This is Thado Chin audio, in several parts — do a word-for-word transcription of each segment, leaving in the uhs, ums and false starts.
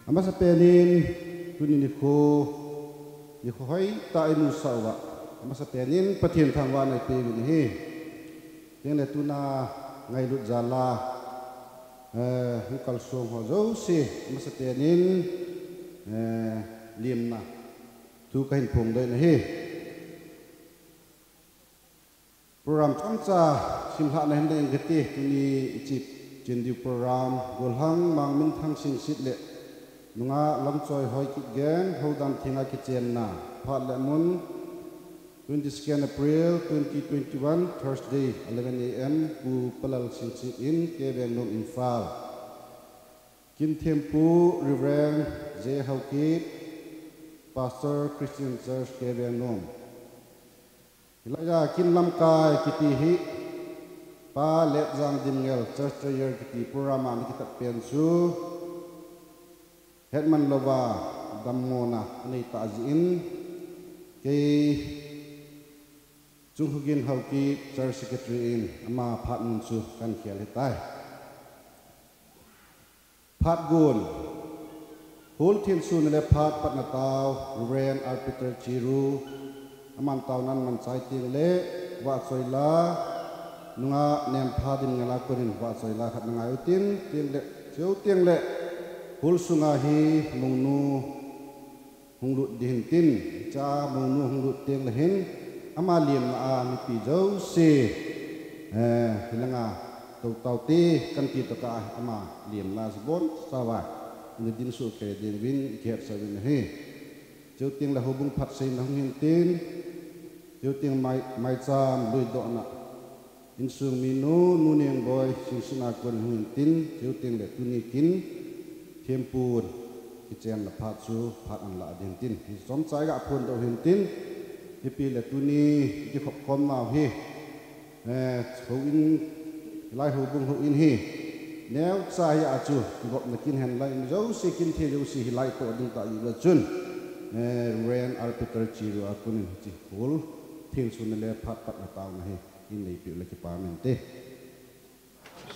Amasapen in tuni nikho, nikho hoitah imusah uva, amasapen in Pathen thangvahna ipeuvin ahi. Tengle tuna ngailut jal a, eh, hung kalsong ho jouse, amasapen in, eh, lemna thu kahin phongdoh in ahi. Program chomcha simlhahna hin ding kati, tuni iche chen diu program, Golhang Mangminthang Singsit le nungah Lamchoihoi Kipgen, Houdan thenga kichenna, phat le mun, twenty-second April twenty twenty-one, Thursday, eleven A M, Pu Palal Singsit in, K Vengnom, Imphal. Kin thempu, Reverend J Haokip, Pastor, Christian Church, K Vengnom. Hilaiya kin lamkai kiti hi, Pa Letjang Dimngel, Church Treasurer kiti program a ana kitat pen chu, hetman louva dammona anei tah jeh in, kei Chungkhogin Haokip, Church Secretary in ama phat mun chu kahin khel ahitai. Phat gon. Hall thensona le phat patna tao, Reverend R Peter Chiru, aman taonan aman chai tengle, vahchoila, nungah Nempha Dimngel a konin vahchoila khat na ngai utin, tengle, chuteng le, hall sunga hi, mounu, hung lut ding hintin, cha mounu hung lut tengle hin, ama lemna a mipi jouse, eh, hilanga tou taute, kanti tokah a ama lemna a chu abonchauva, ina dinsuh kei ding uvin, ikihetsah uvin ahi. Chuteng le houbung phatseina hung hintin, chuteng mai, maicham luidohna, insung minu, Nu Nengboi, Singsit a kon hung hintin, chuteng le tuni kin, thempu, kichenna phat chu, phat ana lah ding hintin, hiche chomcha iga phondoh hintin, ipi le tuni, ikikhop khom nau hi, eh, houin, hilai houbung houin hi, neocha hi a chu, kigopna kin hen lai, mi jouse kin thei jouse hilai toh ding tah iva chun, eh, Reverend R Peter Chiru a konin hiche hall thensona le phat patna taona hi, in neipeh le kipa mente.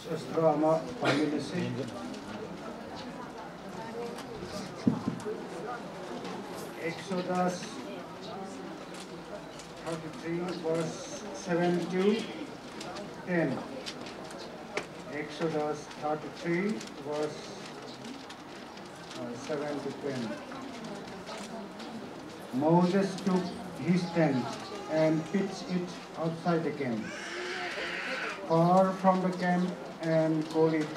Sastra ama pami nasi. Exodus thirty-three verse seven to ten. Exodus thirty-three verse uh, seven to ten. Moses took his tent and pitched it outside the camp, far from the camp, and called it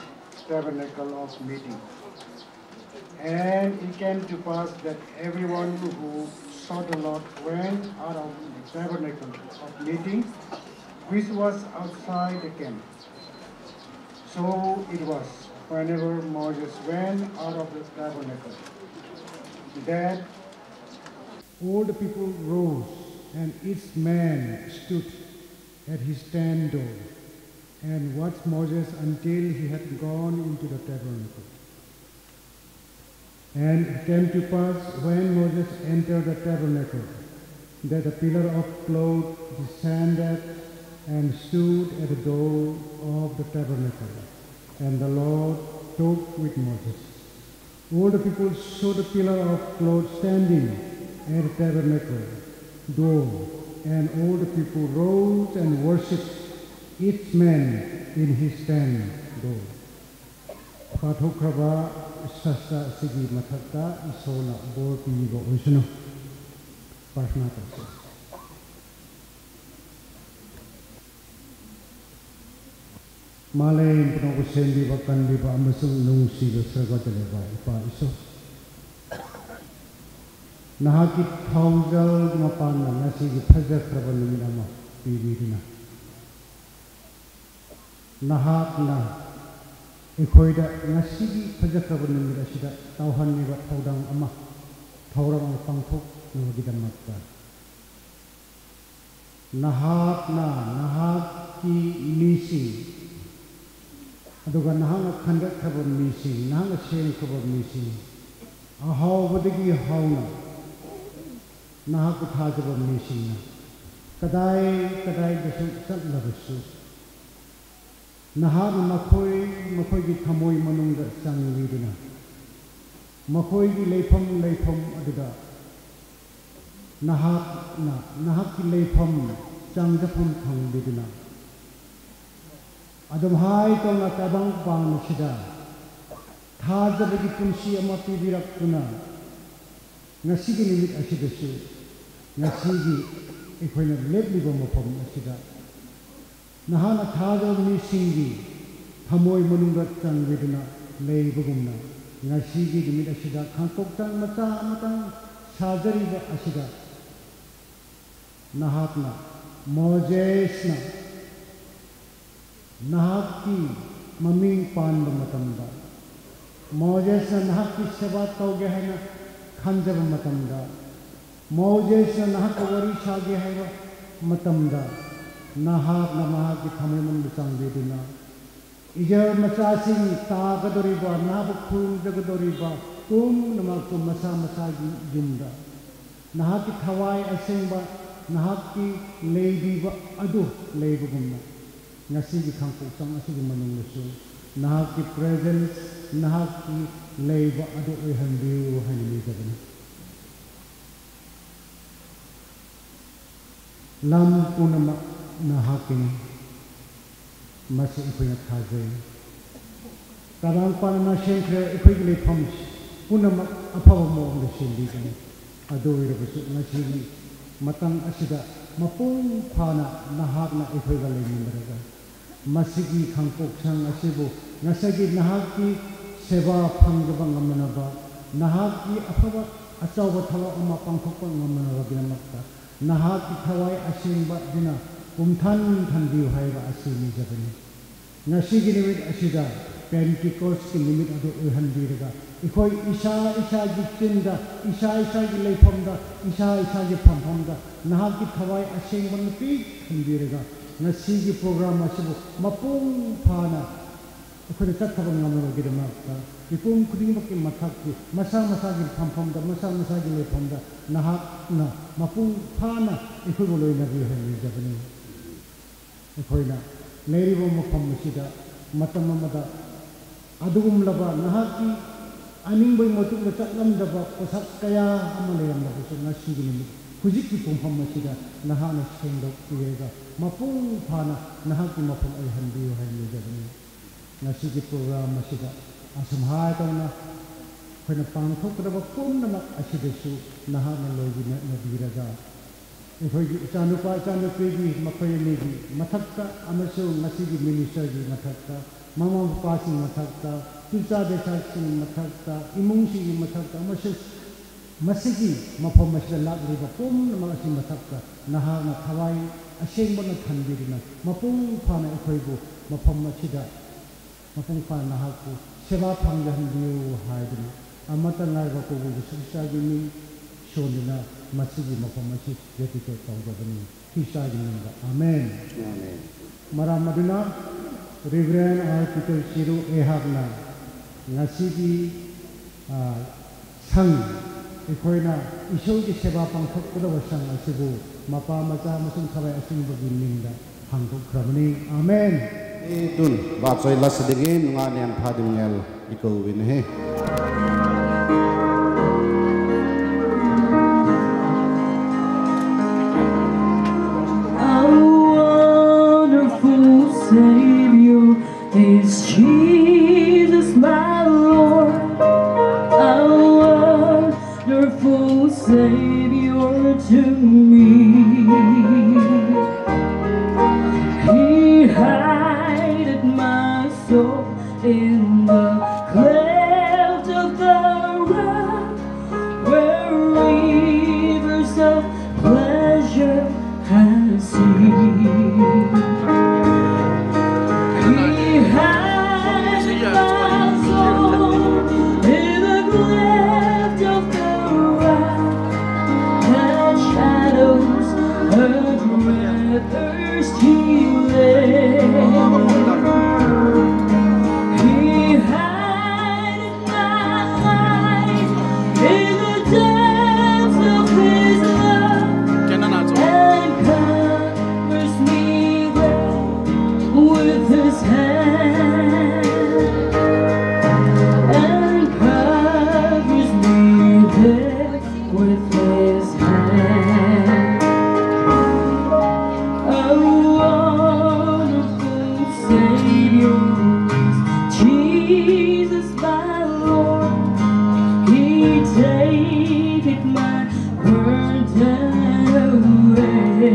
tabernacle of meeting. And it came to pass that everyone who sought the Lord went out of the tabernacle of meeting, which was outside the camp. So it was, whenever Moses went out of the tabernacle, that all the people rose, and each man stood at his tent door, and watched Moses until he had gone into the tabernacle. And it came to pass, when Moses entered the tabernacle, that a pillar of cloud descended and stood at the door of the tabernacle. And the Lord talked with Moses. All the people saw the pillar of cloud standing at the tabernacle door, and all the people rose and worshipped, each man in his tent door. Phat hokha uva, sasa sigi mathah tah, Isol a bolpi bol u hitin. Prarthana tausei. Malei, Panu Pathen biba, kan biba, amasung nungsiba, Sargah a leng vaipa Isol. Nahak kithoujal mapan na ngasi kiphajah khaba numit ama pimi dina. Nahak na, ikhoida ngasi kiphajah khaba numit asida, tauhan niba thoudang ama, thoudang ama pangthok, nahak kidam mata. Nahak na, nahak ki mising. Aduga nahak na khandat khaba mising, nahak na seng khaba mising. Ahaoba dagi haona. Nahak kithajaba mising na. Kadai, kadai da sung chat la da su. Nahak na makhoi, makhoi ki thamoi manung da chang li dina. ꯃꯈꯣꯏꯒꯤ ꯂꯩꯐꯝ ꯂꯩꯐꯝ ꯑꯗꯨꯗ ꯅꯍꯥꯛꯅ ꯅꯍꯥꯛꯀꯤ ꯂꯩꯐꯝ ꯆꯥꯡꯖꯐꯝ ꯐꯪꯂꯤꯗꯨꯅ, ꯑꯗꯨꯝ ꯍꯥꯏ ꯇꯧꯅ ꯇꯥꯏꯕꯪꯄꯥꯟ ꯑꯁꯤꯗ ꯊꯥꯖꯕꯒꯤ ꯄꯨꯟꯁꯤ ꯑꯃ ꯄꯤꯕꯤꯔꯛꯇꯨꯅ, ꯉꯁꯤꯒꯤ ꯅꯨꯃꯤꯠ ꯑꯁꯤꯗꯁꯨ, ꯉꯁꯤꯒꯤ ꯑꯩꯈꯣꯏꯅ ꯂꯦꯞꯂꯤꯕ ꯃꯐꯝ ꯑꯁꯤꯗ ꯅꯍꯥꯛꯅ ꯊꯥꯖꯕ ꯃꯤꯁꯤꯡꯒꯤ ꯊꯃꯣꯏ ꯃꯅꯨꯡꯗ ꯆꯪꯕꯤꯗꯨꯅ ꯂꯩꯕꯒꯨꯝꯅ, ꯉꯁꯤꯒꯤ ꯅꯨꯃꯤꯠ ꯑꯁꯤꯗ ꯈꯥꯡꯄꯣꯛꯆꯥꯡ ꯃꯆꯥ ꯑꯃꯇꯪ ꯁꯥꯖꯔꯤꯕ ꯑꯁꯤꯗ ꯅꯍꯥꯛꯅ, ꯃꯣꯖꯦꯁꯅ ꯅꯍꯥꯛꯀꯤ ꯃꯃꯤꯡ ꯄꯥꯟꯕ ꯃꯇꯝꯗ, ꯃꯣꯖꯦꯁꯅ ꯅꯍꯥꯛꯀꯤ ꯁꯦꯕꯥ ꯇꯧꯒꯦ ꯍꯥꯏꯅ ꯈꯟꯖꯕ ꯃꯇꯝꯗ, ꯃꯣꯖꯦꯁꯅ ꯅꯍꯥꯛꯀ ꯋꯥꯔꯤ ꯁꯥꯒꯦ ꯍꯥꯏꯕ ꯃꯇꯝꯗ, ꯅꯍꯥꯛꯅ ꯃꯍꯥꯛꯀꯤ ꯊꯃꯣꯏ ꯃꯅꯨꯡꯗ ꯆꯪꯕꯤꯗꯨꯅ, ꯏꯖꯔ ꯃꯆꯥꯁꯤꯡ ꯇꯥꯒꯗꯧꯔꯤꯕ, ꯅꯍꯥꯛꯄꯨ ꯈꯨꯔꯨꯝꯖꯒꯗꯧꯔꯤꯕ ꯄꯨꯝꯅꯃꯛꯄꯨ ꯃꯁꯥ ꯃꯁꯥꯒꯤ ꯌꯨꯝꯗ ꯅꯍꯥꯛꯀꯤ ꯊꯋꯥꯏ ꯑꯁꯦꯡꯕ, ꯅꯍꯥꯛꯀꯤ ꯂꯩꯕꯤꯕ ꯑꯗꯨ ꯂꯩꯕꯒꯨꯝꯅ, ꯉꯁꯤꯒꯤ ꯈꯥꯡꯄꯣꯛꯆꯥꯡ ꯑꯁꯤꯒꯤ ꯃꯅꯨꯡꯗꯁꯨ ꯅꯍꯥꯛꯀꯤ presence, ꯅꯍꯥꯛꯀꯤ ꯂꯩꯕ ꯑꯗꯨ ꯑꯣꯏꯍꯟꯕꯤꯌꯨ ꯍꯥꯏꯅ ꯅꯤꯖꯕꯅꯤ꯫ ꯂꯝ ꯄꯨꯝꯅꯃꯛ ꯅꯍꯥꯛꯀꯤꯅꯤ꯫ ꯃꯁꯤ ꯑꯩꯈꯣꯏꯅ ꯊꯥꯖꯩ꯫ ꯇꯔꯥꯝ ꯄꯥꯟꯅ ꯁꯦꯝꯈ꯭ꯔꯦ ꯑꯩꯈꯣꯏꯒꯤ ꯂꯩꯐꯝ ꯄꯨꯝꯅꯃꯛ ꯑꯐꯕ ꯃꯑꯣꯡꯗ ꯁꯦꯝꯕꯤꯒꯅꯤ꯫ ꯑꯗꯨ ꯑꯣꯏꯔꯕꯁꯨ ꯉꯁꯤꯒꯤ ꯃꯇꯝ ꯑꯁꯤꯗ ꯃꯄꯨꯡ ꯐꯥꯅ ꯅꯍꯥꯛꯅ ꯑꯩꯈꯣꯏꯒ ꯂꯩꯃꯤꯟꯅꯔꯒ ꯃꯁꯤꯒꯤ ꯈꯥꯡꯄꯣꯛꯁꯪ ꯑꯁꯤꯕꯨ ꯉꯁꯤꯒꯤ ꯅꯍꯥꯛꯀꯤ ꯁꯦꯕꯥ ꯐꯪꯖꯕ ꯉꯝꯅꯅꯕ, ꯅꯍꯥꯛꯀꯤ ꯑꯐꯕ ꯑꯆꯧꯕ ꯊꯕꯛ ꯑꯃ ꯄꯥꯡꯊꯣꯛꯄ ꯉꯝꯅꯅꯕꯒꯤꯗꯃꯛꯇ ꯅꯍꯥꯛꯀꯤ ꯊꯋꯥꯏ ꯑꯁꯦꯡꯕ ꯑꯗꯨꯅ ꯄꯨꯝꯊꯟ ꯊꯟꯕꯤꯌꯨ ꯍꯥꯏꯕ ꯑꯁꯤ ꯅꯤꯖꯕꯅꯤ꯫ ꯉꯁꯤꯒꯤ ꯅꯨꯃꯤꯠ ꯑꯁꯤꯗ Pentecost ꯀꯤ ꯅꯨꯃꯤꯠ ꯑꯗꯨ ꯑꯣꯏꯍꯟꯕꯤꯔꯒ, ꯑꯩꯈꯣꯏ ꯏꯁꯥ ꯏꯁꯥꯒꯤ ꯆꯤꯟꯗ, ꯏꯁꯥ ꯏꯁꯥꯒꯤ ꯂꯩꯐꯝꯗ, ꯏꯁꯥ ꯏꯁꯥꯒꯤ ꯐꯝꯐꯝꯗ ꯅꯍꯥꯛꯀꯤ ꯊꯋꯥꯏ ꯑꯁꯦꯡꯕ ꯅꯨꯄꯤ ꯊꯝꯕꯤꯔꯒ, ꯉꯁꯤꯒꯤ program ꯑꯁꯤꯕꯨ ꯃꯄꯨꯡ ꯐꯥꯅ ꯑꯩꯈꯣꯏꯅ ꯆꯠꯊꯕ ꯉꯝꯅꯕꯒꯤꯗꯃꯛꯇ, ꯃꯤꯄꯨꯝ ꯈꯨꯗꯤꯡꯃꯛꯀꯤ ꯃꯊꯛꯀꯤ, ꯃꯁꯥ ꯃꯁꯥꯒꯤ ꯐꯝꯐꯝꯗ, ꯃꯁꯥ ꯃꯁꯥꯒꯤ ꯂꯩꯐꯝꯗ ꯅꯍꯥꯛꯅ ꯃꯄꯨꯡ ꯐꯥꯅ ꯑꯩꯈꯣꯏꯕꯨ ꯂꯣꯏꯅꯕꯤꯌꯨ ꯍꯥꯏꯅ ꯅꯤꯖꯕꯅꯤ꯫ ꯑꯩꯈꯣꯏꯅ ꯂꯩꯔꯤꯕ ꯃꯐꯝ ꯑꯁꯤꯗ ꯃꯇꯝ ꯑꯃꯗ ꯑꯗꯨꯒꯨꯝꯂꯕ ꯅꯍꯥꯛꯀꯤ ꯑꯅꯤꯡꯕꯒꯤ ꯃꯇꯨꯡꯗ ꯆꯠꯂꯝꯗꯕ ꯄꯣꯠꯁꯛ ꯀꯌꯥ ꯑꯃ ꯂꯩꯔꯝꯂꯕꯁꯨ, ꯉꯁꯤꯒꯤ ꯅꯨꯃꯤꯠ ꯍꯧꯖꯤꯛꯀꯤ ꯄꯨꯡꯐꯝ ꯑꯁꯤꯗ ꯅꯍꯥꯛꯅ ꯁꯦꯡꯗꯣꯛꯄꯤꯔꯒ ꯃꯄꯨꯡ ꯐꯥꯅ ꯅꯍꯥꯛꯀꯤ ꯃꯐꯝ ꯑꯣꯏꯍꯟꯕꯤꯌꯨ ꯍꯥꯏꯅ ꯅꯤꯖꯕꯅꯤ꯫ ꯉꯁꯤꯒꯤ program ꯑꯁꯤꯗ ꯑꯁꯨꯝ ꯍꯥꯏꯗꯧꯅ ꯑꯩꯈꯣꯏꯅ ꯄꯥꯡꯊꯣꯛꯀꯗꯕ ꯄꯨꯝꯅꯃꯛ ꯑꯁꯤꯗꯁꯨ ꯅꯍꯥꯛꯅ ꯂꯣꯏꯕꯤꯅꯕꯤꯔꯒ, ꯑꯩꯈꯣꯏꯒꯤ ꯏꯆꯥꯅꯨꯄꯥ ꯏꯆꯥꯅꯨꯄꯤꯒꯤ, ꯃꯈꯣꯏ ꯑꯅꯤꯒꯤ ꯃꯊꯛꯇ ꯑꯃꯁꯨꯡ ꯉꯁꯤꯒꯤ minister ꯒꯤ ꯃꯊꯛꯇ, ꯃꯃꯥ ꯃꯄꯥꯁꯤꯡꯒꯤ ꯃꯊꯛꯇ, ꯇꯨꯆꯥ ꯕꯦꯁꯥꯁꯤꯡꯒꯤ ꯃꯊꯛꯇ, ꯏꯃꯨꯡꯁꯤꯡꯒꯤ ꯃꯊꯛꯇ ꯑꯃꯁꯨꯡ ꯃꯁꯤꯒꯤ ꯃꯐꯝ ꯑꯁꯤꯗ ꯂꯥꯛꯂꯤꯕ ꯄꯨꯝꯅꯃꯛ ꯑꯁꯤ ꯃꯊꯛꯇ ꯅꯍꯥꯛꯅ ꯊꯋꯥꯏ ꯑꯁꯦꯡꯕꯅ ꯊꯟꯕꯤꯗꯨꯅ ꯃꯄꯨꯡ ꯐꯥꯅ ꯑꯩꯈꯣꯏꯕꯨ ꯃꯐꯝ ꯑꯁꯤꯗ ꯃꯄꯨꯡ ꯐꯥꯅ ꯅꯍꯥꯛꯄꯨ ꯁꯦꯕꯥ ꯐꯪꯖꯍꯟꯕꯤꯌꯨ ꯍꯥꯏꯗꯨꯅ ꯑꯃꯠꯇ ꯉꯥꯏꯔꯕ ꯄ꯭ꯔꯚꯨ ꯖꯤꯁꯨ ꯈ꯭ꯔꯤꯁꯇꯒꯤ ꯃꯤꯡ ꯁꯣꯟꯗꯨꯅ ꯃꯁꯤꯒꯤ ꯃꯐꯝ ꯑꯁꯤ dedicate ꯇꯧꯖꯕꯅꯤ, ꯈ꯭ꯔꯤꯁꯇꯒꯤ ꯃꯤꯡꯗ꯫ ꯑꯥꯃꯦꯟ꯫ ꯑꯥꯃꯦꯟ꯫ ꯃꯔꯝ ꯑꯗꯨꯅ Reverend R Peter Chiru ꯑꯩꯍꯥꯛꯅ ꯉꯁꯤꯒꯤ, ꯑ, ꯁꯪ, ꯑꯩꯈꯣꯏꯅ ꯏꯁꯣꯔꯒꯤ ꯁꯦꯕꯥ ꯄꯥꯡꯊꯣꯛꯀꯗꯕ ꯁꯪ ꯑꯁꯤꯕꯨ ꯃꯄꯥ, ꯃꯆꯥ ꯑꯃꯁꯨꯡ ꯊꯋꯥꯏ ꯑꯁꯦꯡꯕꯒꯤ ꯃꯤꯡꯗ ꯍꯥꯡꯗꯣꯛꯈ꯭ꯔꯕꯅꯤ꯫ ꯑꯥꯃꯦꯟ꯫ Tun, vachoi lasa dingin, nunga niam pha ding ngel, ikouvin ahi. A wonderful Savior is Jesus, my Lord, a wonderful Savior to me. He hideth my soul in the cleft of the rock, where rivers of pleasure and sea. He hideth my soul in the cleft of the rock, that shadows her breath thirsty land. He hideth my life in the depths of his love and covers me well. His hand. A wonderful Savior, Jesus my Lord, He taketh my burden away.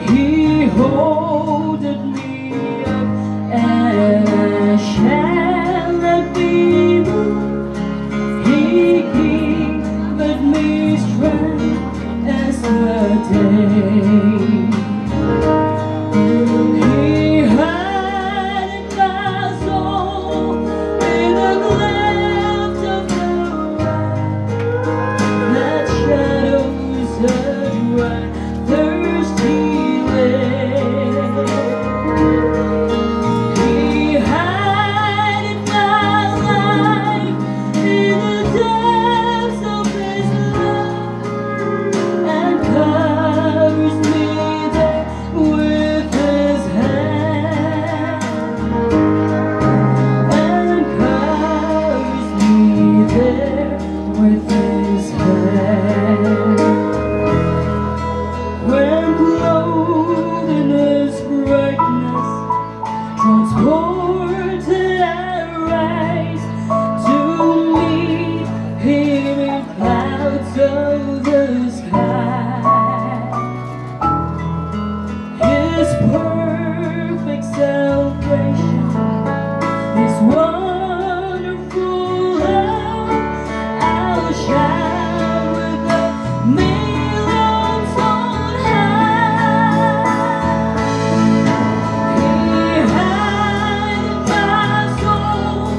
He holdeth me up and I shall not be moved. He giveth me strength as the day. He hideth my soul in the cleft of the rock, that shadows a dry, thirsty land. He hideth my life in the depths of His love and covers me there with His hand, and covers me there with His hand. When clothed in His brightness, transported I rise to meet Him in clouds of the sky. His perfect salvation, His wonderful love, I'll shout with the mail on high. He hideth my soul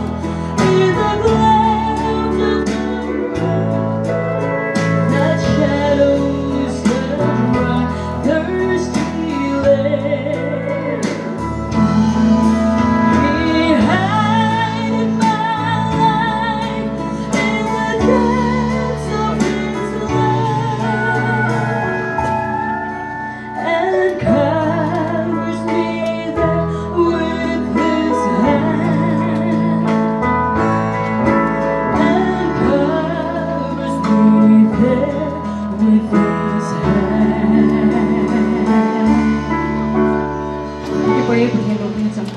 in the cleft of the rock, that shadows a dry, thirsty land. He hideth my life in the depths of His love and covers me there with His hand, and covers me there with His hand. Ipa ipa helo pin chang.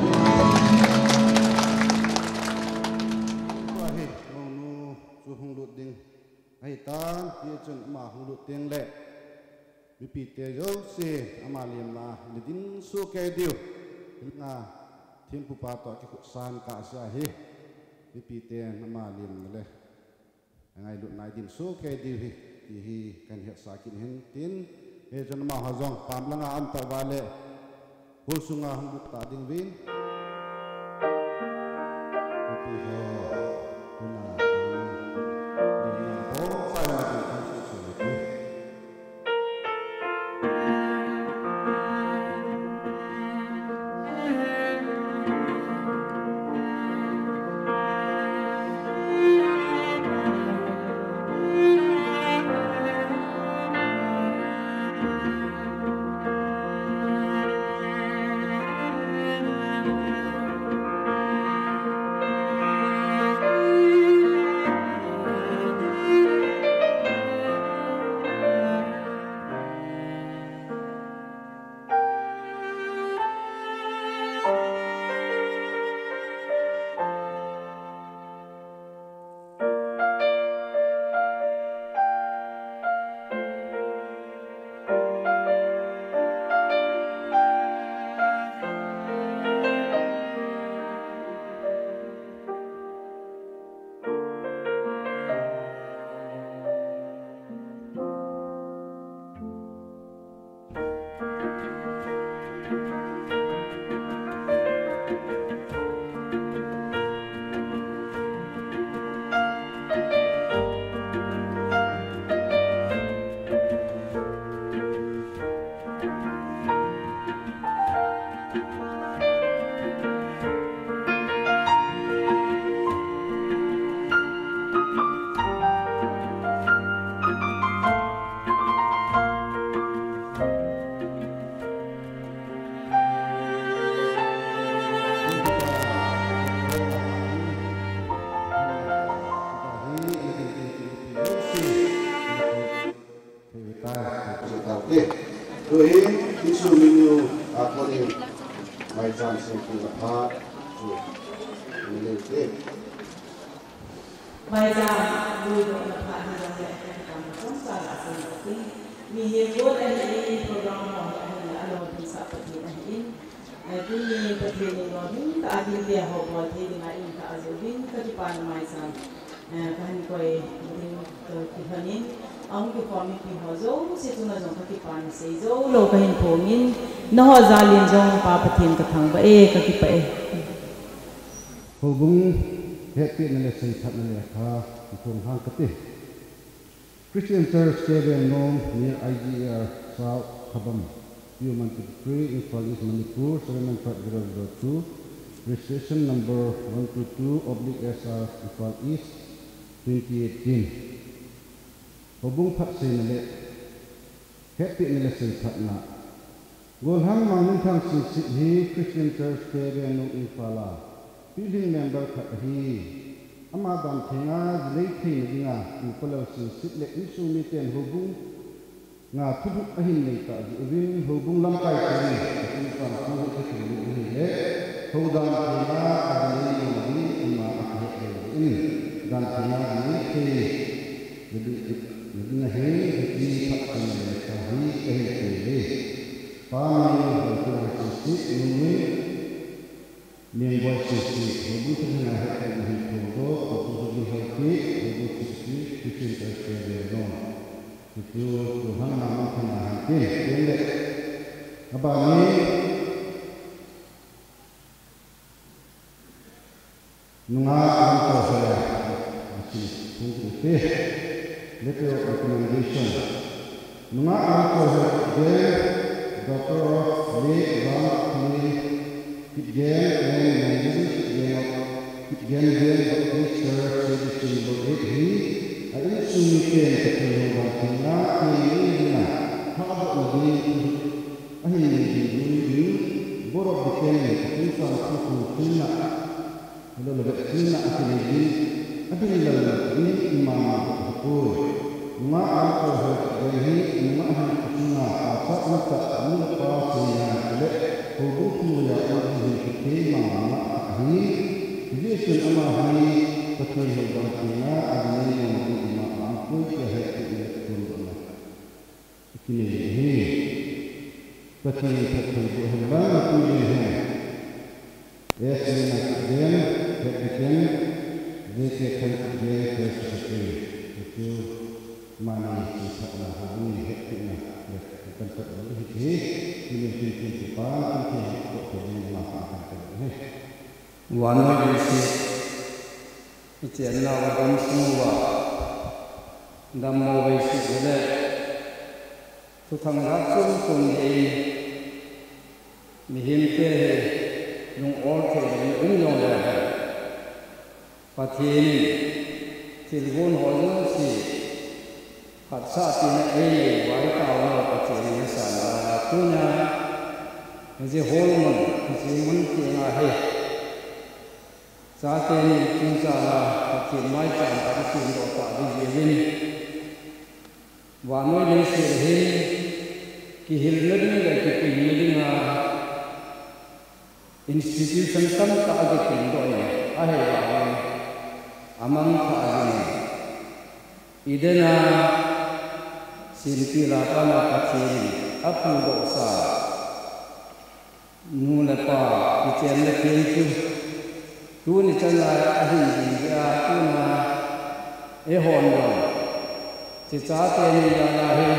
Tua hi, monu chu hung lut ding ahitan, hichun ama hung lut ding le mipite jouse ama lemna a nei dinsuh kei diu. Hinla thempupa toh kikhutsan kahse ahi. Mipiten ama lemna le angailutna a dinsuh kei diu ahi, ti hi kahin hetsah kit in tin, hichun amaho jong pam langa aum tauva le, hall sunga hung lut ta ding uvin. Mipi ho, tuna, lemna bonsai na ding kahin seisoh uve. Chutau te. Tuhin, Jesu min u a konin, maicham seipi la pha, chu, min u te. Maicham, lui dohna phat hi jong le, kipana chomcha la sei u te. Mihem got ahin, program ho hi ahin, alolhinsah Pathen ahin. Eh, tuni Pathen in lolhing tah a ding tia ho bol thei dinga eimah a jouvin kakipana maicham, eh, kahin koi ding toh kilhonin, ahung kikhom mipi ho jouse chunga jong kakipana sei joulou kahin phongin, nangho jal in jong Pa Pathen kathangvah e, kakipah e. Houbung hetpina le seiphatna lekha, iphong hang kate. Christian Church, K B N Nong, near I G R South, Khabam, P O Monthly Tree, Imphal East, Manipur, seven nine five zero zero two, registration number one two two oblique S R, Imphal East, twenty eighteen. Houbung phatseina le hetpina le seiphatna. Golhang Mangminthang Singsit hi Christian Church K B N Nong Imphal a pilhing member khat ahi. Ama dan thenga jilei theina dinga Pu Palal Singsit le insung miten houbung nga thulhuh ahin nei tah jeh uvin houbung lamkai chun Pathen pam thu hi kathum ahile hou dan thenga ajilei nom ding ima akihet lou in dan thenga jilei thei nading ahi. Hiche phatseina lekha hi kahin koi e. Pa min Hoitulhang Singsit, nu min Mengboi Singsit, houbung thilhing a hetpina hin phongdoh, Pu Pu Pu Pu Hepi, houbung Singsit, Christian Church K B N Nong. Hichu, Pu Hangma Mangthang a hin tin, tin le. Abang in, Nungah lamkai ho, asin, phung kiti. Letter of recommendation. Nungah lamkai ho, Doctor of Late Ram Kipgen and Manjari Kipgen of Kipgen Jain Baptist Church, Sri Sri Bogate hi, a insung miten Pathen hou dan thenga, kei ni ni na, ha ba ni ni, ahin ni ni ni ni, Board of Deacon ni, Pathen san khu khu thin na, Hello, le bek tina a kinei ding, a ding lal ding, ima ma ko. Nungah lamkai ho hi, nungah hi, nungah pa sa anta, nu le pa sina le, houbung thu ya, houbung hi, kei ma ma ahi. Jesu ama hi, Pathen hou dan thenga, a ding ni ma ma, ima ma ko, kei he, kei le, ko na. Kinei hi. Pathen phatthei boh hen lang, tu jeng hen. S Lena Kipgen, Head Deacon, J K Thang Kipgen, Church Secretary. Hichu, mani chu phatna ha ni het na, le, kan pat ni hi hi, ni tin tin ti pa, tin tin ko ko ni ma pa kan pat ni. Vannoi leiset, ichenna uva gamsung uva, dammo veiset le, thuthang jat chom chom nei, mihemte hi, lung ol thei in um jong le, Pathen in, thilgon ho jouse, Phatsah tina eini, vai tao na Pathen in asan a, tunia, hiche hall mun, hiche mun tenga hi. Chate ni chungchang a, Pathen maicham a, Pathen doh tah ding jeh in. Vannoi leiset hin, kihilna ding le kipinna dinga, Institution tamtah a kitin doh in, ahivangin, amang kha jingin, Eden a, Sinpi Lapa na Pathen in, aphongdoh sa, nu le pa, kichenna theng chu, tuni chan lai ahin jing jeh a, tuna, eihon jong, hiche chate ni jal a hi,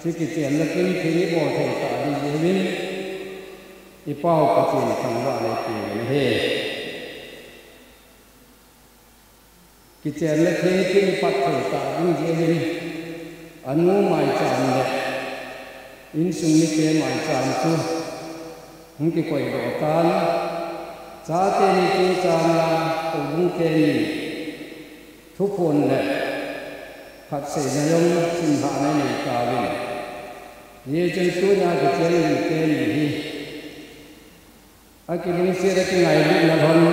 hiche kichenna theng theng ibol thei tah ding jeh uvin, I Pa u Pathen thangvah in eipeh u ahi. Kichenna theng theng ipat thei tah ding jeh in, anu maicham le insung mite maicham chu hung kikoidoh tan, chate ni chungchang a houbung teni thuphon le phatseina jong simlhahna inei tauvin. Hijeh chun tunia kichen mite ni hi akilungset a kingailutna lhon,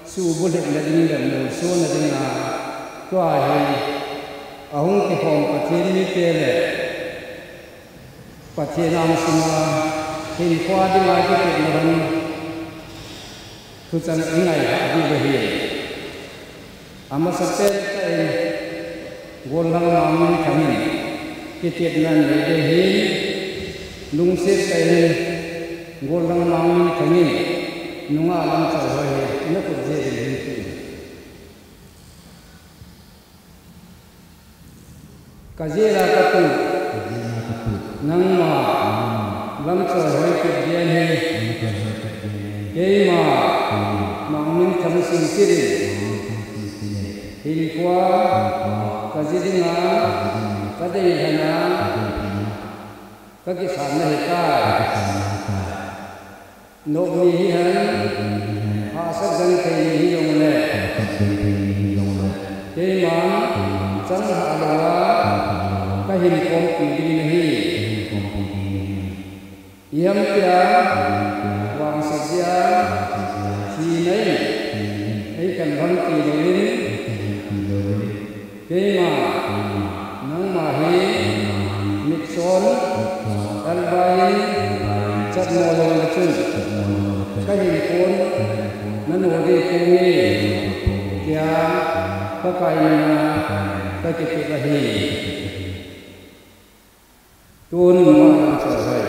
suhbulhitna ding le molsona dinga, tua hi Ahung kikhom Pathen mite le Pathen angsunga hinkho dinga kitepna hon thuchang ingailhah diu ahi. Amasapen tah in gollhang Mangminthang in kitepna anei ding ahi. Lungset tah in gollhang Mangminthang in nungah Lamchoihoi hi nakhut jeh in hin ti. Kajel a katu. Kajel a katu. Nangma. Nangma. Lamchoihoi Kipgen hi. Lamchoihoi Kipgen hi. Keima. Keima. Mangminthang Singsit in. Mangminthang Singsit in. Hinkho. Hinkho. Kaji dinga. Kaji dinga. Kadeilhen a. Kadeilhen a. Kakisan nahitai. Kakisan nahitai. Nopni hihen, hahsat genthei ni hijongle, keiman changlhah louva kahin khompi ding nahi. Iham tia, vangset jeh a, thina in, eikhen lhon ti louvin, keima, nangma hi, mitchon, elbai in, chatmo jongle chun, kahin khon, nano ding ponge, tia, Pakai mina, kakitep ahi. Tun, Lamchoihoi.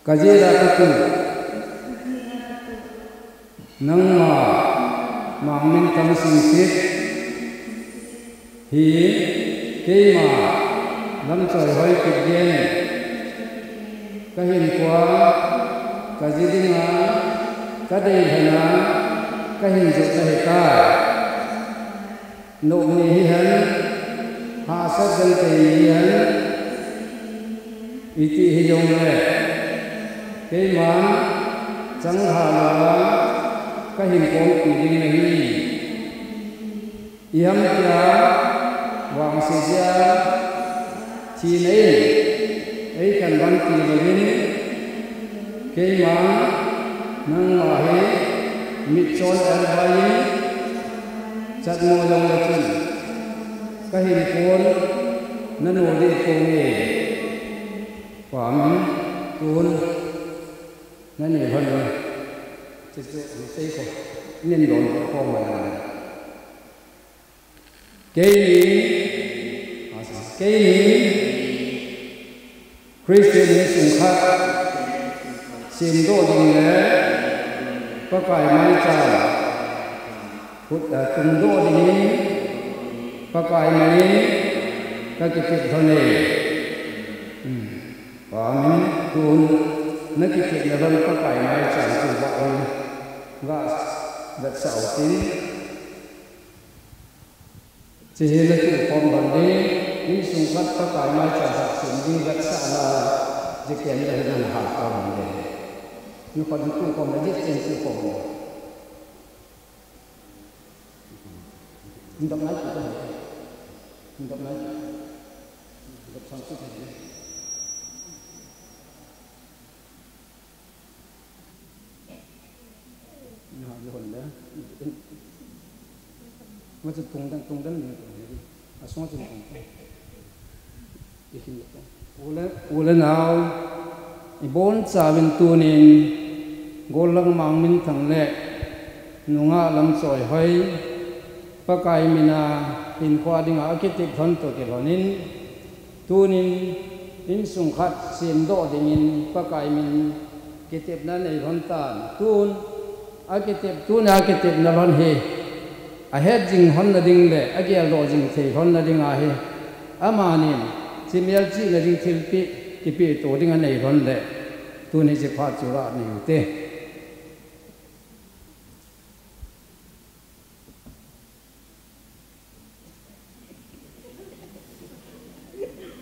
Kajel a katu. Nangma, Mangminthang Singsit hi, keima, Lamchoihoi Kipgen in, kahinkho a, kaji dinga, kadeilhen a, kahin jot nahitai. Nopni hihen, hahsat genthei ni hihen, iti hijongle, keiman, changlhah louva, kahin khompi ding nahi. Iham tia, vangset jeh a, thina in, eikhen lhon ti louvin, keima, nangma hi, mitchon elbai in, chatmo jongle chun, kahin khon, nano ding ponge. Amen. Tun, nani lhon, che che, sei ko, nin don ko ma. Keini, keini, Christian insung khat, semdoh ding le, Pakai maicham, khut, eh, tungdoh dingin, Pakai min in, kakitep lhon e. Hmm. Amen. Tun, nakitepna lhon Pakai maicham chu vah in, ga vetsah u tin. Hiche hi naki khom lhon ding, insung khat Pakai maicham khat sem ding vetsahna, hiche kem le hi nana hal khom lhon ding. Nikho ding tu khom le, hiche tu khom le. Hung dap nai tu ka he. Hung dap nai tu. Hung dap sang tu ka he. Ni ha, ni hon le. Ma chu tung dan, tung dan ni tung he. A sung chu tung. U le, u le nao, ibonchauvin tunin, gollhang Mangminthang le nungah Lamchoihoi, Pakai mina hinkho dinga akitep lhon toh kilhonin, tunin insung khat semdoh dingin Pakai min kitepna nei lhon tan, tun akitep, tun akitepna lhon hi ahet jing lhonna ding le ageldoh jing thei lhonna ding ahi. Amanin, hiche melchihna ding thilpeh, kipehto ding anei lhon le, tuni hiche phat chu la nei u te.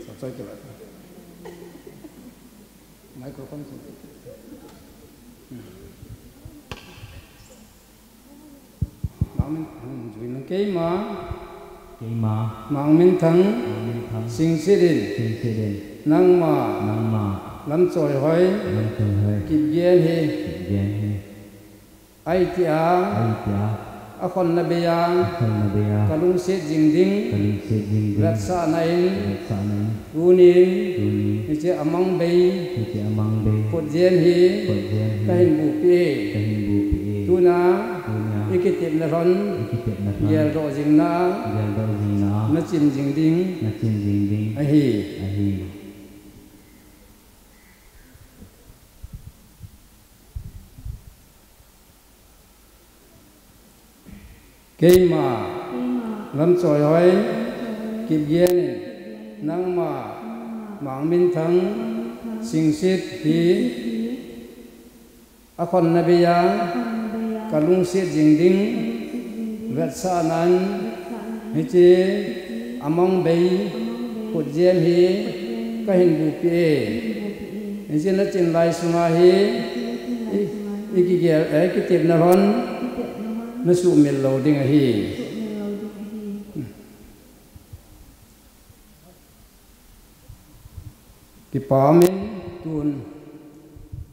Sa choi kila. Microphone chu. Hmm. Mangminthang, hmm, jui nang keima. Keima. Mangminthang. Mangminthang. Singsit in. Singsit in. Nangma. Nangma. Lamchoihoi. Lamchoihoi. Kipgen hi. Kipgen hi. Ahi tia. Ahi tia. Akhonna beiya, akhonna beiya, kalungset jing ding, kalungset jing ding, vetsahna in, vetsahna in, tunin, tunin, hiche amang bei, hiche amang bei, khutjen hi, khutjen hi, kahin buhpi e, kahin buhpi e. Tuna, tuna, ikitepna lhon, ikitepna lhon, geldoh jingna, geldoh jingna, nachin jing ding, nachin jing ding, ahi, ahi. Keima, keima, Lamchoi Hoi, Lamchoi Hoi, Kipgen in, Kipgen in, nangma, nangma, Mangminthang, Mangminthang, Singsit hi, Singsit hi, akhonna beiya, akhonna beiya, kalungset jing ding, kalungset jing ding, vetsahnan, vetsahnan, hiche, hiche, amang bei, amang bei, khutjen hi, khutjen hi, kahin buhpi e, kahin buhpi e. Hiche nachin lai sunga hi, hiche nachin lai i, sunga hi, ikigel, eh, ikitepna lhon, ikitepna lhon, nasuhmil lou ding ahi. Nasuhmil lou ding ahi. Kipah umin tun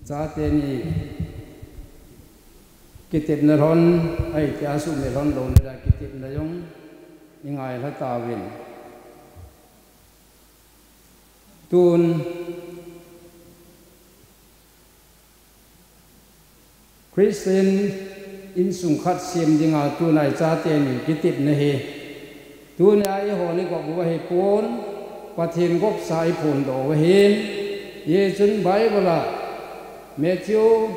chate ni kitepna lhon, ahitia suhmil lhon louna dia kitepna jong ingailha tauvin. Tun Christian insung khat sem dinga tunai chate ni kitepna hi. Tunia eiho ni gop uva hipon, Pathen gopsa iphondoh uva hin. Hichun Bible a Matthew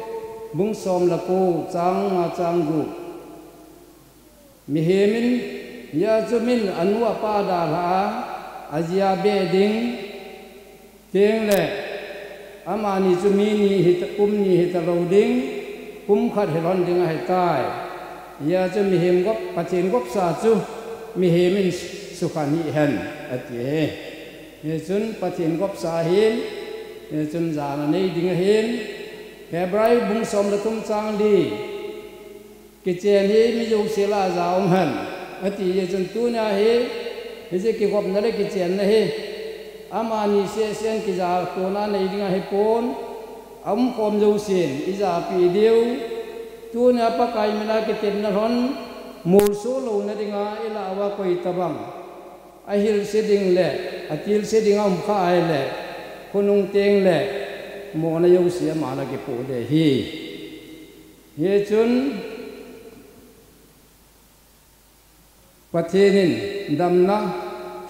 bung som le ko chang nga chang gup. Mihem in, hia chu min anu apa dalha a, ajia beh ding, tengle, amani chu mi ni hita, kum ni hita lou ding, kum khat hilhon ding ahitai. Hia chu mihem gop, Pathen gopsa chu mihem in sukha hih hen, ati e. Hichun Pathen gopsa ahin, hichun jana nei ding ahin, Hebrai bung som le thum chang li. Kichen hi mi jouse lah a ja um hen, ati. Hichun tunia hi, hiche kigopna le kichenna hi, amani sehseh in kija kona nei ding ahipon, aumkhom jousen, ijapi diu. Tunia Pakai mina kitepna lhon, molso louna dinga ilah uva koi tabang ahilse ding le, atilse ding aum kha ahile, khonung tengle, mona jouse amana kipoh ding ahi. Hichun, Pathen in damna,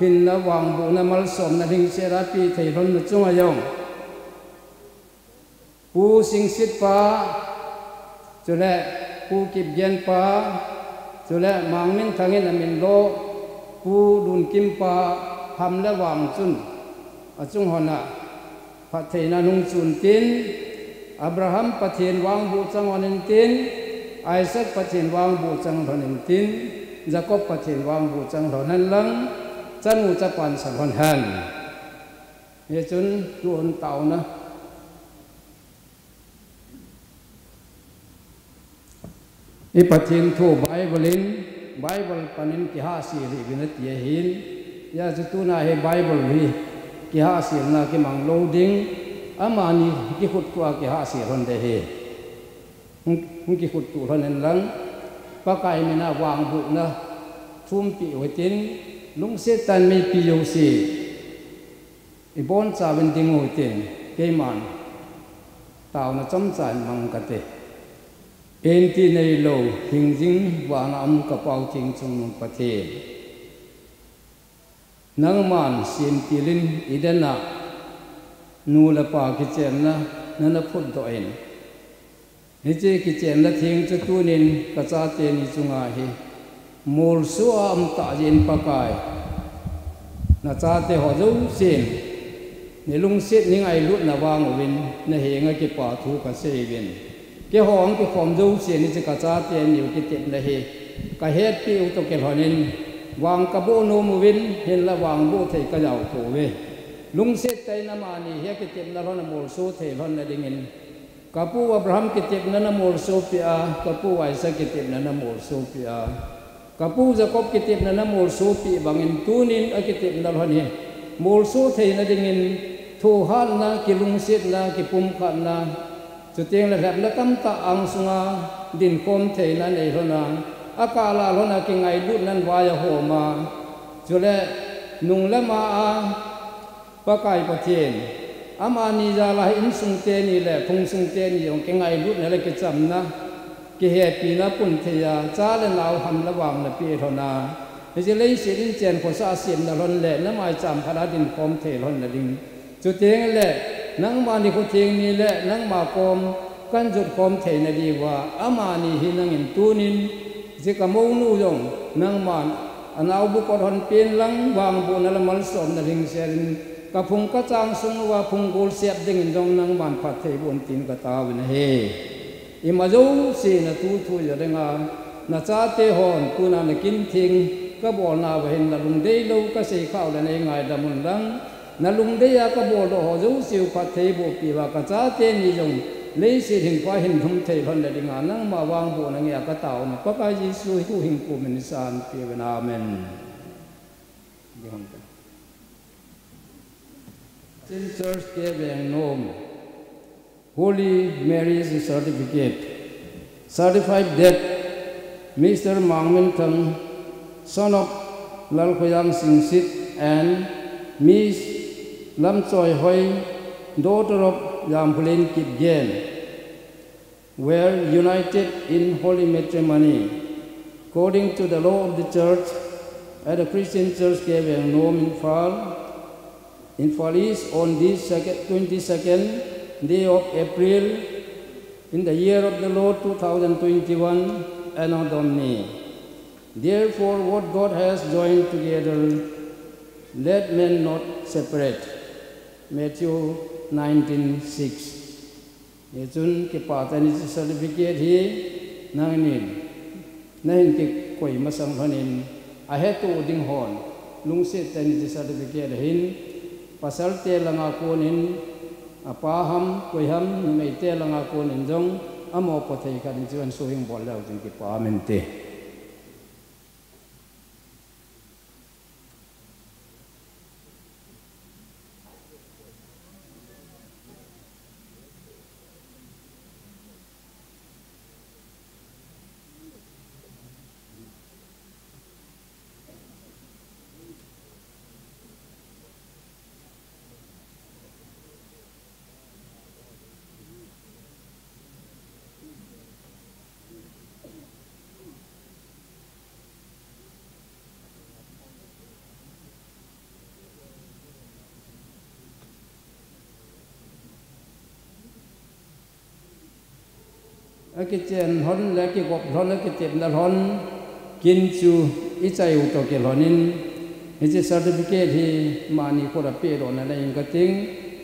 hinna, vangbohna, malsomna, lhingsetna apeh thei lhonna chunga jong, Pu Singsit pa, chule Pu Kipgen pa, chule Mangminthang in amin lo Pu Lunkim pa ham le vang chun achung lhona phattheina nung chun tin, Abraham Pathen vangboh chang lhon in tin, Isaac Pathen vangboh chang lhon in tin, Jacob Pathen vangboh chang lhon hen lang, chanu chapan sa lhon hen. Hichun tun taona. I Pathen thu Bible in, Bible panin kihahsel hih uvin ati ahin, hijeh chun tuna hi Bible hi kihahselna kimang lou ding, amani kikhuttoh a kihahsel lhon ding ahi. Hung, hung kikhuttoh lhon in lang, Pakai mina vangbohna thumpeh u hitin, lungset tah in mipi jouse ibonchauvin ding u hitin, keiman taona chomcha in mang kate. Entih neilou, hingjing vana um ka Pa-u Theng Chungnung Pathen. Nangman semtil in Eden a nu le pa kichenna nana phutdoh in. Hiche kichenna theng chu tunin ka chate ni chunga hi molso a um tah jeh in Pakai, na chate ho jousen, nei lungset nei ngailutna vang uvin, na henga kipa thu ka sei uvin. Keiho hung kikhom jousen hiche ka chate ni u kitepna hi, ka hetpeh u toh kilhon in, vang ka boh nom uvin, hinla vang boh thei ka jao pouve. Lungset tah in amani hi akitepna lhon a molso thei lhon na dingin, ka pu Abraham kitepna na molsopeh a, ka pu Isaac kitepna na molsopeh a, ka pu Jacob kitepna na molsopeh bangin tunin akitepna lhon hi molso theina dingin thohhatna, kilungsetna, kipumkhatna, chutengle lhepna tamtah angsunga dinkhom theina nei lhon a, Akah lah lhon a kingailutnan vai ahom a, chule nung le ma a Pakai Pathen, amani jal a insung teni le phung sung teni jong kingailutna le kichamna, kihepina pun thei a, cha le nao ham le vang napeh lhon a, hiche leiset in chen khosa a semna lhon le namai cham khat a dinkhom thei lhon nading. Chuteng le, nangma nikho theng ni le nangma kom kan jotkhom theina diuva, amani hi nangin tunin, hiche kamounu jong nangman anaobu kot hon pen lang, vangbohna le malsomna lhingsel in, kaphung kachang sung uva phung gol sep dingin jong nangman phatthei boh in tin kataovin ahi. Ima jouse nathu thu ja dinga, nachate hon tuna nakin theng kabolna uva hin nalungdei lou kasei khah u le neingaidam un lang, nalungdei a kaboldoh ho jouse u phatthei boh peh uva, kachate ni jong leiset hinpa hin lhum thei lhon nadinga nangma vangbohna ngeiya kataona Pakai Jesu huhhingpu min in san peuvin, amen. Christian Church K. Vengnom. Holy Marriage Certificate. Certified that Mister Mang Minthang, son of Lalkhoyang Singsit and Miss Lamchoi Hoi, daughter of Jamkhulen Kipgen, were united in holy matrimony according to the law of the church at the Christian Church K. Vengnom, Imphal, Imphal East on this second, twenty-second day of April in the year of the Lord two thousand twenty-one, Anno Domini. Therefore, what God has joined together, let man not separate. Matthew nineteen six. Hichun kipah tah in hiche certificate hi nangin nahin kikoi masang lhonin, aheto ding hon lungset tah in hiche certificate ahin, pasalte langa konin, apa ham, koi ham, numeite langa konin jong, amopo thei khat in hiche hin suhing bol leu chun kipa um inte. Akichen lhon le akigop lhon, akitepna lhon, kin chu ichai u toh kilhonin, hiche certificate hi amani khut a pehdohna nei inge kating,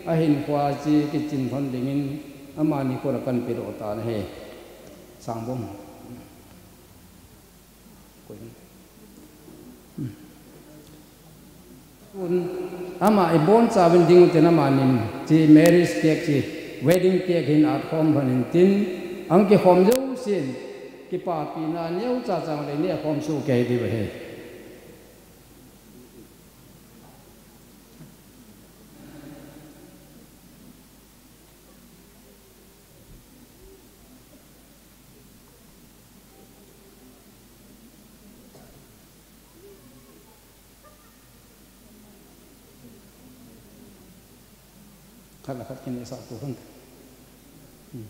ahinkhoa chu kichen lhon dingin amani khut a kan pehdoh tan ahi. Sangbom. Ama ibonchauvin ding utin amanin, hiche marriage cake chu, wedding cake hin atkhom lhonin tin, ahung kikhom jousen, kipapina neocha cha le neikhom soh kei diu ahi. Khat le khat kin eisah tou lhon. Hmm.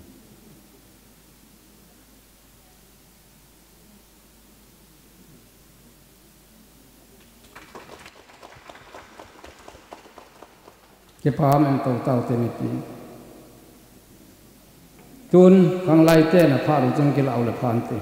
Kipa um in tou taute mipi. Tun, khanglai ten aphat u chun kilah u le phante.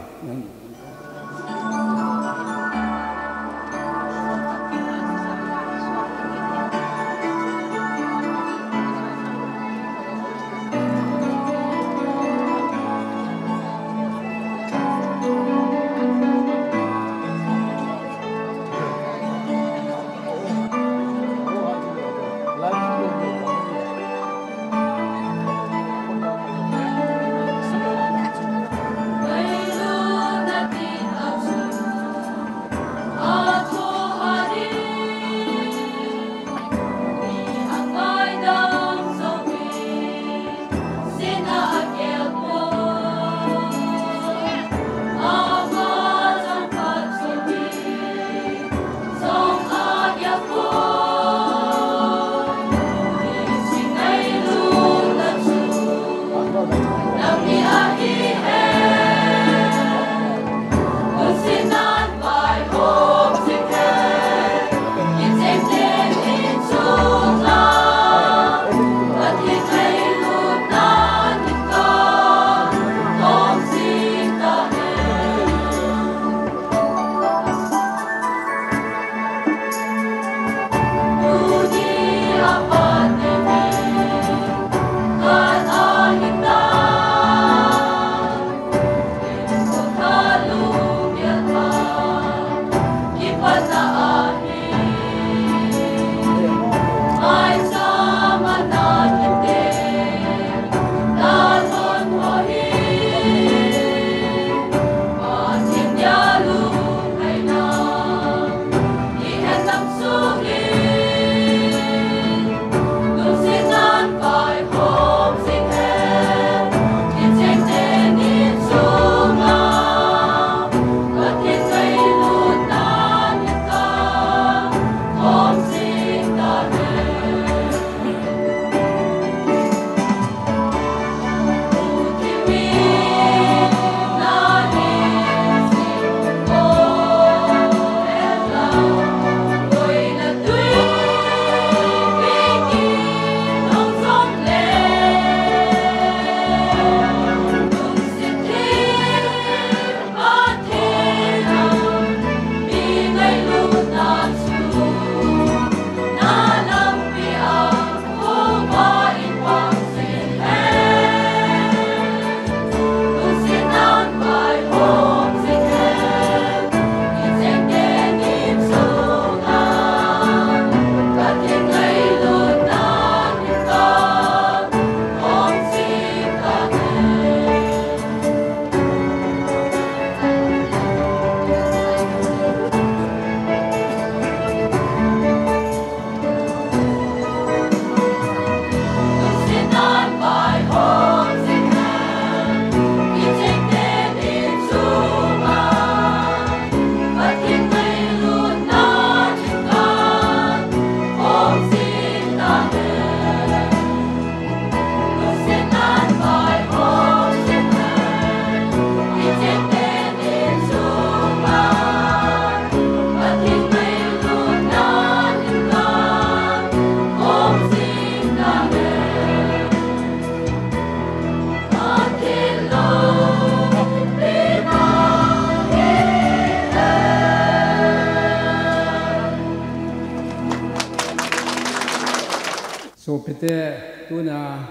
Sopite, tuna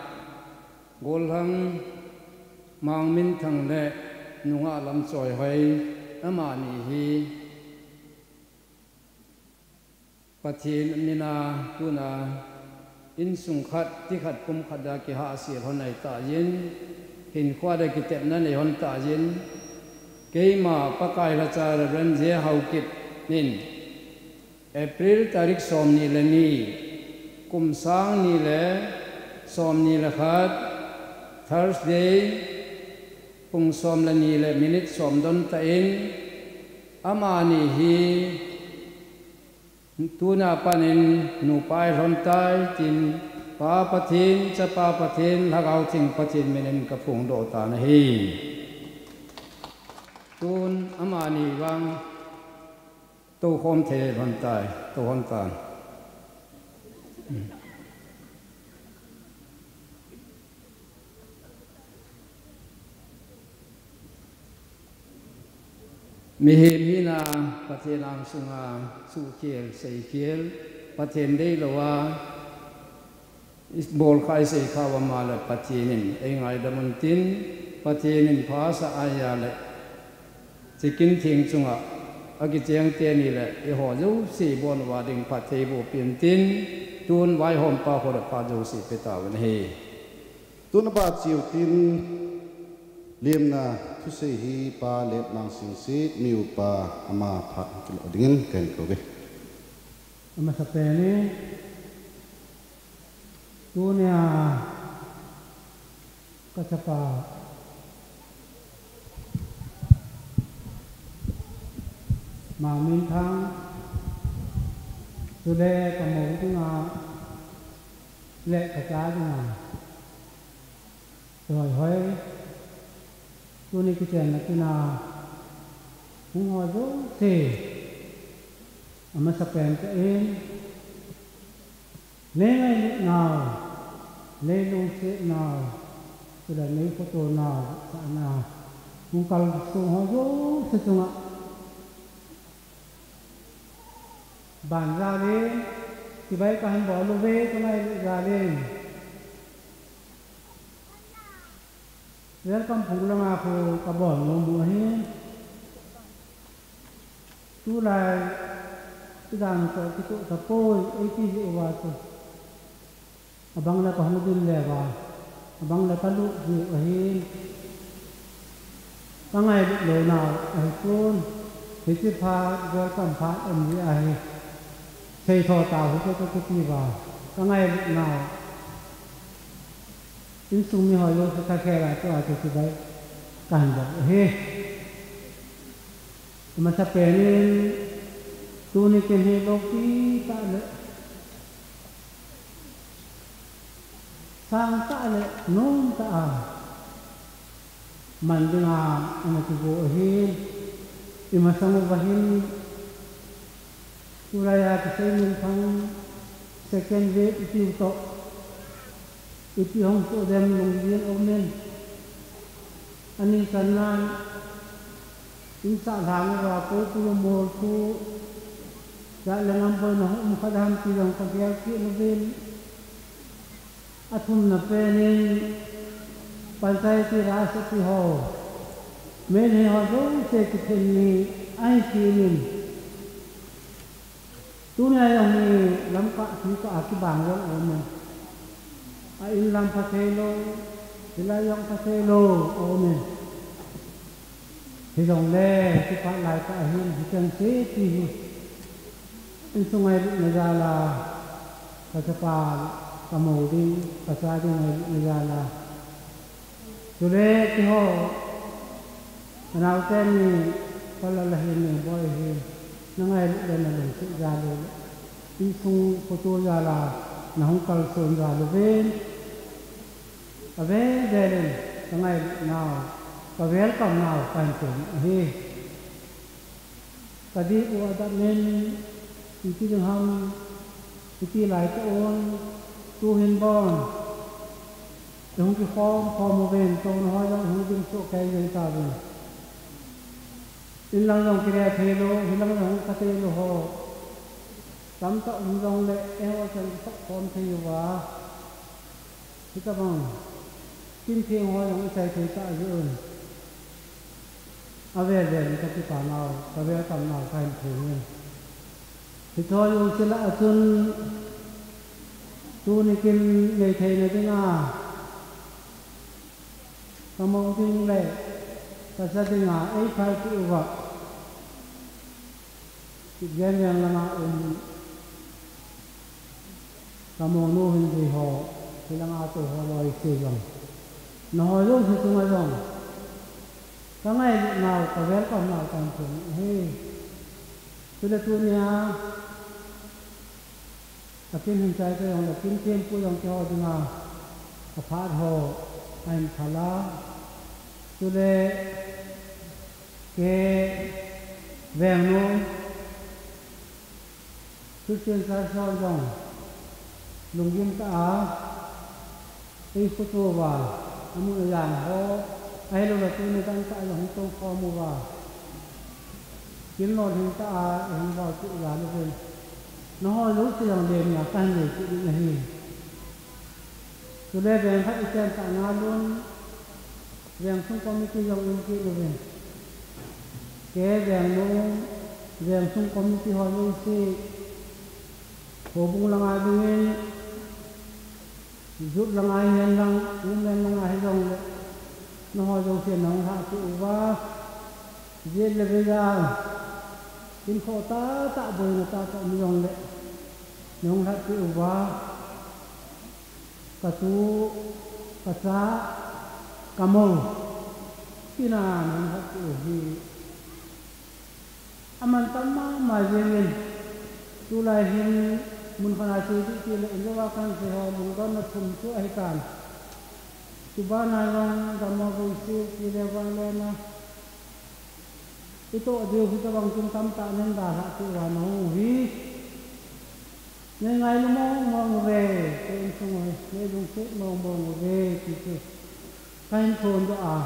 Gollhang Mangminthang le Nungah Lamchoihoi amani hi Pathen mina tuna insung khat, ti khat, pum khat a kihahsel hon ahitan, hinkhoa tepna nei hon tan, keima Pakai lhacha Reverend J. Haokip in April tarik somni le ni, kum sang ni le somni le khat, Thursday, pung som le ni le minute som don tah in, amani hi tuna panin nupa ahilhon tai tin, Pa Pathen, Chapa Pathen, Lhagao Theng Pathen minin kaphongdoh tan ahi. Tun amani vang toukhom thei lhon tai, tou hon tan. Mihem hina Pathen angsunga suhkhel, seikhel, Pathen deilouva bolkhai seikhai uva ama le Pathen in eingaidam untin, Pathen in phasah ahile, Chikin Theng chunga akicheng teni le eiho jouse bon uva ding phatthei boh peh untin, tun vaihompa kho le phat jouse pe tauvin ahi. Tun abah cheu tin, lemna thusei hi Pa Letmang Singsit, mi upa, ama phat kilo dingin kahin kouve. Amasapen in, tunia kachapa Mangminthang, chule kamou dinga le kacha dinga Choihoi, tuni kichenna tina hung ho jouse, amasapen tah in, nei ngailutnau, nei lungsetnau, chule nei khotonau, chana hung kalsong ho jouse chunga, ban jal in chibai kahin bol uve, kangailut jal in. Welcome phung langa khu kabol nom u ahi. Tulai idan toh kitoh tapoi, eiti jeh uva chu. Abang le kahung ding le uva, abang le kalut jiu ahi. Kangailut lounau ahi chun, hiche phat welcome phat aum ji ahi. Seitho tau hite kakiti uva, kangailut nau. Insung miho jouse kakhel a tua chu chibai kahin bol ahi. Amasapen in, tuni kin hi loupi tah le sang tah le nom tah a man dinga ana kigo ahi. Imasang uva hin, tulai a kisei minthang second wave itiu toh, ipi hung soh dem lunggel aumin. Ani channan, insah lhang uva kou kou mol thu, jat le ngam boina hung um kha dem ti jong kagel kit uvin. Athumna pen in, panchayati raj ati ho, Meitei ho jouse kithen ni ahi kit in. Tunia jong hi lamkah thikah a kibang jong aumin. A inlam phathei lou, hilai jong phathei lou aumin. Hijongle, hiche phat lai tah hin, hicheng se ti hi. Insung ngailutna jal a, kachapa, kamou ding, kacha ding ngailutna jal a. Chule keiho, kanaote ni, Palal ahin, Nengboi ahin, nangailut le nalungset jal u, insung khoto jal a, nahung kalson jal uvin. Avel vel in, kangailutnau, ka welcome nau, kahin tem ahi. Kadih u adap in, iti ding ham, iti lai tah un, tuhin bon. Ihung kikhom khom uvin, touna ho jong ihung ding soh kei jeng tauvin. Inlang jong kile thei lou, hilang jong hung kha thei lou ho. Tamtah um jongle, eiho chan kisop khom thei uva. Hitabang, kin theng ho jong isei thei tah jeh un, avel vel in kakipa nau, ka welcome nau kahin phong in. Hiche ho jouse lah a chun, tuni kin nei theina dinga, ka mong ding le ka ja dinga eiphal peh uva, Kitven veng langa um, ka monu hin jui ho, hilanga tou ho loi se jong, nangho jouse chunga jong ka ngailut nau, ka welcome nau kahin phong ahi. Chule tunia ka kin hin chai kei jongle, kin thempu jong keiho dinga ka phat ho ahin phal a. Chule kei vengnu Christian Church ho jong lunggim tah a eikhutup uva, amun ajang ho, ahiloule tuni dang tah a jong hung tongkhom uva, kin lolhing tah a eihung bolpeh jal uvin, nangho jouse jong lemna kahin neipeh ding ahi. Chule veng khat ichan tah ngal un, veng sung committee jong um kit uvin. Kei vengnu, veng sung committee ho jouse, houbung langa dingin, youth langa hihen lang, women langa hijongle, nangho jouse nahung lhahpeh uva, jet le vei a, hinkho tahtah, boina tahtah um jongle, nahung lhahpeh uva, katu, kacha, kamou, tina nahung lhahpeh u hi amantam mama jengin, tulai hin mun khat a che ding tile injouva kahin sei ho lungdonna thum chu ahitan. Chubana jong dammo boise tile vanglena itoh diu hitabang kin tamtah nahin dalhah peh uva nahung u hi nei ngailu mong mong uve, kei insung u hi nei lungset mong mong uve ti chu kahin phondoh a,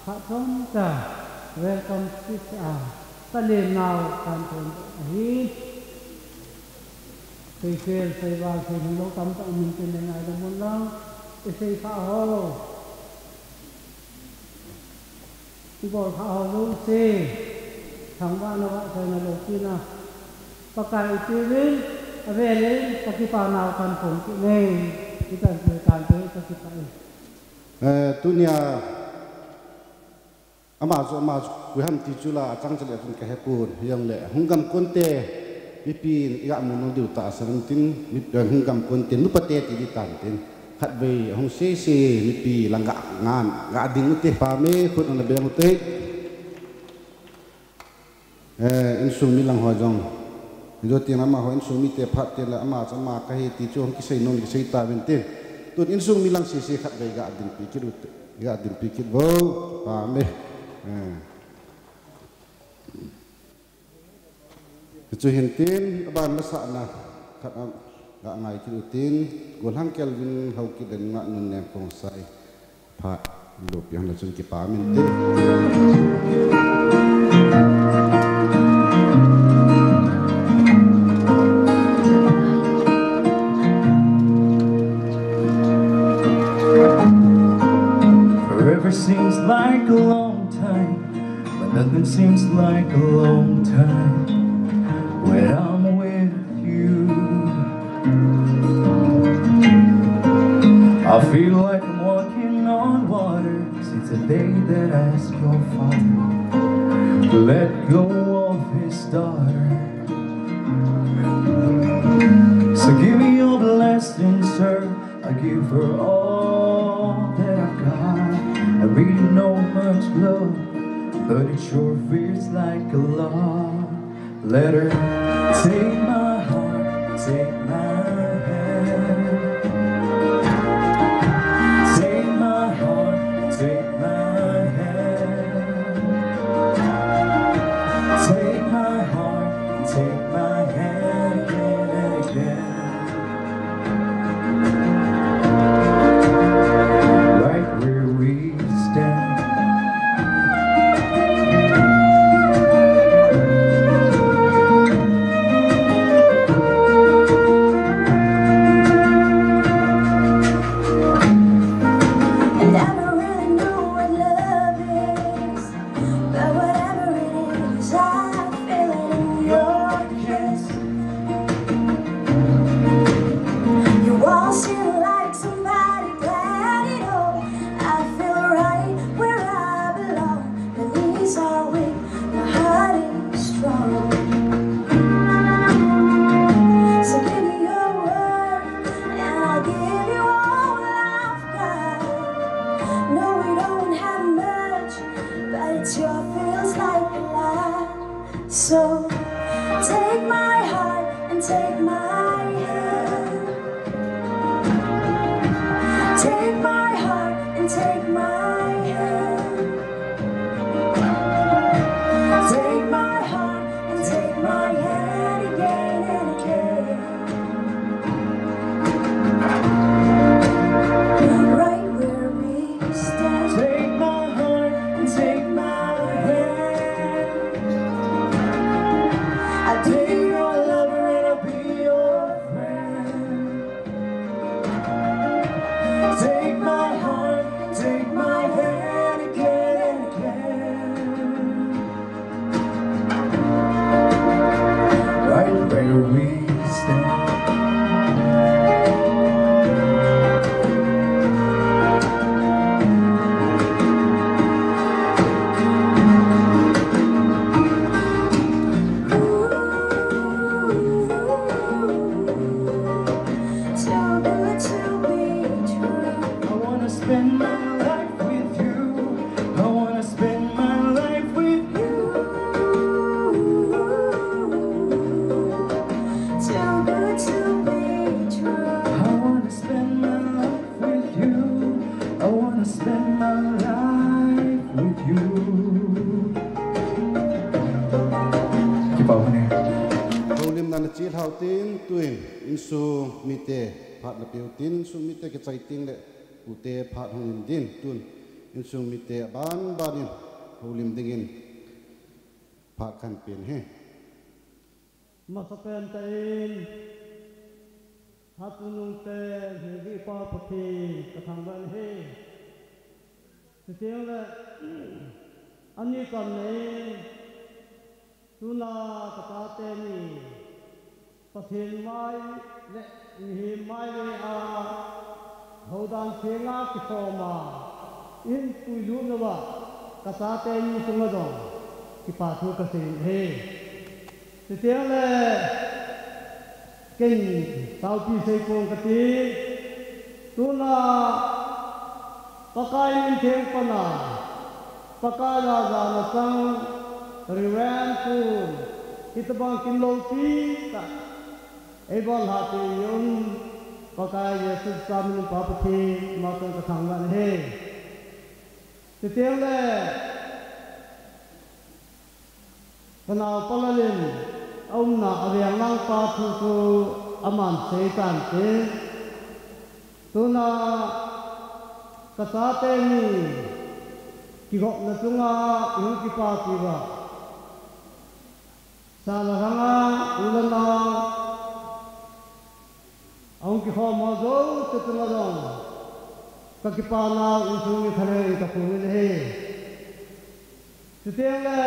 phat chomcha welcome speech a kalemnau kahin phondoh ahi. Seisel, seival, seilhinglou tamtah um intin, nei ngailu mun lang, isei khah ho, ibol khah ho jouse, thangvahna vahchoina loupina Pakai ipeuvin, avelin kakipa nau kahin phong kit e. Hitan chu tante, kakipah e. Eh, tunia ama chu ama chu koi ham ti chu la achang chale chun kahepon, hijongle hung gam konte, mipin iga mu nom diu tahsan intin, mi, eh, hung gam konte, nupate ti ding tantin, khatvei hung sese, mipi lang ga ngan, ga ding ute, pame, khut ana beng ute. Eh, insung mi lang ho jong, hijo tin amaho insung mite phat teng le ama chu ama kahi ti chu hung kisei nom kisei tauvin tin. Tun insung mi lang sese khatvei ga dinpi kit ute, ga dinpi kit vo, pame. Eh. Chuhin tin, aban masatna khat a, ga ngai kit utin, Golhang Kelvin Haokip le Nunga Nunnem Khongsai phat lopi hon le chun kipah minte. Forever seems like a long time, but nothing seems like a long time when I'm with you. I feel like I'm walking on water since the day that I asked your father to let go of his daughter. So give me your blessing, sir. I give her all that I've got. I really know much love, but it sure feels like a lot. Let her take my heart, take my hand. Take my heart, take my hand. Take my heart, take my hand again and again. Right where we stand. So take my heart and take my hand. Take my heart and take my hand. Take my heart and take my hand again and again. Right where we stand. Take my heart and take my hand. I'll be your lover and I'll be your friend. Take my heart, take my hand again and again. Right where we stand. Too good to be true. I wanna spend my life with you. I wanna spend my life with you. Too good to be true. I wanna spend my life with you. I wanna spend my life with you. Kipa hone. Houlimna na chil hau tin tuin insung mite phat na piu tin, insung mite kichai tin le ute phat hong in din tun insung mite ban ban in houlim dingin phat kan pin he. Masapen tain hatunung te hei pa Pathen ka thangvah e. Chuteng le ani kan nei tuna ka tate ni Pathen mai le mihem mai le a houdan thenga kikhom a in puilut nova ka tate ni sunga jong kipa thu ka sei e. Chuteng le ken taupi sei pong kati tuna Pakai min theng pana Pakai la jana chang Reverend Pu hitabang kin loupi ta ei bol ha te yun Pakai Jesu Christa min pa Pathen ma tong ka thangvah e. Chuteng le Ka nao Palalin a umna a veng lang pa thu chu aman sei tan te. Tuna ka chate ni kigopna chunga i hung kipa pi va. Sala ranga ulana a hung kikhom ho jouse chunga jong ka kipana insung ni thale in ka phung in ahi. Chuteng le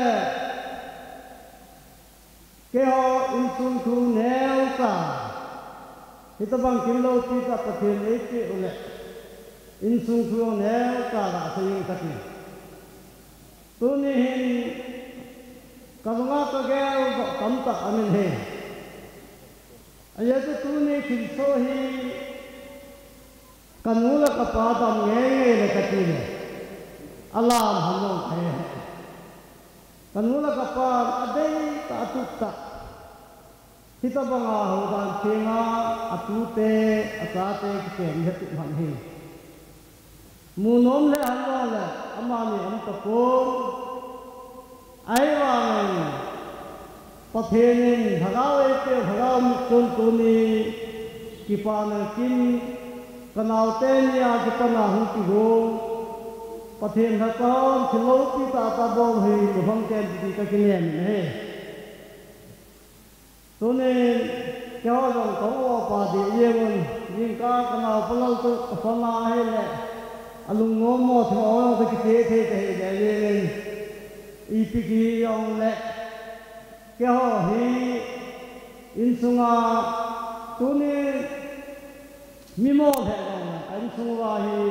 keiho insung thu neocha hitabang kin loupi ta Pathen eipeh u le insung thu neocha la sei in kati. Tuni hin ka lunga ka gel doh tamtah aum in ahi. Ajeh chu tuni thilsoh hi ka nu le ka pa dam ngei ngei le kati le alam han long thei ahi. Ka nu le ka pa adei tah atup tah hitabanga houdan thenga atute achate kichen hi atup han ahi. Mu nom le han long le amani aum tapon. Ahivangin Pathen in lhagao eipeh lhagao mit chun tuni kipana kin ka naote nia kipana hung kigong Pathen lhachom thil loupi tahtah bol hi lungthim ten ti ka kinem in ahi. Tunin keiho jong ka u pa ding jeng un, jingkah ka nao Palal chu ka sona ahile alungnom mo thim a ong ka kiti thei ka hi le jeng in, ipi ki jong le keiho hi insunga tunin mi mo le jong le ka insung uva hi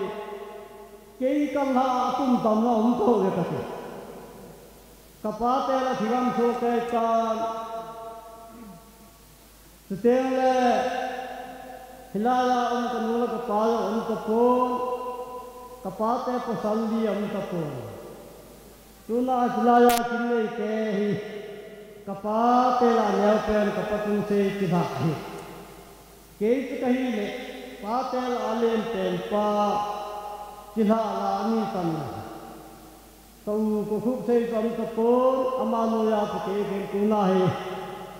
kei ka la a tum tam la um tho le ka ti. Ka pate la thigam thu kei kan. Chuteng le hilai a um ka nu le ka pa jong um tapon. Ka pate pasal li um tapon. Tuna hilai a kin nei te hi ka Pate lah a neo pen ka pa chun sei kilha hi. Kei chu ka hi le, pate lah a len pen pa kilha lah a ni tan. Ka u ka khup sei chu um tapon, ama noiya chu kei khen tuna hi.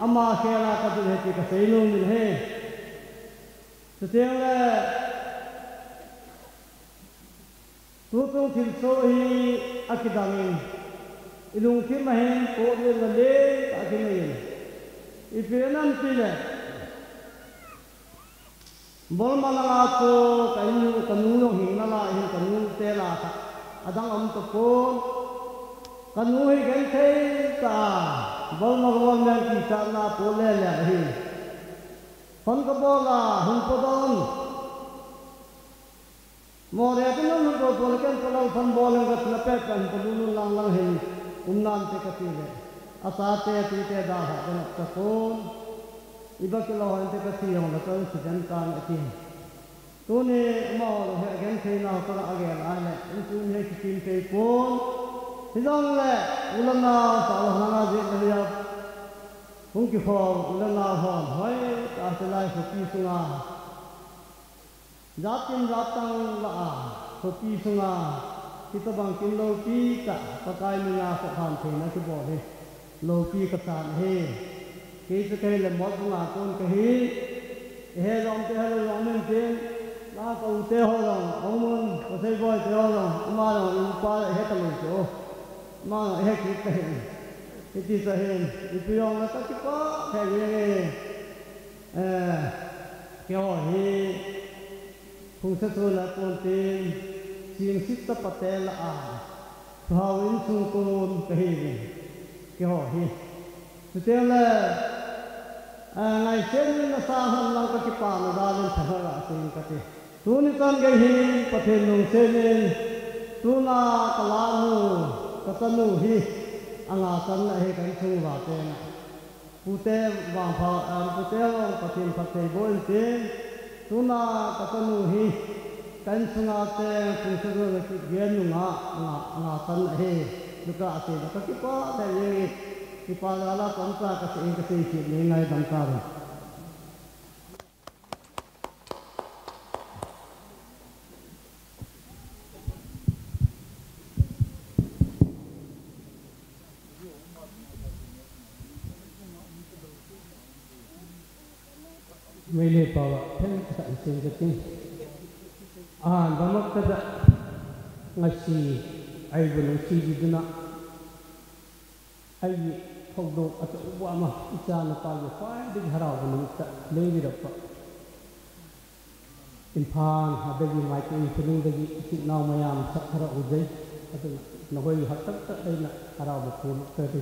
Ama khel a ka ding ahi ti ka sei nom in ahi. Chuteng le, tuchung thilsoh hi akidang in, i lungthim a hin poh lel na lentah kinei in. Ipi ham itile, Bolma langa chu ka in, ka nu jong hing nalai hin, ka nu te lah a adang um tapon. Ka nu hi genthei tah a, Bolma government kichatna poh lel lel ahi. Phone ka bol a, hung podoh un. Moreh a chu nang hung podoh le ken palal phone bol leng ka tina pet kan palal lang lang hin um nante ka ti le. Achate tute dalha ka nop tapon. Iba kilou hinte ka ti jong le ka accident tan ati. Tuni amaho jong hi agentheina ho ka la agel a le, insung hi kikim thei pon. Hijongle, u le nao, sah le lhang a jeh le hi a, hung kikhom u le nao hon, hoitah a hilai khopi sunga Jat tin jat tang lah a, khopi sunga, hitobang kin loupi tah, Pakai mina kholhan theina kibol hi, loupi kasan ahi. Kei chu kei le mot bunga kon kahi, ihe jong te helou jong min tin, la ka u te ho jong, aum un, ka seiboi te ho jong, ama jong, upa le ihe talou chu, ama jong ihe kit kahi. Hiti chu ahin, ipi jong le kakipah thei jenge. Eh, keiho hi, Phungse chu la kon tin, Singsit chapate lah a, Thuhao insung kon kahiuvin, keiho hi. Chuteng le, eh, ngaisen in nasa hon lang kakipana jal in thahat a sing kati. Tuni chan gei hin Pathen lungset in, tuna ka lhanu, ka chanu hi, anga channa hi ka insung uva tenga. Pute vangpha, em, pute vang Pathen phatthei boh in tin, tuna ka chanu hi, ka insunga cheng, Phungse chu na kit gen nunga, anga, anga channa hi, Luka a seina kakipah thei jenge, kipa jal a chomcha kasei in kasei kit nei ngaidam tauve. Meitei pao a, theng khat in sim kating. Ahan, vamak kada ngasi, aibu nung si di duna. Ahi thoudoh achouva ama, icha napa hi khwaiding harauva numei ta, lei ni rapa. Imphal, adagi maitei, khuning dagi, ichih nao mayam, sak harau ujai. Aduna, nahoi hatak ta, aina, harauva phuluk ta ri.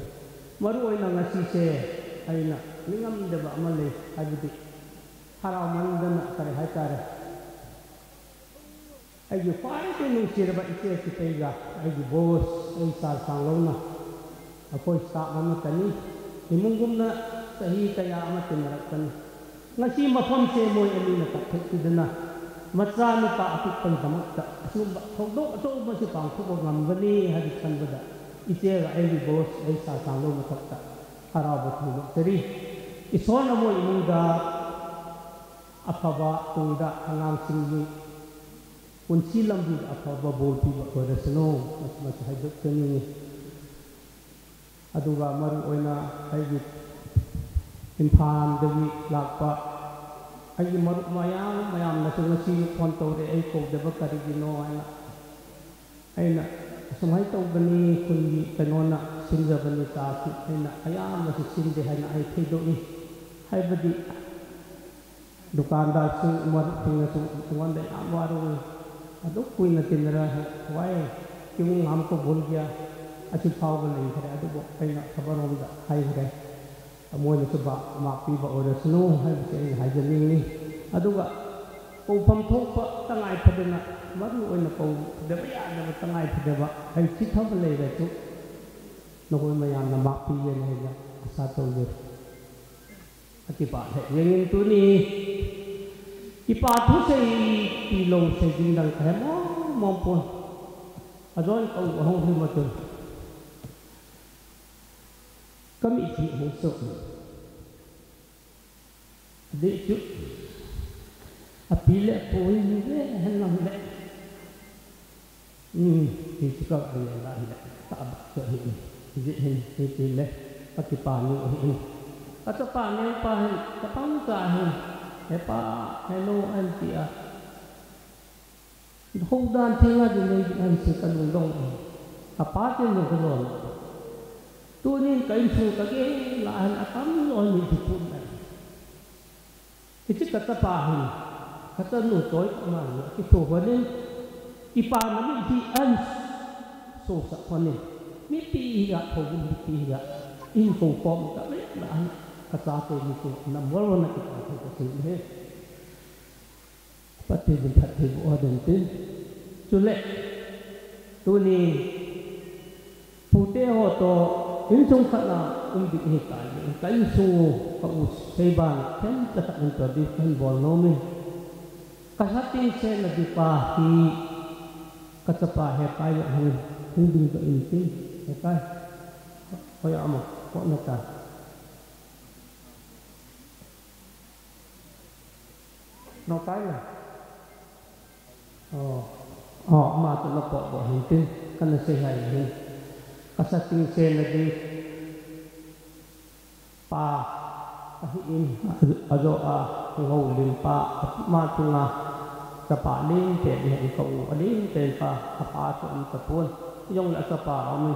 Maru aina ngasi se, aina, ningam deba ama lei, adidi. Harau man dana, kare hai ta re. Aigi khwaitei nungsi raba iche kitei ga, aigi boss, ei sar sang louna. Apoi staff ama tani, imung gumna, sahi kaya ama tinarap tani. Ngasi mafam se moi ani na tak thek ti dana. Macha nupa apik pan damak ta, asum ba, thoudoh, thoudoh ma si pang thoudoh ngam gani, hadi chan bada. Iche ga aigi boss, ei sar sang louna tak ta. Harau ba thoudoh tari. Ison amo imung da, Aphaba tungda angangsing hi, punsi lambi aphaba bolpi ba oirasanu, mas, mas haidok teni. Aduga maru oina aigi Imphal dagi lakpa, aigi maru mayam, mayam na tunga si phone toure, ei kou deba karigino aina. Aina, sumhai tou bani khun gi kanona simja bani ta ki, aina, ayam na si sim de haina ai thei do i. Hai badi, dukandar sung umar ting na sung, sung wan de am waru. Adu kui na tin ra, wai, kiung ham ko bol gya, achi phau ba lei khare, adu bo, aina, khabar hom da, hai khare. Amoina chu ba, makpi ba oirasanu, hai ba che hai janing ni. Aduga, kou pham thok pa, tangai phadena, maru oina kou, deba ya, deba tangai phadeba, hai chi thab lei ba chu. Nahoi mayam na makpi yen hai na, asa tou yen. Akipa he, yen in tuni. Kipa thu sei, pi lo sei ding dang ka he mo, mo pon. Adon kou, ahong hi ma tun. Kami ti hung so. Adeh chu. Api le apu hi ve hen lang le. Hmm, ti chu ka le la le. Ta ba chu hi. Ji hin, ti ti le. Ka ti pa ni hi. Ka ta pa ni pa hin, ka pa ni ka hin. He pa, hello, auntie a. Houdan theng a ding nei ding ahi ti ka lungdong. Ka pa te lung ka lon. Tunin ka insung ka gel a hin atam loi ni ti pun ahi. Hiche ka chapa hin, ka chanu choi ka man, kitho honin, kipana mipi ahin sosah honin, mipi hi a, thoubung mipi hi a, in ko pom ka le na ahin, ka chate ni ko, na mol na kipa ko ka sei he. Pathen in phattheiboh hen tin. Chule, tuni, pute ho toh, insung khat a um ding ahi tai. Ka insung u, ka u Seiban, themcha khat in toh ding kahin bol nom in. Ka sa ting sena ding pa hi, ka chapa Hekai le hin, hung ding toh in tin. Hekai. Hoi ama, ko na ta. Nau tai la. Oh. Oh, ama toh na po bo hin tin. Kana sei hai hin. Ka sa ting sena ding. Pa. Ahi in. Ajo a. Ngau lim pa. Ama tunga. Chapa lim pen hi ka u. Alim pen pa. Apa toh um tapon. Jong le chapa um.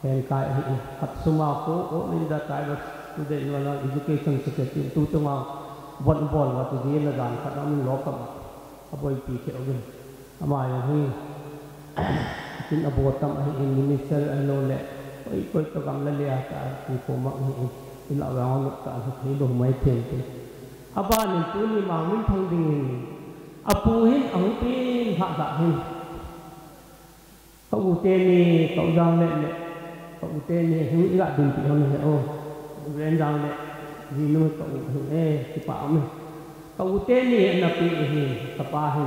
Hekai hi, khat suma ko, All India Tribal Student Union Education Secretary, tu tunga, bon bol va tu dina dan khat amin lo kam, aboipi keu gin. Ama jong hi, tin abo tam ahi in minister ahilou le, koi, koi toh gam la le a ta, ti ko mang hi in, in la vang lo ta, hi thei lou mai thei te. Abanin tuni Mangminthang dingin, apu hin, ahung pin, ha da hin. Ka u teni, ka u Jangle le, ka u teni, hu iga ding ti hon he o. Ven Jangle, jinu ka u hi e, kipa um e. Ka u teni, napi hi, kapa hi.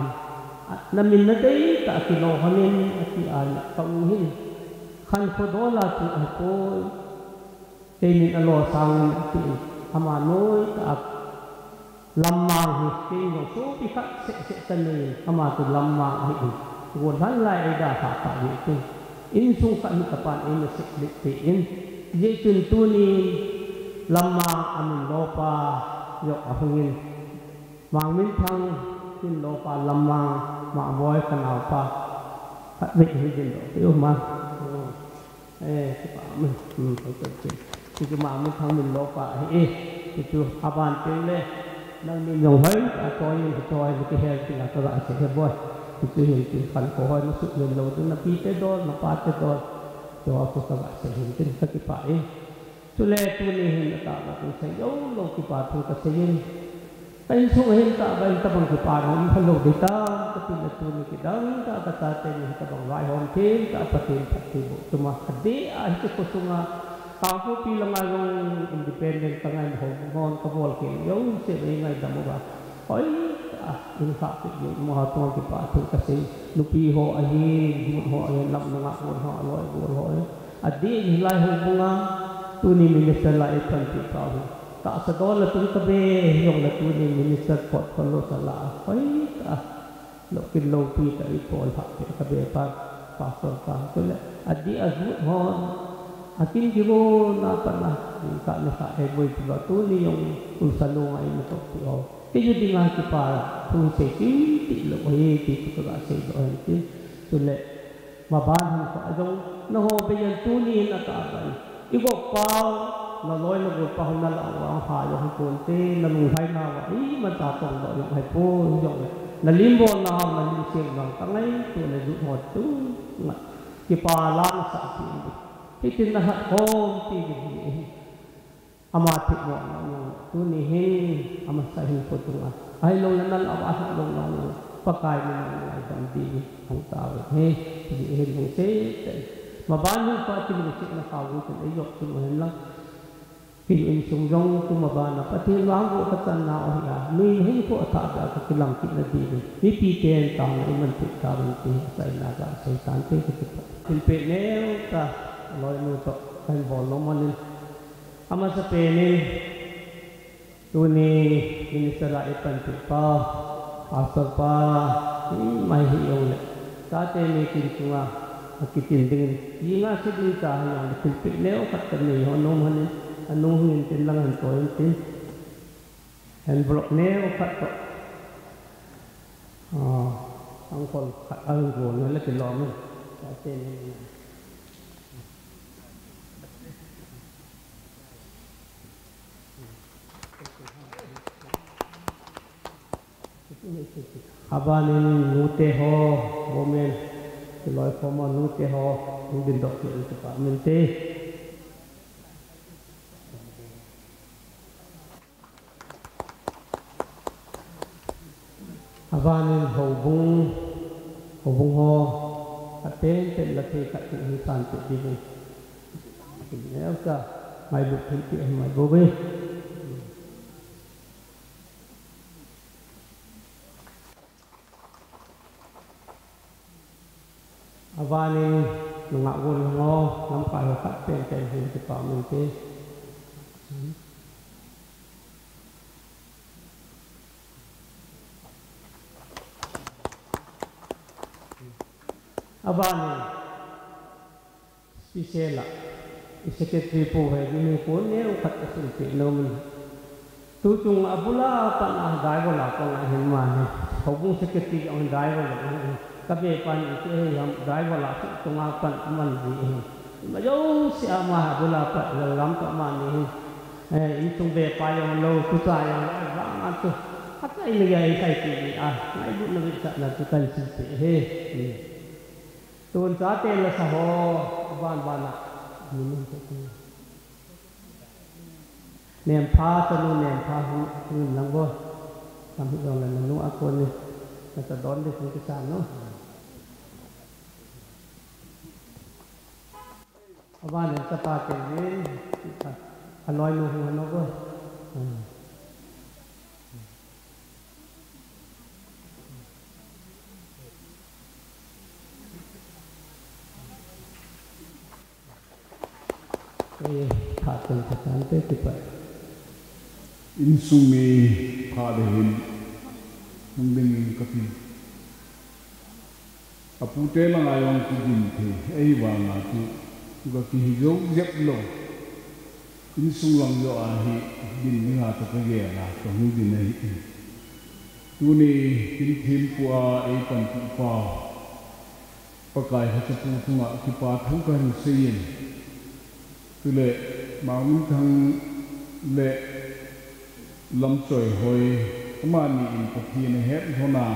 A, namin nadei tah a kilo honin, ati a, ka u hi. Khankho dola tu ahipoi. Keinin alo sangin ati, ama noi tah a lammang hi, kei jong sopi khat seh seh kanei, ama chu lammang ahi in. Golhang lai eida kha ta hi tin. Insung khat hi kapan eina seh lih te in. Hijeh chun tunin lammang amin lopa jong ahungin. Mangminthang hin lopa lammang, Maboi kanaopa. Khatvei hi din doh te uma. Eh, kipa, hmm, hmm, thei thei thei. Hichu Mangminthang min lopa ahi e. Hichu aban teng le. Nangni jong hoi, a toi, a toi, ni kihel, ti la, ka ga se he boi. Hichu hin, ti khankho hoi, na sut min lo, ti na pi te dol, na pa te dol. Ti ho, ko ka ga se hin, ti ka kipa e. Chule, tuni hin, atah a, tu sei, yo, lo kipa, thu ka sei in. Ka insung hin tabang tabang kipa nom khalou ding tam, ka tin le tuni kidang tah a ka chate ni tabang vaihom thim tah a Pathen phattheiboh tuma adeh a hiche khosunga, Kangpokpi langa jong independent ka ngai ho hon ka bol kei jong se nei ngaidam uva. Hoi tah a, in kha ki jong mo ha tong kipa thu ka sei, nupi ho ahin, mun ho ahin, lam nunga mun ho, aloi mun ho ahin. Adeh in hilai houbunga, tuni minister la eipanpi tauve. Tahsa dol a tung kabe, jong la tuni minister portfolio sa la, hoi tah a, lo kin lopi tah a eipol hah peh kabe pa, pastor pa, chule, adeh a jut hon, akin kigon a pat a, ka le ka eiboipi lou, tuni jong, ulsa lunga eina tohpi ho. Kei jong dinga kipa, thu sei kim ti lou, hoi ti tu ka sei lou, hoi ti, chule, Maban hin kho a jong, nangho beiyin tuni in atah a ban. I gop pau, na loi na gol pau na la wa ha jong hi kon te, na lunglhai na wa, i man ta tong lo jong hai po jong le. Na lim bol na, na lim seng na, ka ngai tu na ju ho tu, nga. Kipa la na sa ti. Hitin na hat hom ti di hi. Ama thip mo, tuni hin, amasa hin photunga. Ahilou le nal awa ha lou lou lou. Pakai min ngaidam ding, hung tauve. Hi, hi, hi, lungset tah in. Maban hin pa ti lungset na kau gu tin, ei jop tin hen lang. Hi insung jong tu maban na Pathen vang gu ka chan na o hi a. Nui hin ko atha ba ka kilang kit na ding. Mipi ten tang na iman thip ta ban ti, sai na ga, sai tan te ka ti pa. Tin pe neo ta, loi nu to, kan bol lo manin. Amasapen in tuni minister a ipanpi pa, pastor pa, imahi jongle, tate mi kin chunga akitin dingin, inga si ding ta hijongle, thilpeh neo khat kanei ho nom hon in, anung hung in tin lang hon to in tin. Envelope neo khat toh, ah, angkol khat ahung gon le kilom in. Tate mi. Abanin nute ho, women, kiloi khom ho nute ho, hung dingdoh kit in kipah mente. Abanin houbung, houbung ho, apen pen la thei khat hung sanpeh dingin. Neocha, ngailut thilpeh ahi mai bouve. Abanin nungah golhang ho, lamkai ho khat pen pen hin kipah mente. Abanin, special a, i secretary pu hi, mi pu neo khat kasilpeh nom in. Tuchung abul a pat a driver la pang ahin mani. Houbung secretary jong driver la ahin. Kabe pan iti hi ham driver la si tunga pan aman ji hi. Ima jouse ama abul a pat la lam ka mani hi. Eh, insung be pa jong lou, tucha jong lou, vang a tu. Atai ni ya isai ti ni a. Ngailutna vetsahna tu kahin silpeh hi. Hmm. Tun chate la sa ho, ban ban a. Min min te te. Nempha, tanu nempha, hung, hung lang bo. Tam hi jong la nanu a kon ni. Na ta don de hung kisan no. Abanin chapa te ni. Aloi nu hung no bo. Hmm. Ei, phat chun phat chun te kipah. Insung mi phat le hin hung dingin kati. Apute langa jong kigin thei, ahivanga chu, ga kihi jou jep lou. Insung lang joh a hi, din dinga toh kagel a, kahung din ahi. Tuni, kin thempu a, eipanpi pa, Pakai Hachapu chunga, kipa thu kahin seiyin. Chule, Mangminthang le Lamchoihoi, amani in Pathen ahet lhon a.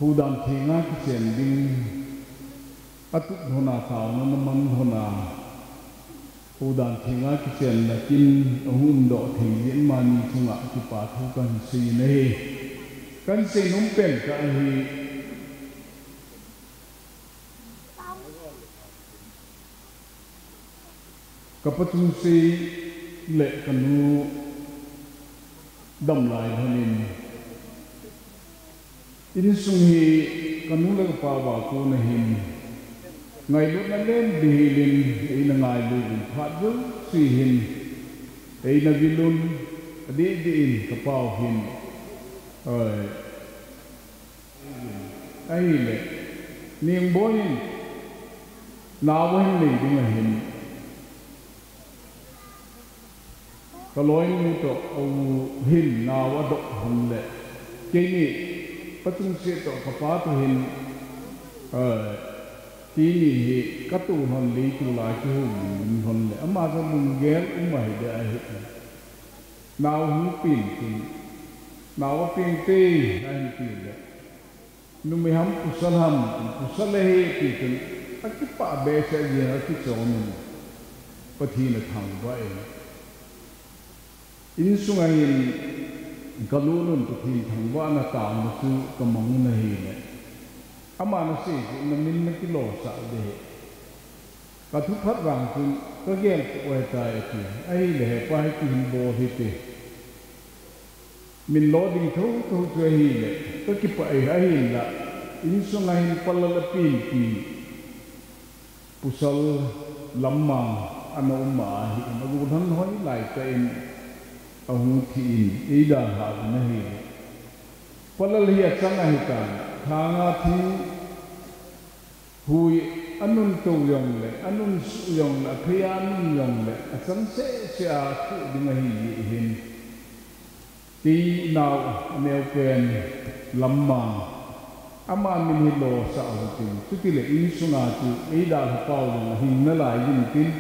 Houdan thenga kichen ding, atup lhon a taona naman lhon a, houdan thenga kichenna kin ahung umdoh thei jeh in amani chunga kipa thu kahin seiyin ahi. Kahin seinom pen kah ahi. Ka pachung sei le ka nu dam lai lhon in, insung hi ka nu le ka pa va kona hin ngailutna len bihil in eina ngailu uvin phat jouse hin eina vil un, adih dih in ka pau hin, oi, Ahile, Ningboi in, nao ahin nei ding ahin. Ka loinu toh, a u hin, nao adoh hon le. Keini, pachung sei toh, ka pa toh hin, eh, keini hi, ka tu hon le, tu la kihou hon le. Ama sa lunggel, um ahi de ahi. Nao hung pen tin, nao apeng te, ahin ti le. Numei ham pasal ham, pasal ahi ti chun, akipah behseh jeng a kichom in, Pathen athangvah in. Insung a hin, ka lolun Pathen thangvahna taona chu ka mang un ahile. Ama na sei chu na min na kilosah de. Ka thuphat vang chun ka gel poi tai ati. Ahile hepa hiti hin bol hite. Min lo ding thotho chu ahile ka kipah e ahinla. Insung a hin palal a penpi. Pasal lammang ana um ahi in, agollhang hoilai tah in ahung thi in, eidalhah uvin ahi. Palal hi achang ahitan, thanga thi hui anun tou jongle, anun suh jongle, aphei a anun jongle, achang sehseh a khuh ding ahi jeh hin. Kei nau aneopen lammang, ama min hi losah uhitin, chutile insunga chu eidalha pau jong ahing nalai jing tin,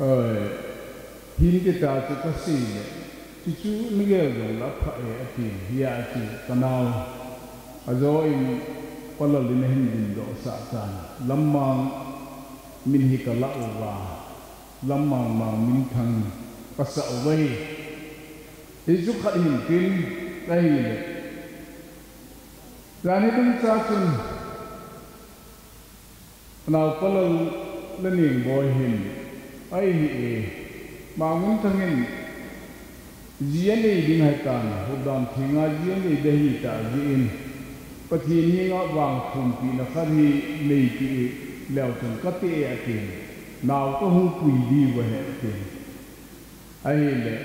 eh, hinte ta chu kasei le, chuchu nagel jongle apha e atin, hia chu kanau ajo in Palal in ahin dingdoh sah tan, lammang min hi kalah uva, lammang mang minthang kasah uva hi. Hichu khat hin tin, ahile, jan hi dungcha chun, anau Palal le Nengboi hin, ahi e, Mangminthang in ji anei ding ahitan, Houdan thenga ji anei ding ahitah jeh in, Pathen henga vangphumpina khat hi neipeh leu chun kate atin, nau kahung pui diu ahi atin. Ahile,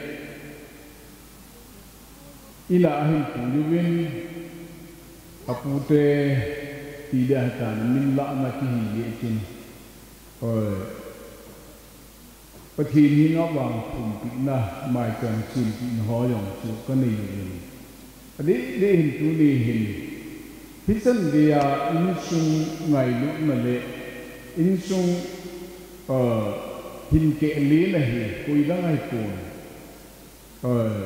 ina ahin pui uvin, apute ti dia ahitan, min lahna kihi jeh chun, oi, Pathen henga vangphumpina, maicham sempehna ho jong chu kanei uvin. Adeh deh hin tuni hin, hichan geiya insung ngailutna le insung, eh, hin kehlelna hi koidang ahipon, eh,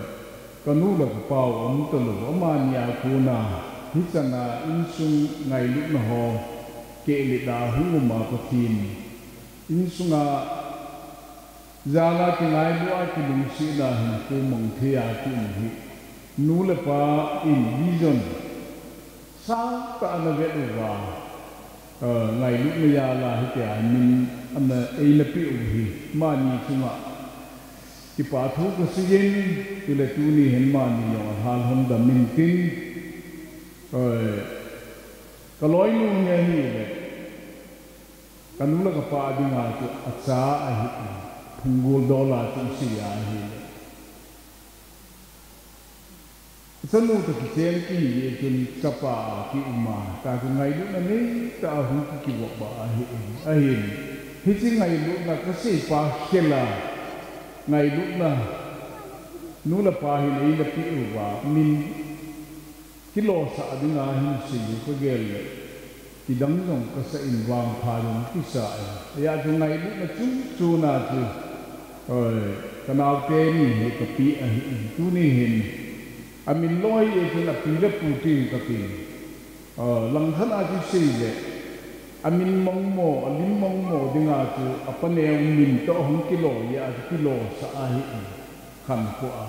kanu le kapau aum talou, amani a kona hichana insung ngailutna ho kehlel a hung um a Pathen insunga jala kingailu a kilungsetna hinkho mang thei a kium hi, nu le pa in vision sangtah ana vet uva, eh, ngailutna jala hitia min ana eina peh u hi, amani chunga kipathu kasei in, chule tuni hin amani jong alhalhon dam intin, eh, kaloinu hi ahile, kanu le kapa dinga chu acha ahi, phunggol dol a chu isei ahile, chanu toh kichen kiji chun chapa a kium a, tua chu ngailutna neitah a hung kikivop a ahi, ahin. Hiche ngailutna kaseipa khel a, ngailutna nu le pa hin eina peh uva, min kilosah dinga hin sei u kagel le, kidang jong kasah in, vangpha jong kisa in. Hijeh chun ngailutna chungchon a chu, oi, kanaote ni hi kapeh ahi in, tuni hin amin loi e chun api le apu tin katin. Oi, langkhat a chu sei le, amin mongmo, alim mongmo dinga chu apaneo min toh hung kilo jeh a chu kilosah ahi in, khankho a.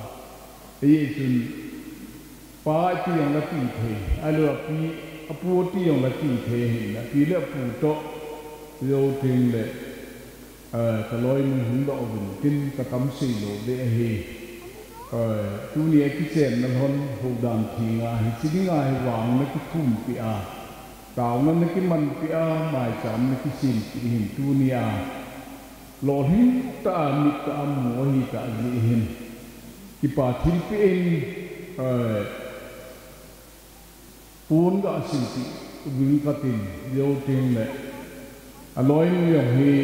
Hijeh chun, pa ati jongle ati thei, ahilou api, apu ati jongle ati thei ahin, api le apu toh, jou teng le, eh, kaloinu hung doh uvin tin katam sei lou ding ahi. Eh, tuni a kichenna lhon Houdan thenga hiche dinga hi vang nakithum peh a, taona nakiman peh a, maicham nakisem peh hin tuni a lolhing tah a, mit tah a mu ahitah jeh hin, kipa thilpeh in, eh, pon gasempeh uving katin, jou teng le, aloinu jong hi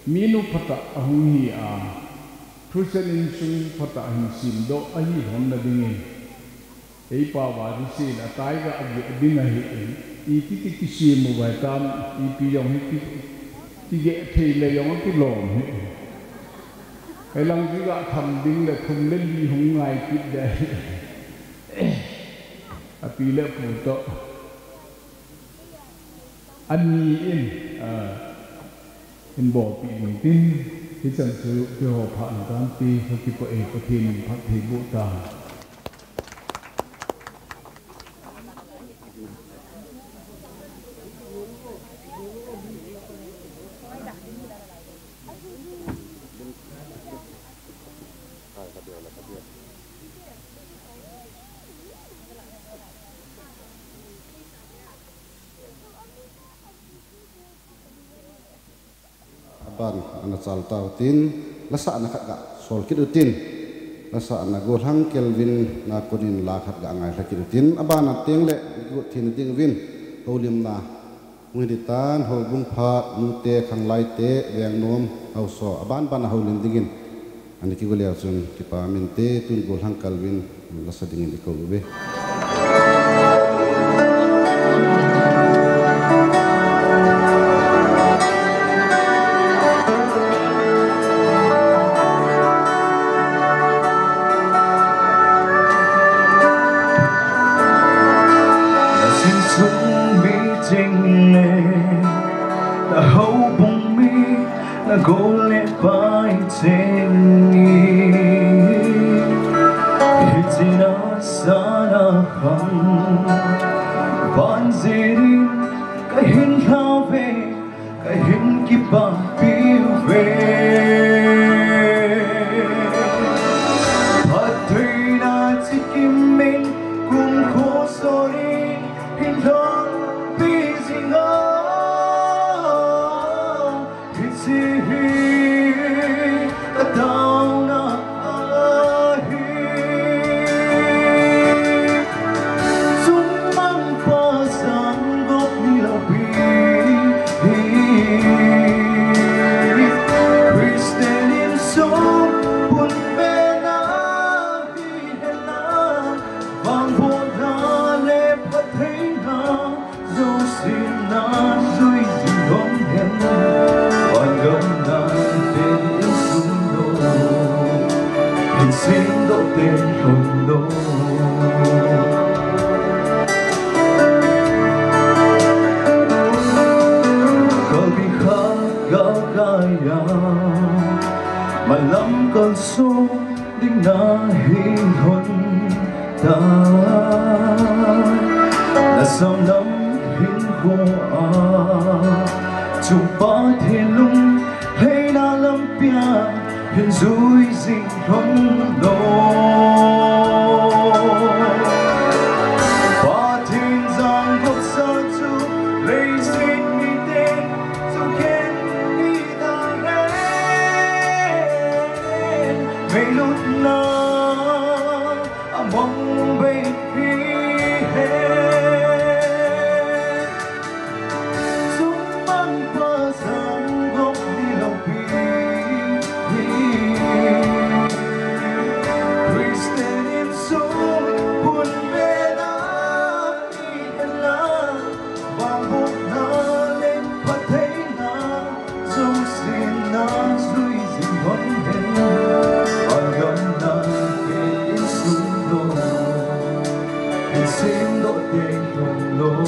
minu phatah ahung hi a, thucheng insung phatah hin semdoh ahi lhon na dingin, eipao a chu sei le atai gageh ding ahi in, iti ti kisem uva hitam, ipi jong hi ki, kigeh thei le jong akilom hi. Hilang chu gatham ding le thum le li hung ngai kit ding ahi. Api le apu toh ani in, ah, hin bolpeh ding tin, hichan chu keiho phat in kanti, kakipah e, Pathen in phatthei boh tan. pan ana chal tau tin, lasahna khat ga sol kit utin, lasahna Golhang Kelvin na konin la khat ga ngailha kit utin, abana teng le gut thina ding uvin, holimna hung hi tan, houbung phat, nute, khanglaite, vengnom, haosa, aban bana holim dingin, ani kigo leu chun, kipa minte, tun Golhang Kelvin, lasa dingin i kou uve. Sinsung mi ching le, na houbung mi, na gol le pai ching ni. Hiche na sana khang, van jin kahin lhau ve, kahin kipahpi uve. Phattheina chikim in kum kho sori hin lhangpi jing a. Hiche hi ka taona ahi. Chun mangpa sang gop ni lou pi. Christian insung pun bena hi hena. Vangbohna le phattheina. Jouse na jui jing lhon hen, van gam na pen insung lou, hin semdoh teng lhon lou. Kalbi khat galkai a, malam kalsong ding nahi lhon tai. Na samlam hin hoa, chu Pathen lunglhaina lampi a hin jui jing lhon lou. Pathen jang gopsa chu leiset mite chu khen mi ta hen. Meilutna among bei hi hen. Sumang pasang gop ni lou pi. Christian insung pun bena hi hen la. Vangbohna le phattheina, jouse na jui jing lhon hen. Van gam na pen insung lou, hin semdoh teng lhon lou.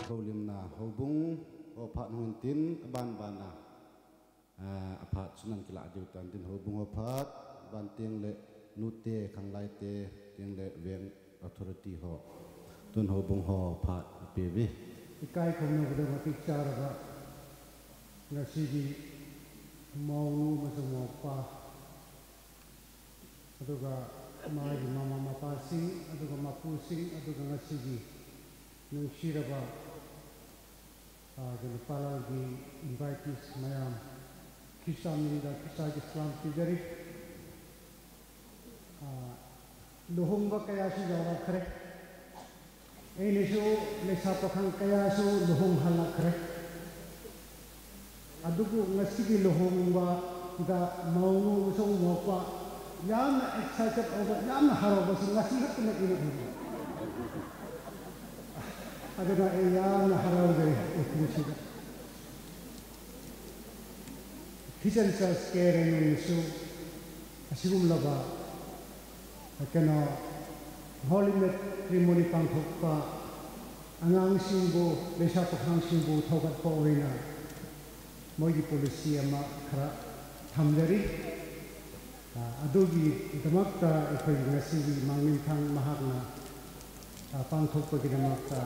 Holimna houbung ho phat hung tin, aban bana, ah, aphat chu nan kilah diu tan tin, houbung ho phat, ban teng le nute, khanglaite, teng le veng authority ho, tun houbung ho phat pe ve. Ikai khom na gudang atik chara ba, ngasigi maunu masu mapa. Aduga magi mama mapa sing, aduga mapu sing, aduga ngasigi nungsiraba, ah, gana palal gi invitees mayam, Christa minda Christa gi salam pidari. Luhung ba kaya su jawa khare. Ei ni su lesa pakhang kaya su luhung hala khare. Adugu ngasi ki luhung ba da maungu so mo pa. Yamna excited over, yamna harau ba su ngasi hat na ina ina. Adana ei yamna harau de ei ni su da. Christian Church ke renu ni su. Asigum laba. Keno, Holy Matrimony pangthokpa, angang singbu, lesa pakhang singbu, thokat po uina, moigi policy ama khara thamjari, adugi damakta, eikhoi ngasi Mangminthang mahakna, pangthokpa gi damakta,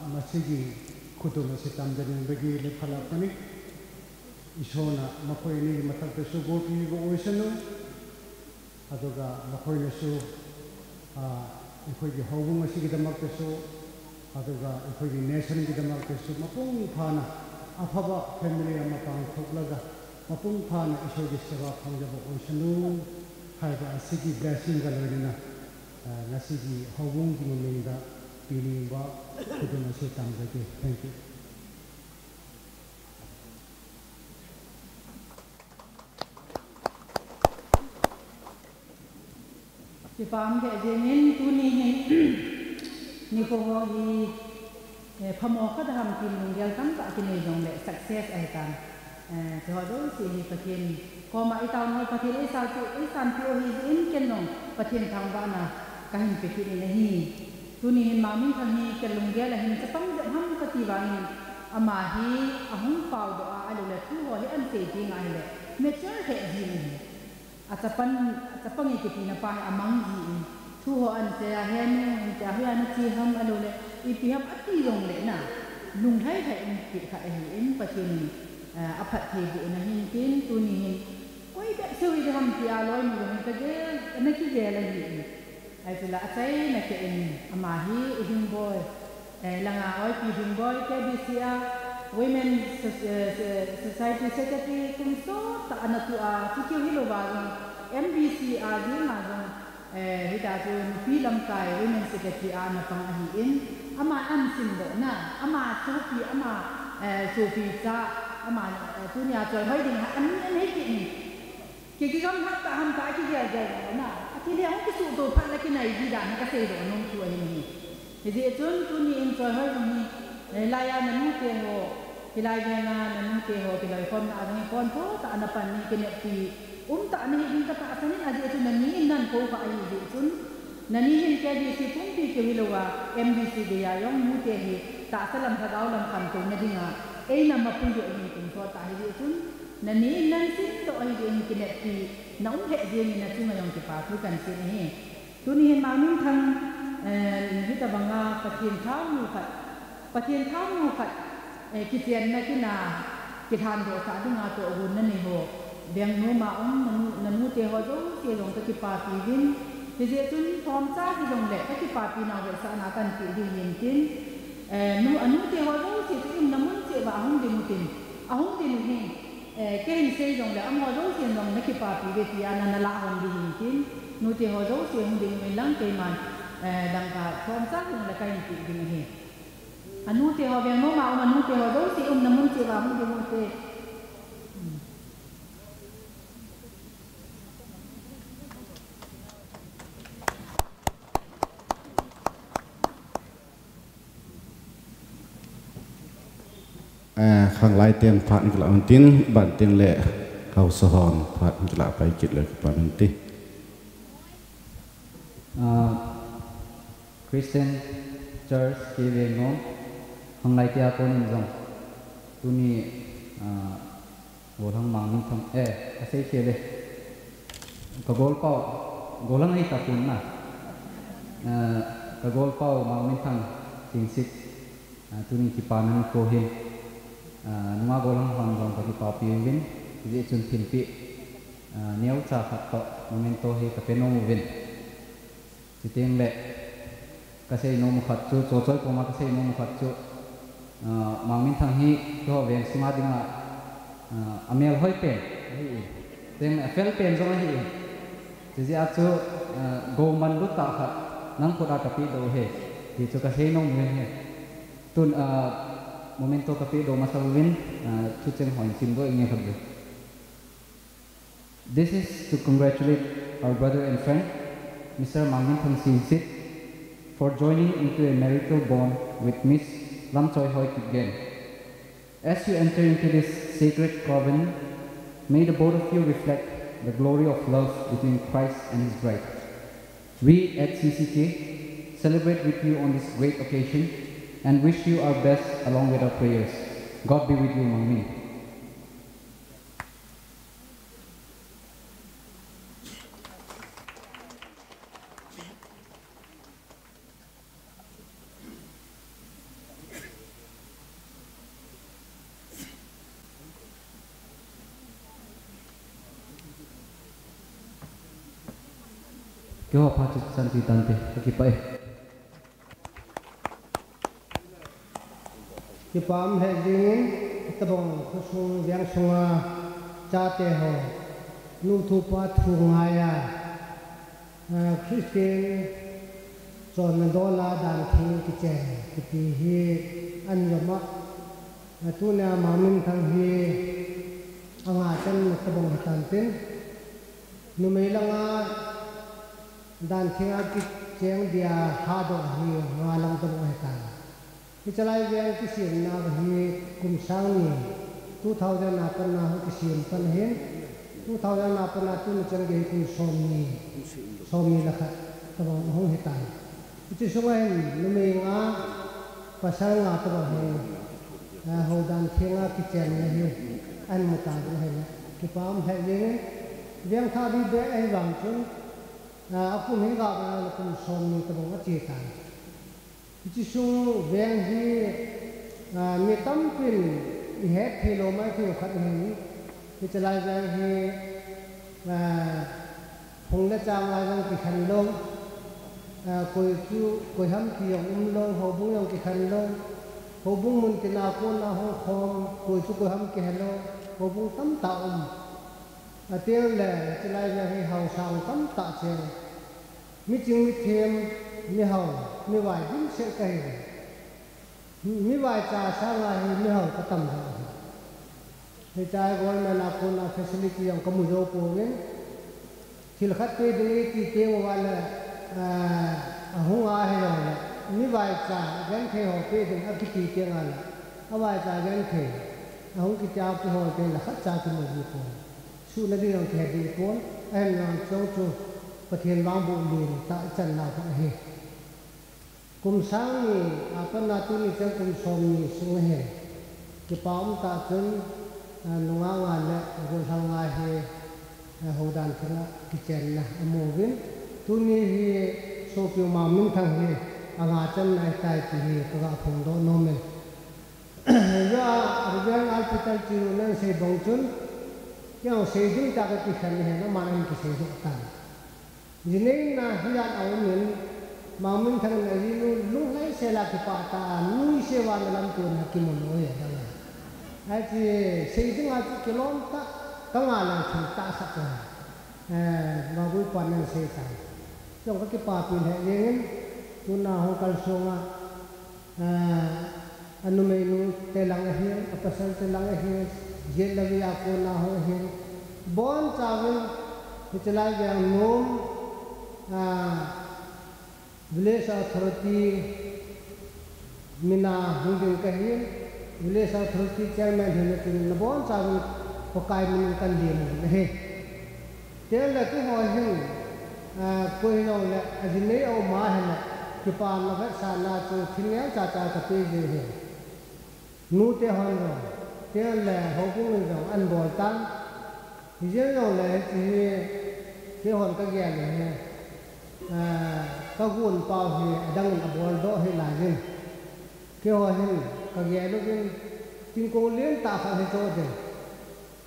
masigi khutuna si tamjani bagi le phala pani, Ishona, makhoi ni mathakta su gopi go oisanu, Aduga makhoina su, a, eikhoi ki houbung asi kidamakta su, aduga eikhoi ki nation kidamakta su, mapung phana, aphaba family ama pangthok laga, mapung phana Ishwar ki seva phangjaba oisanu, haiba asi ki blessing ga loinana, a, ngasi ki houbung ki mamingda, pining ba, kudun asi tamjake. Thank you. Kipah e, jingin tuni hin nikho ho hi, eh, phamo khat ham tin lunggel tamtah kinei jongle success ahitan. Eh, chuho jouse hi Pathen koma itao noi Pathen eisan pi, eisan pi u ahi jeh in ken jong Pathen thangvahna kahin pe kit in ahi. Tuni hin Mangminthang hi kalunggel a hin chapang jep ham kati vangin ama hi ahung paodoh a, ahilouleh thu ho hi ahin sei ding ahile mature lheh jing ahi. Achapan, achapang e kitina pa hi amang jin, thu ho ahin sei a, henu, inte a, hoiya nache ham, ahilouleh ipi ham ati jongle na, lunglhai lhai in pe khat ahin, Pathen in, eh, aphattheiboh na hin tin, tuni hin, koi bep seiu hiding ham tia loinu jong hin kagel, ana kigel ahin. Ahi chule achaina kei in ama hi Udingboi, eh, langa Oipi Dingboi, K B C a Women So-, eh, So-, Society Secretary kum sot tah ana tu a, chuti hilouva jong M B C a jing a jong, eh, hita chu nupi lamkai Women Secretary a ana pang ahin, ama ahin simdoh na, ama sopi, ama, eh, sopi cha, ama, eh, tunia choihoi ding ahin, ahin hei kit in. Kei kigam hat tah ham tah kigel gel na. Athil hi ahung kisuhto phat le kinai ji dan hi kaseidoh nom thu ahi nahi. Hijeh chun tuni in choihoi jong hi, eh, laiya nanu te ho, hilai venga nanu te ho, kiloikhomna a jong hi pon tho tah ana pan in kineppi um tah nahi ding katahsan in, ajeh chu nani in nan kou kha ahi jeh chun, nani hin K B C pumpi keu hilouva, M B C geiya jong nute hi tahsa lam lhagao lam khantouna dinga eina mapui joh in kum sot tah ahi jeh chun, nani in nan simdoh ahi jeh in kineppi na um lheh jengin nachunga jong kipa thu kahin sei ahi. Tuni hin Mangminthang, eh, hitobanga Pathen thaonu khat, Pathen thaonu khat, eh, kichenna kin a kilhandoh sah dinga tohgon nanei ho, veng noma um nanu, nanute ho jouse jong kakipapi uvin. Hijeh chun lhomcha hijongle kakipapi nau vetsahna kahin pe ding ahin tin, eh, nu, anute ho jouse chu i umna mun cheh uva ahung ding utin, ahung ding u hin, eh, kei hin sei jongle amaho jousen jong nakipapi uve tia nana lah hon ding ahin tin, nute ho jouse hung ding uvin lang keiman, eh, dangka lhomcha hijongle kahin pe ding ahi. Anute ho veng noma um anute ho jouse umna mun cheh uva hung ding ute. Eh, khanglai ten phat kilah un tin, ban tin le haosa hon phat kilah pai kit le kipan un ti. Ah, Christian Church K V no, khanglai tia konin jong, tuni, ah, Golhang Mangminthang, eh, kasei khel e. Ka golpau, golhang ahi tapon na. Eh, ka golpau Mangminthang Chingsit, ah, tuni kipana nikho hin, ah, nunga golhang hon jong kakipapi uvin, hijeh chun thilpeh, ah, neocha khat toh, memento hi kape nom uvin. Chuteng le, kasei nom u khat chu, Chochoi koma kasei nom u khat chu, ah, Mangminthang hi, keiho veng sunga dinga, ah, amel hoi pen ahi in. Chuteng le, afel pen jong ahi in. Hijeh a chu, ah, go man lut tah khat, nang khut a ka pehdoh u ahi, ti chu ka sei nom u ahi. Tun, ah, memento ka pehdoh masa uvin, ah, thucheng ho hin simdoh inge khat ve. This is to congratulate our brother and friend, Mister Mangminthang Singsit, for joining into a marital bond with Miss Lamchoihoi Kipgen. As you enter into this sacred covenant, may the both of you reflect the glory of love between Christ and His bride. We at C C K celebrate with you on this great occasion and wish you our best along with our prayers. God be with you, Mangmin. Keiho phat chu chan ti tante, ka kipah e. Kipa um lheh jengin, hitabang khosung veng sunga chate ho, nu thu pa thu ngaia, ah, Christian chonna dola dan theng kichen kiti hi an jom a, ah, tunia Mangminthang hi anga channa tabang hitan tin, numei langa dan thenga kicheng dia hadoh hi nga lang tabang hitan. Hiche lai veng kisemna hi kum sang ni, two thousand a pat na hung kisem pan ahin, two thousand a pat na tuni chan gei hi kum som ni, som ni le khat tabang hung hitan. Hiche sunga hin numei nga, pasal nga tabang hin, ah, houdan thenga kichenna hi ahin mu tauvin ahile, kipa um lheh jengin, veng thah ding beh ahi vang chun, ah, akum hi ga vang le kum som ni tabang ache tan. Hiche sung veng hi, ah, mi tampin ihet thei lou mai thei khat ahin, hiche lai veng hi, ah, phung le chang a jong kikhen lou, ah, koi chu, koi ham ti jong um lou, houbung jong kikhen lou, houbung mun tina kona hung khom, koi chu koi ham kihe lou, houbung tamtah um. Atel le, hiche lai veng hi haosa tamtah cheng. Miching mithem, mihao, mivai dimset kahi. Mivaicha sanga hi mihao katam lheh ahi. Hiche government a kona facility jong kamu jou pouvin. Thil khat pe ding iti teng uva le, ah, ahung a hijongle, mivaicha genthei ho pe ding akiti teng a le, avaicha genthei ahung kiti a kihol teng le khatcha kimu ji pon. Suhna ding jong kihe ding pon, ahinla chong chu Pathen vangboh lentah ichan nau khat ahi. Kum sang ni a pat na tuni chan kum som ni sung ahin, kipa um tah chun, ah, nungah nga le gollhang nga hi, ah, houdan thenga kichenna amu uvin, tuni hi sopi u Mangminthang hi anga channa ahitai ti hi kaga phongdoh nom in. Hijeh a, Reverend Alpital Chiru nan sei bang chun, kei jong sei ding tah kakikhen ahin, aman ahin kiseidoh tan. Jineina hijat a um in, Mangminthang in ajinu lunglhaisel a kipah tah a, nuisel a ana lamto na kimu lou ahi adang a. Ahi chu sei ding a chu kilom tah, kanga lang thil tahsa chu, eh, Vangboipan ana sei tan. Jong kakipapi lheh jengin, tuna hung kalsong a, ah, anumeinu te lang ahin, apasal te lang ahin, J W a kona hung ahin, bonchauvin, hiche lai veng nom, ah, Village Authority mina hung ding kahin, Village Authority Chairman hina chun nabonchauvin Pakai minin kahin lem u ahi. Tengle keiho hin, ah, koi hijongle, ajinei aum a hile, kipana vetsahna chu thil neo chacha kape jiu ahi. Nute hon jong, tengle houbung in jong ahin bol tan. Hijeng jongle hiche hi, keihon kagel u hi, ah, kagon pau hi, adang in abol doh hih laijin. Keiho hin kagel uvin, tingkong lentah khat hicho ding.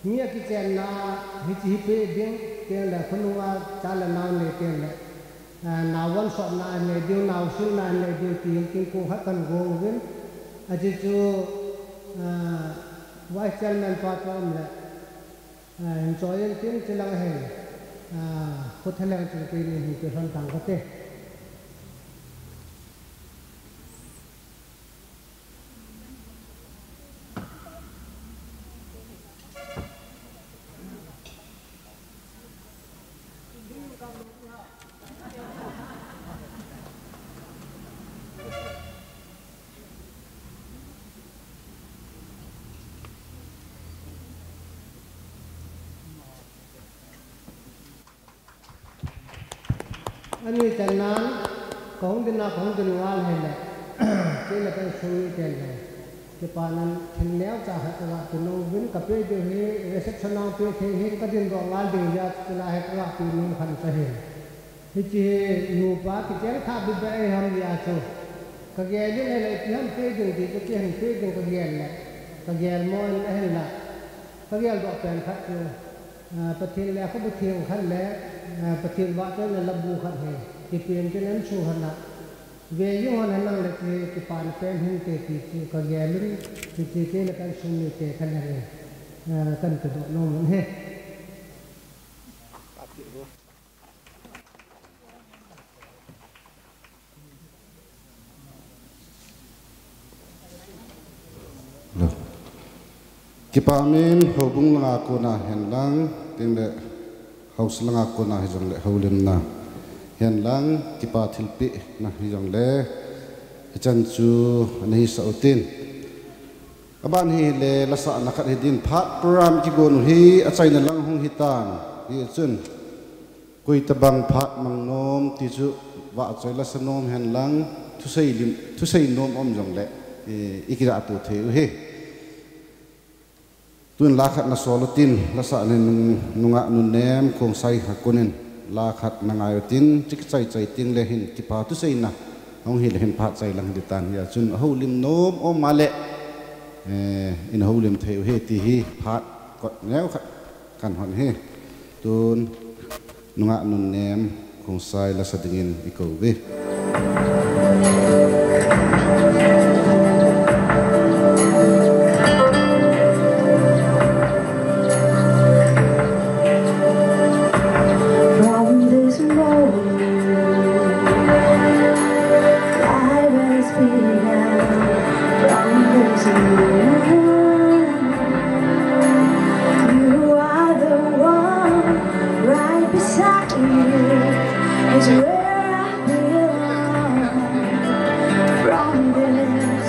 Mi akichenna, hiche hi pe ding, tengle khonunga cha le nao nei tengle, ah, nao vonsotna anei diu, nao silna anei diu, tin tingkong khat kahin gong uvin, ache chu, ah, Vice Chairman pa chu aum le, ah, hin choi in tin, chulang ahin, Ah, khut heleng chun keini hin pe hon tang kate. Ani channan, kahung dinna, kahung din ngal hile, kei le ka insung mite le, kipanan thil neocha khat kaga pe nom uvin, kape diu hi, reception a pe thei hin, kadin doh ngal diu jeh a, chula hi kaga pe nom khan cha hi. Hiche hi nupa kicheng tha bebe ei ham jeh a chu. Kagel in ahile, ipi ham pe ding ti chu, ipi ham pe ding kagel le, kagel mo in ahinla. Kagel doh pen khat chu. Ah, Pathen lekhabu theng khat le, ah, Pathen vahchoina labu khat hi, kipen pen an chu hana. Ve jing hon henlang le chu kipana pen hinte ti chu kagel in, hiche kei le ka insung mite khat le, ah, kan pedoh nom un ahi. Kipa min, houbung langa kona henlang, tin le haosa langa kona hijongle houlimna henlang, kipa thilpehna hijongle, hichan chu ana hisah utin. Aban hile lasahna khat hidin, phat program kigon u hi achaina lang hung hitan, hichun. Koi tabang phat mang nom ti chu vahchoi lasa nom henlang, thusei lim, thusei nom um jongle, eh, i kijahto thei u hi. Tun la khat nasol utin, lasahna nung, nungah Nunnem Khongsai Hakun in la khat nangai utin, chik chai chai ting le hin kipa thuseina hung hile hin phat chai lang hiti tan hia. Chun ahoulim nom um a le, eh, in houlim thei u hi ti hi phat kot neo khat kan hon hi. Tun nungah Nunnem Khongsai lasa dingin i kou uve. From this moment, life has begun. From this moment, you are the one right beside me. It's where I belong. From this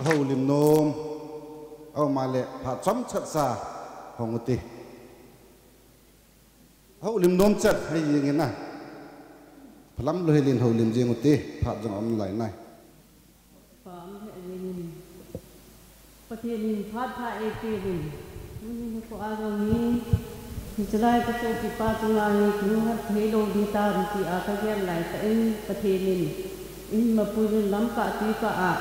Houlim nom, aum a le phat chomchat sa hong u te. Houlim nom chat hei jing in a. Phalam lou hel in houlim jing u te, phat jong aum lai nai. Pam he jing in. Pathen in phat pha eipeuvin. Tuni nikho a jong hi, hichelai ka sopipa chunga hi, kinunghat thei lou ding tam tia ka gel lai tah in, Pathen in, in mapui in lam kah tui kah a,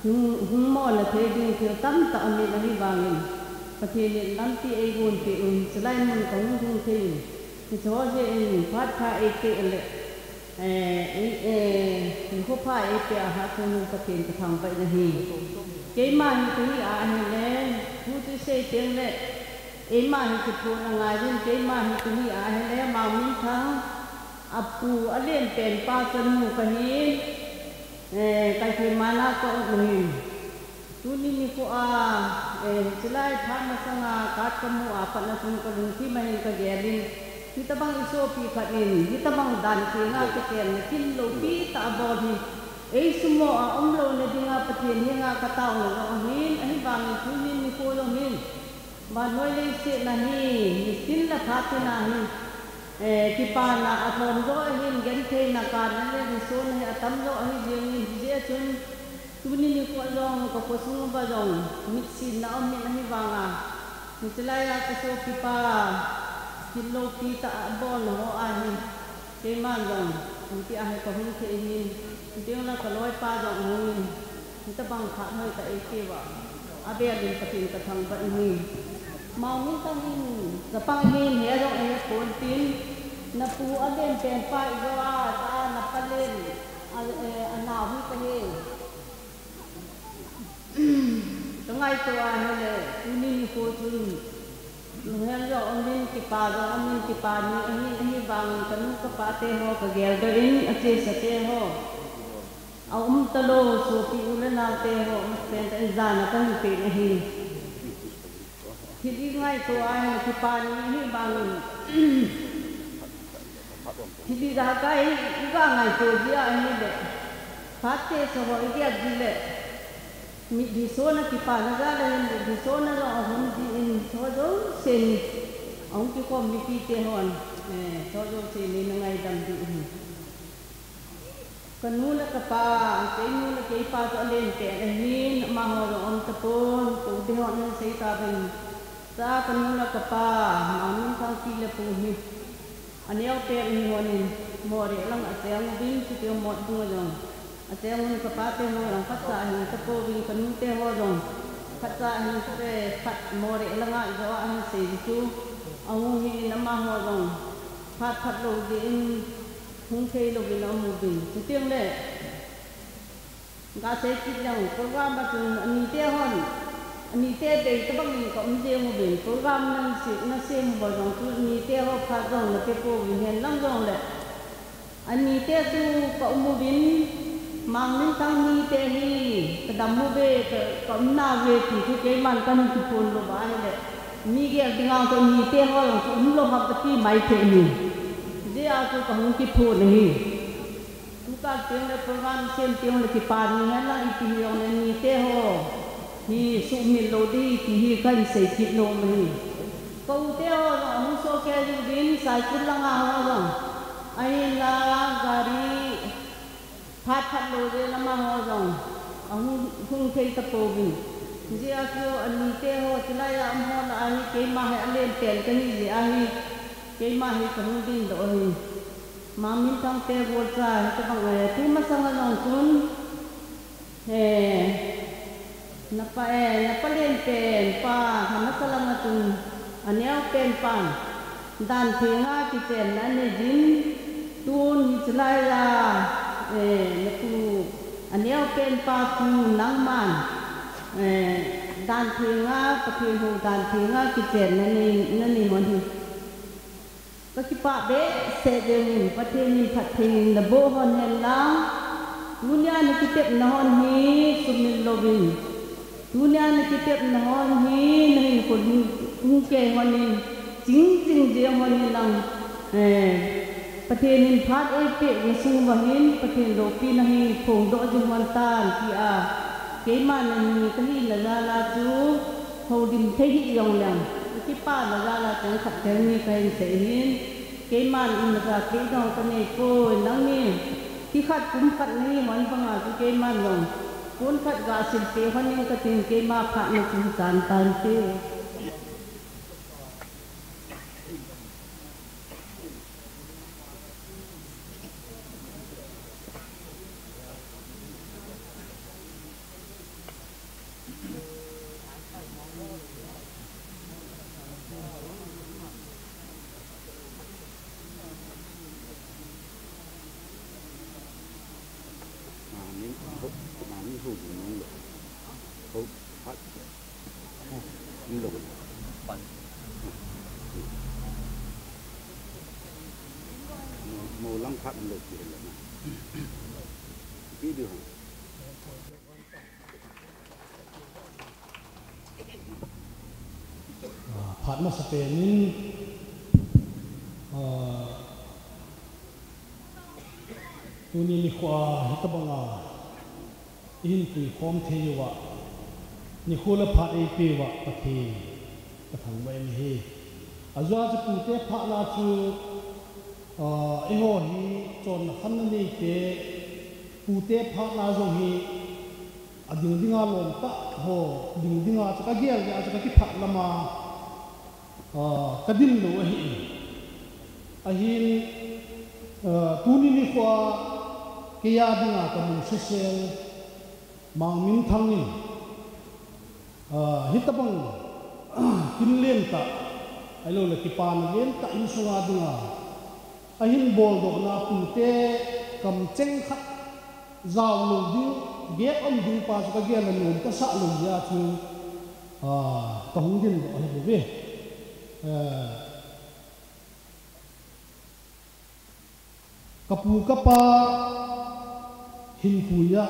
hung, hung mona thei ding thil tamtah aum in ahivangin, Pathen in lampi eigon peh un, hichelai mun kahung lhung thei in, hiche ho jeh in phat pha eipeh le, Eh, eh, eh, nikho pha eipeh a Hatchungnung Pathen kathangvah in ahi. Keima hi kahi a ahile, thu chu sei teng le, eima hi kiphutna ngai uvin, keima hi kahi a ahile, Mangminthang apu alen pen pa chanu kahi, eh, Kaithoman a ka um ahi. Tuni nikho a, eh, hichelai phat masanga card kamu a pat na chun kalungthim a hin kagel in, hitobang isopi khat in, hitobang dan thenga kichenna kin loupi tah abol hi, eisumo a umlouna dinga Pathen henga kataona jong ahin, ahivangin tuni nikho jong hin, vannoi leiset na hi, nitin le phat tina hi, eh, kipana alhom jo ahin, gentheina kana le risona hi atam jo ahi jengin, hijeh chun, tuni nikho jong, ka khosung uva jong, mitsinna aum in ahivanga, hichelai a ka sopipa, thil loupi tah a abolna ho ahi, keiman jong, hiti ahi kahung thei ahin, hiti jong le ka loipa jong ahung in, hitobang phat hoitah eipeh uva, avel in Pathen kathangvah in ahi. Mangminthang in, chapang hin, he jong ahe pon tin, napu alen pen pa ijo a, cha a, napa len, a, eh, anao hi kahi. Kangaito a ahile, tuni nikho chun, lunghem jong aum in, kipa jong aum in, kipa ni ahi, ahivangin kanu kapa te ho kageldoh in, achesa te ho. Aum talou, sopi u le nao te ho, masapen tah in jana kahin peh in ahi. Thil ingaito a ahile, kipa ni ahivangin, thil ijakai iga ngaito ji a ahile, phat tesa ho igel ji le, mitlhi sona kipana jal a hin, mitlhi sona jong ahung ji in, hiche jouse hi, ahung kikhom mipi te hon, eh, hiche jouse hi neina ngaidam diu ahi. Kanu le kapa, keinu le keipa chu alen pen ahin, amaho jong aum tapon, kou te hon ahin sei tauvin, cha kanu le kapa, Mangminthang pi le pu hi, aneo pen ahi honin, Moreh lang acheng uvin, chuteng Motbung a jong acheng uvin, kapa te ho jong khatcha ahin tapouvin, kanu te ho jong khatcha ahin, khat Moreh langa ijo a ahin sei ji chu, ahung hi in amaho jong phat phat lou jeh in, hung thei louvin aum uvin. Chuteng le, gasei kit leng, program a chun anite hon, anite bei tobang in ka um jeng uvin, program na sem, na sem uva jong chu anite ho phat jong na pe pouvin, hen lang jong le, anite chu ka um uvin, Mangminthang nite hi ka dam uve, ka, ka um nauve ti chu keiman kahin kiphon lou uva ahile, mi gel dinga chu anite ho jong chu um lou ham kati mai thei ahi. Hijeh a chu kahung kiphon ahi. Tukal teng le program sem teng le kipa ni hen lang ipi hijong le anite ho hi sumil lou ding ti hi kahin sei kit nom ahi. Ka u te ho jong ahung sohkei uvin, Saikul langa ho jong. Ahinla gari phat phat lou jeh in amaho jong ahung, hung thei tapouvin. Hijeh a chu anite ho, chulai a um ho lah a hi keima hi alen pen kahi jeh a hi, keima hi kahung dingdoh ahi. Mangminthang te golcha hitobang a, tu masang a jong chun, eh, napa, eh, napa len pen pa, hama salang a chun, aneo pen pan, dan thenga kichenna anei jin, tun hiche lai a, eh, natu, aneo pen pa tu nangman, eh, dan thenga, Pathen hou dan thenga kichenna nei, nanei hon hi. Kakipah behseh jengin, Pathen in phatthei in naboh hon hen lang. Tunia nakitepna hon hi sumil louvin, tunia nakitepna hon hi nahin khol hung, hung kei honin, ching ching jeng honin lang, eh, Pathen in phat eipeh na sung uva hin, Pathen loupina hi phongdoh jing hon tan, tia keiman nahi kahina jal a chu, houlim thei hih jongleng, nakipana jal a chang khat chang ni kahin sei hin, keiman imacha kei jong kanei poi, nangni, ti khat kum khat nahi hon banga chu keiman jong, pon khat gasil peh honin katin, keima phatna chu chan tante. Mo lang khat lo ki la na. Ki du ha. Ah, phat masapen in, ah, tuni nikho a hitabanga ihin puikhom thei uva, nikho le phat eipeh uva Pathen kathangvah in ahi. Ajeh chu pute phatna chu, ah, eiho hi chonna khanna neite, pute phatna jong hi ading dinga lom tah ho, ding dinga chu kagel jeh a chu kakiphat lama, ah, kadin lou ahi. Ahin, ah, tuni nikho a keiya dinga kamu sesel Mangminthang in, ah, hitabang, kin lentah, ahilouleh kipana lentah insunga dinga ahin boldohna pute kamcheng khat jao lou ding, gel um ding pa chu kagel a nom kasah lou jeh a chu, ah, kahung dindoh ahi bouve. Eh, kapu kapa hinpui a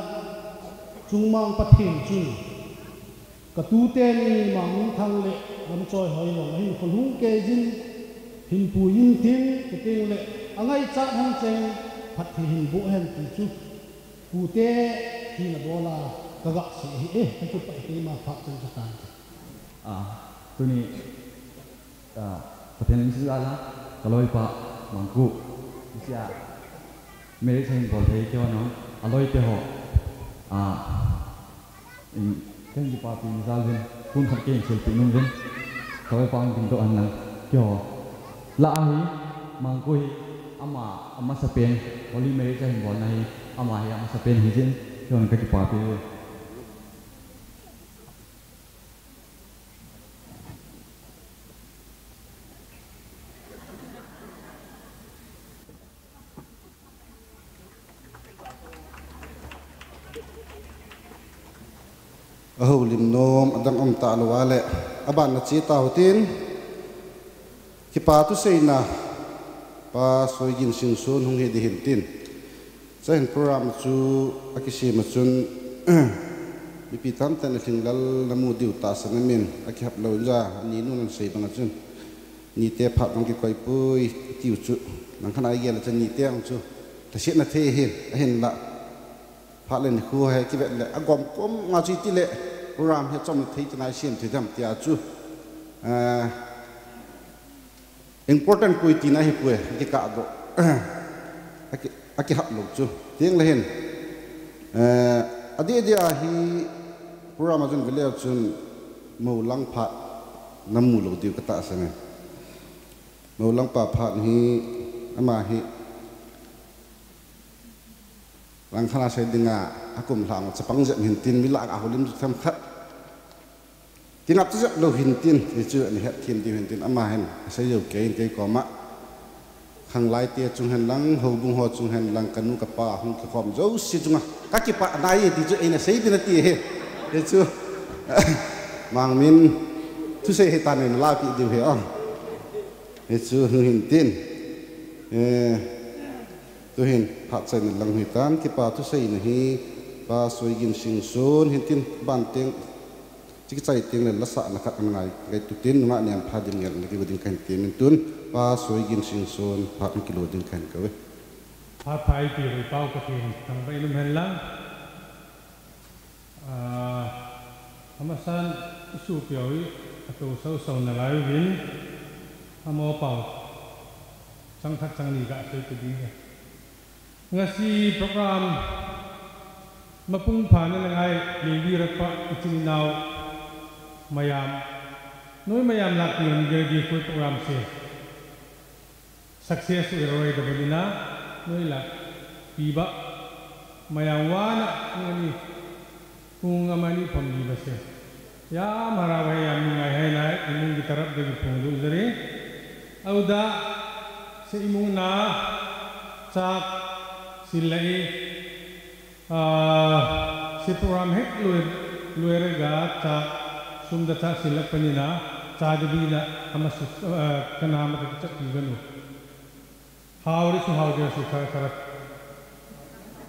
chungmang Pathen chun, katute ni Mangminthang le Lamchoihoi jong ahin khol hung kei jin, hinpui intin, chuteng le angaichat hon cheng phatthei hinboh hen ti chu pute hina bol a kagasei ahi e, kakipah e, keima phat chang katan. Ah, tuni, ah, Pathen in sila la, kaloipa, Mangku, isia, marriage hin bol thei keiho nong, aloite ho, ah, in, kahin kipapi jal uvin, pon khat kahin silpeh nom uvin, kaloipa hung dingdoh hen lang, keiho. Lah ahi, Mangku hi, ama, amasapen, holy marriage ahin bolna hi, ama hi amasapen hijin, keihon kakipapi uve. Ahoulim nom adang um talou a le, aban na che tau hitin, kipa thuseina Pa Soigin Singson hung hi ding hintin. Chuin program chu akisem a chun, mipi tamtah in alhinglel namu diu tahsan amin, akihap lou ja, ni nun asei bang a chun, nite phat bang kikoi poi, tiu chu, nang khan a igel a chun nite ang chu, lhasetna thei hin, ahinla. Phat le nikho hi kivet le, agom kom nga chu iti le, program hi chom thei tina isem thei dam tia chu, ah, important poi tina hi poi, kikah doh. Aki, akihap lou chu. Teng le hin, eh, adeh deh a hi program a chun vele chun moulang phat namu lou diu katahsan e. Moulang pa phat hi, ama hi, langkhat a sei dinga, akum lhang chapang jep hintin, mi lah a houlim chu themkhat. Kingapcha jep lou hintin, hichu ana hetthem diu hintin, ama hin asei jou kei in kei koma. Khanglai te chung hen lang, houbung ho chung hen lang, kanu kapa hung kikhom jouse chunga kakipah nai e ti chu eina sei ding ati ahi. Hichu, Mangmin thusei hitan eina lapi diu ahi o. Hichu hung hintin. Eh, Tuhin phat chaina lang hitan, kipa thusei na hi Pa Soigin Singson hintin, ban teng, chiki chai teng le lasahna khat ana ngai, ngai tutin, nunga nem pha dim ngel na kibu ding kahin temin tun, Pa Soigin Singson phat kilo ding kahin kave. Phat pha ipi rui pau ka thin, tang ba inum hen lang. Ah, amasan isu piau i, atu sau sau na lai uvin, amo pau, chang khat chang ni ga sei tu ding e. Ngasi program mapung pha na ngai, Levi rapa, ichini nau, mayam, noi mayam lak ni, Levi koi program se. Success u roi da bani na, noi la, piba, mayang wana, ngani, kung amani pam di ba se. Ya, mara ba ya mi ngai hai na, imung di tarap da di pung du zari. Auda, se imung na, chak, silai, Ah, se program hek lui, lui rega cha sum da cha silak panina, cha da bi da ama su, ah, kana ama ka cha pi ganu. Hau ri su hau de su kara kara.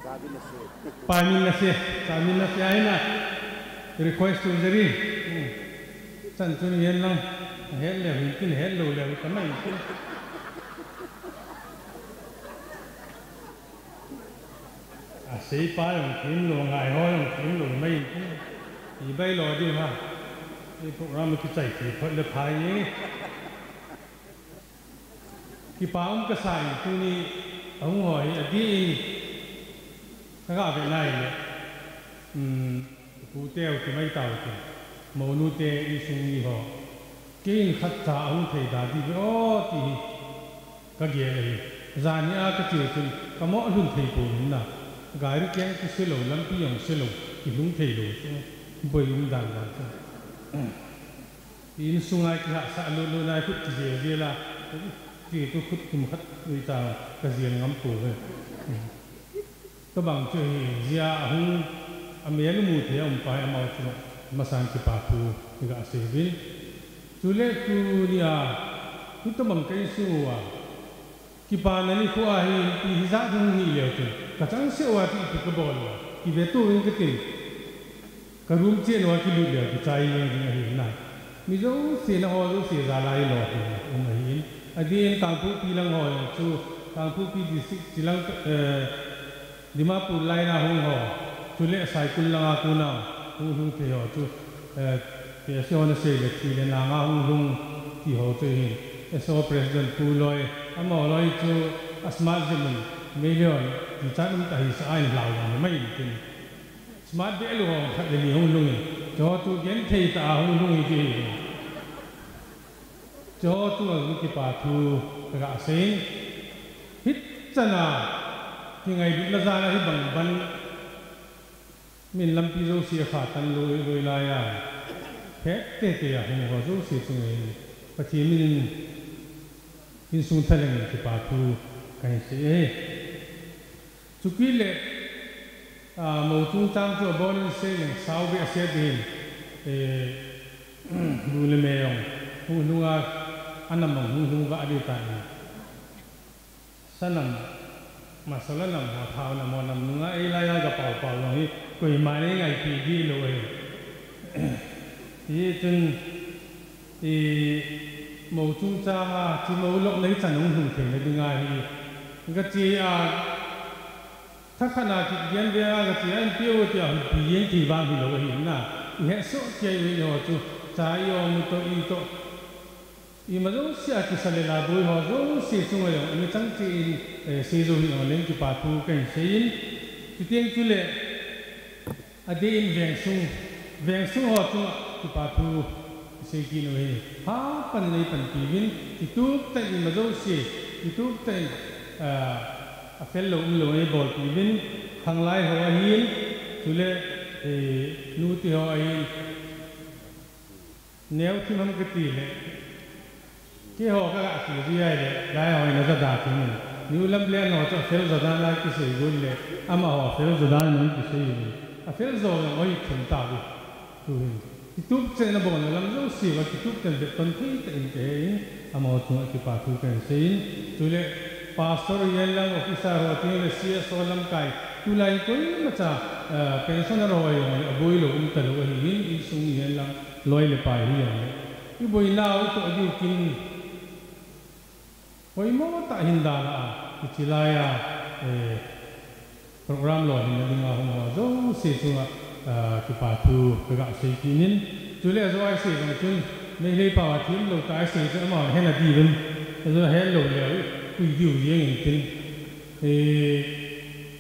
Cha min na se, cha min na se aina. Request tu jari. Hmm. Chan chun yen lang. Het le hin tin het lo le ka mai tin. A sei pa jong thim lo, ngai ho jong thim lo, mai in i bai lo ding ha. I program kichai ti phot le phai ni. Kipa um ka sa in tuni a hung ho hi a di in ka ga ve nai le. Um, Pu teu ti mai tau ti. Monu te insung mi ho. Kei in khat cha a hung thei da di ve o ti hi. Ka gel ahi. Zani a ka chil chun ka mo hlun thei po in na. Gari keng ki se lo, lampi jong se lo, ki hlung thei lo chu. Boi um dan dan chu. Insung a ki ha sa lo lo nai khut ki jel jel a. Ki tu khut kum khat lui ta ka jel ngam po ve. Tabang chu hi, zia a hung, a mel mu thei a um pai, amau chu masan kipa thu i ga sei uvin. Chule tunia, hi tabang ka insung uva, kipana nikho a hi, ipi hijat hung hi leu chun, ka changseh uva chu ipi ka bol uva, kive tou vin ka tin. Ka room chen uva kilut leu chu chai jeng jing ahi na. Mi jouse na ho jouse jal a i lo hi um ahi in. Adin Kangpokpi lang ho jong chu, Kangpokpi district chilang, eh, Dimapur line a hung ho. Chule Saikul langa kona hung hung thei ho chu, eh, P S C ho na sei le thi le nanga hung hung ti ho chu hin. S O President Pu Loi, amaho loi chu a smart jing in, million, ti chan um ta hi sa a in hlau jong mai in tin. Smart beh lu hong khat le ni hung lhung in, chu chu genthei tah a hung lhung hi ti hi. Chu chu a hung kipa thu ka ga sei in. Hichan a, kingailutna jan a hibang ban min lampi jouse a kha tan lui lui lai a. Phet tete a hung ho jouse chunga hin Pathen min in insung thalheng in kipa thu ka hin sei e. Chukit le, ah, mo chungchang chu abon in sei leng sao beh a se ding, eh, bu le me jong, hung hlung a, a nam jong hung hlung va a di ta in. Sa nam, masala nam ho, thao nam ho, nam nunga ei lai a ga pao pao jong hi, koima nei ngaipi di lo e. Hichun, i, mo chungchang a, chi mo lok nei chan hung hlung theina dinga hi, ga chi a, Thakhat a kit gen ve a ka ti a, in piu ti a, pi yen ti vang hi lo ahi na. I het soh kei u ho chu, cha i om u toh, i toh. Ima jouse a kisa le la boi ho jouse chunga jong, i chang che in, eh, sei jou hi jong leng kipa thu ka hin sei in. Chuteng chule, adeh in vengsung, vengsung ho chunga kipa thu. Sei kit u hi, ha pan nei panpi uvin, kitup tah in ima jouse, kitup tah in, ah, a fel lou, um lou nei bolpi uvin, khanglai ho ahin, chule, eh, nu te ho ahin, neo thim ham kati le, keiho ka ga ti ji ai le, lai ho in a ja da thim in, New Lamlen ho chu a fel ja dan a kisei got le, amaho a fel ja dan in kisei uvin, a fel jo jong ahi thim tauve. Tuhin, kitup chan a bon lam jouse uva kitup chan vet ton thei tah in ka he in, amaho chunga kipa thu ka hin sei in, chule, Pastor hihen lang, officer ho hihen lang, C S O lamkai, tulai koimacha, eh, pensioner ho hihen lang, aboi lou um talou ahin, insung hihen lang, loi le pai hihen lang. Iboinau itoh diu kin, poimo tah hin dalha a, hiche laiya, eh, program lolhinna dinga hung ho jouse chunga, ah, kipa thu kaga sei kit in. Chule ajou a isei jong chun, Meitei pao a themlou tah a isei chun, amahon ahen diuvin. Ajou ahen lou leh, pui diu jeng intin. Eh,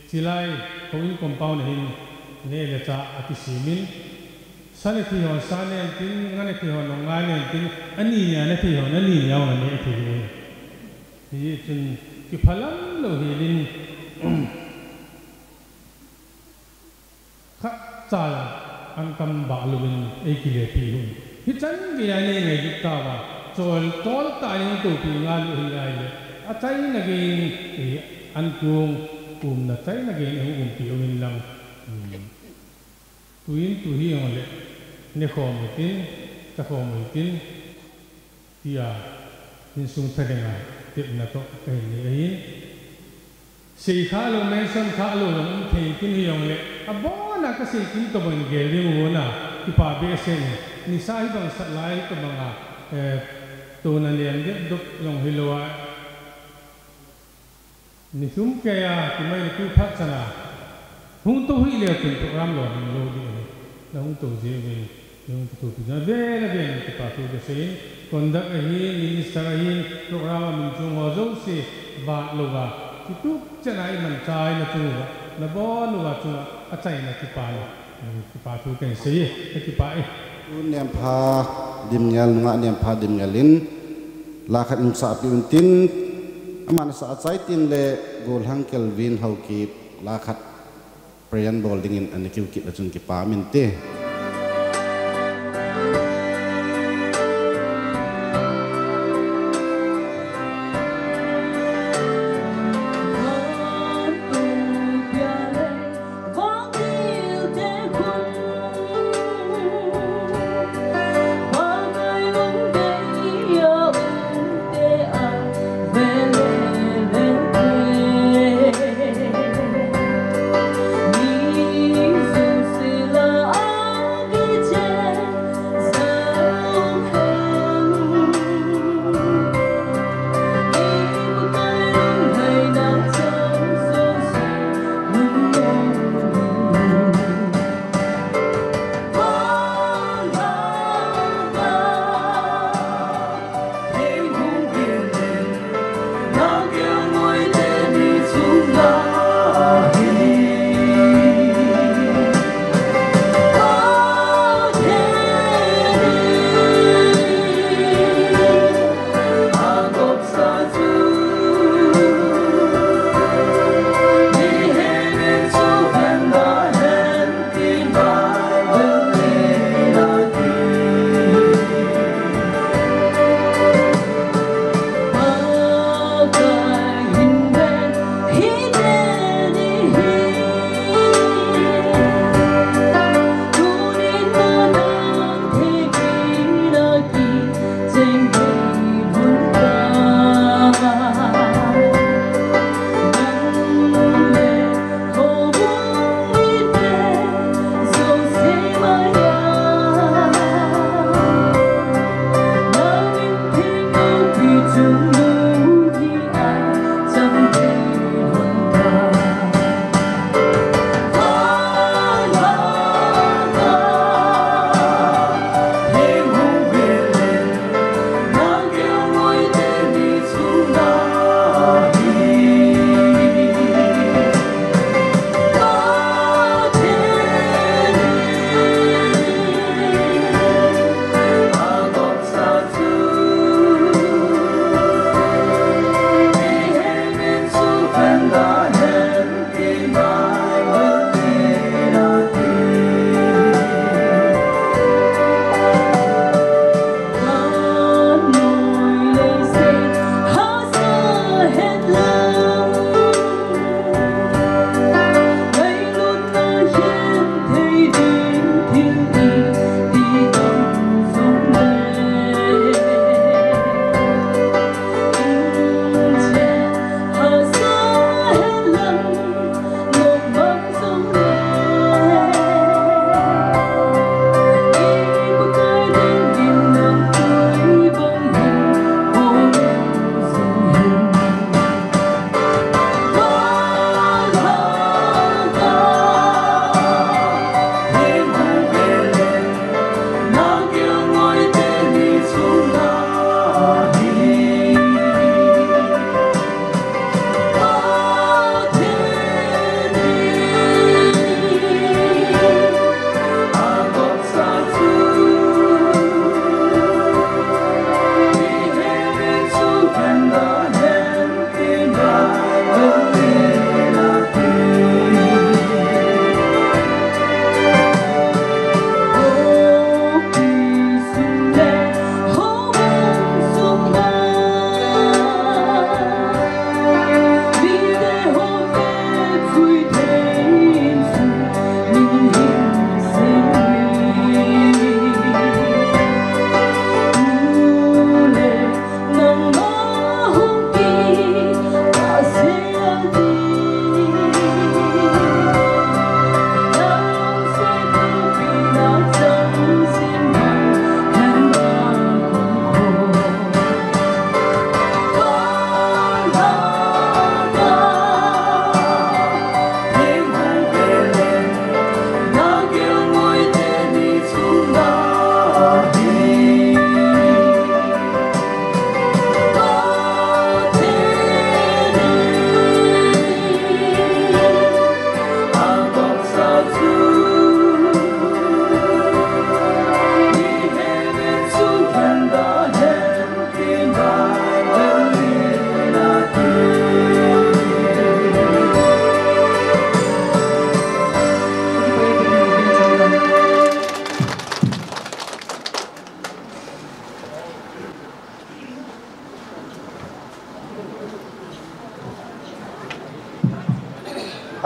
chulai, houin compound a hin, neh le chah akisem in. Sa neh thei hon sa nen tin, nga neh thei hon nga nen tin, ani nia neh thei hon ani nia aneh thei in. Hichun kiphalam lou helin, khatcha ankam bah louvin eikilepi un. Hichan geiya nei ngailut tauva, chol tol tah in eitopi ngal u hi ahile, achaina geiyin, eh, ankong umna chaina geiyin eiumpi uvin lang. Hmm. Tuin tu hijongle, nekhom utin, chakhom utin, tia, insung thadenga, tepna toh kahin nei ahin. Sei khalou, mention khalou jong um thei tin hijongle, abona kasei kin tobang gel ding u na, kipa behseh in, nisa hibang sat lai tobanga, eh, tuna nem dep dop jong hilou a, Ni thum keiya, kimai ni tu phat chana. Hung tou hih leu chun program lolhing lou ding ahi. Na hung tou jeh uvin, na hung kithopi jeh uvin, avel avel in kipa thu kasei in, conduct ahin, minister ahin, program a min chung ho jouse, vat louva, kitup chan a imanchah na chung uva, nabon uva chunga, achaina kipana. Kipa thu kahin sei e, kakipah e. U Nempha Dimngel, nungah Nempha Dimngel in, la khat in sahpeh untin, aman asah achai tin le, Golhang Kelvin Haokip, la khat prayer bol dingin ana kiu kit a chun kipa um inte.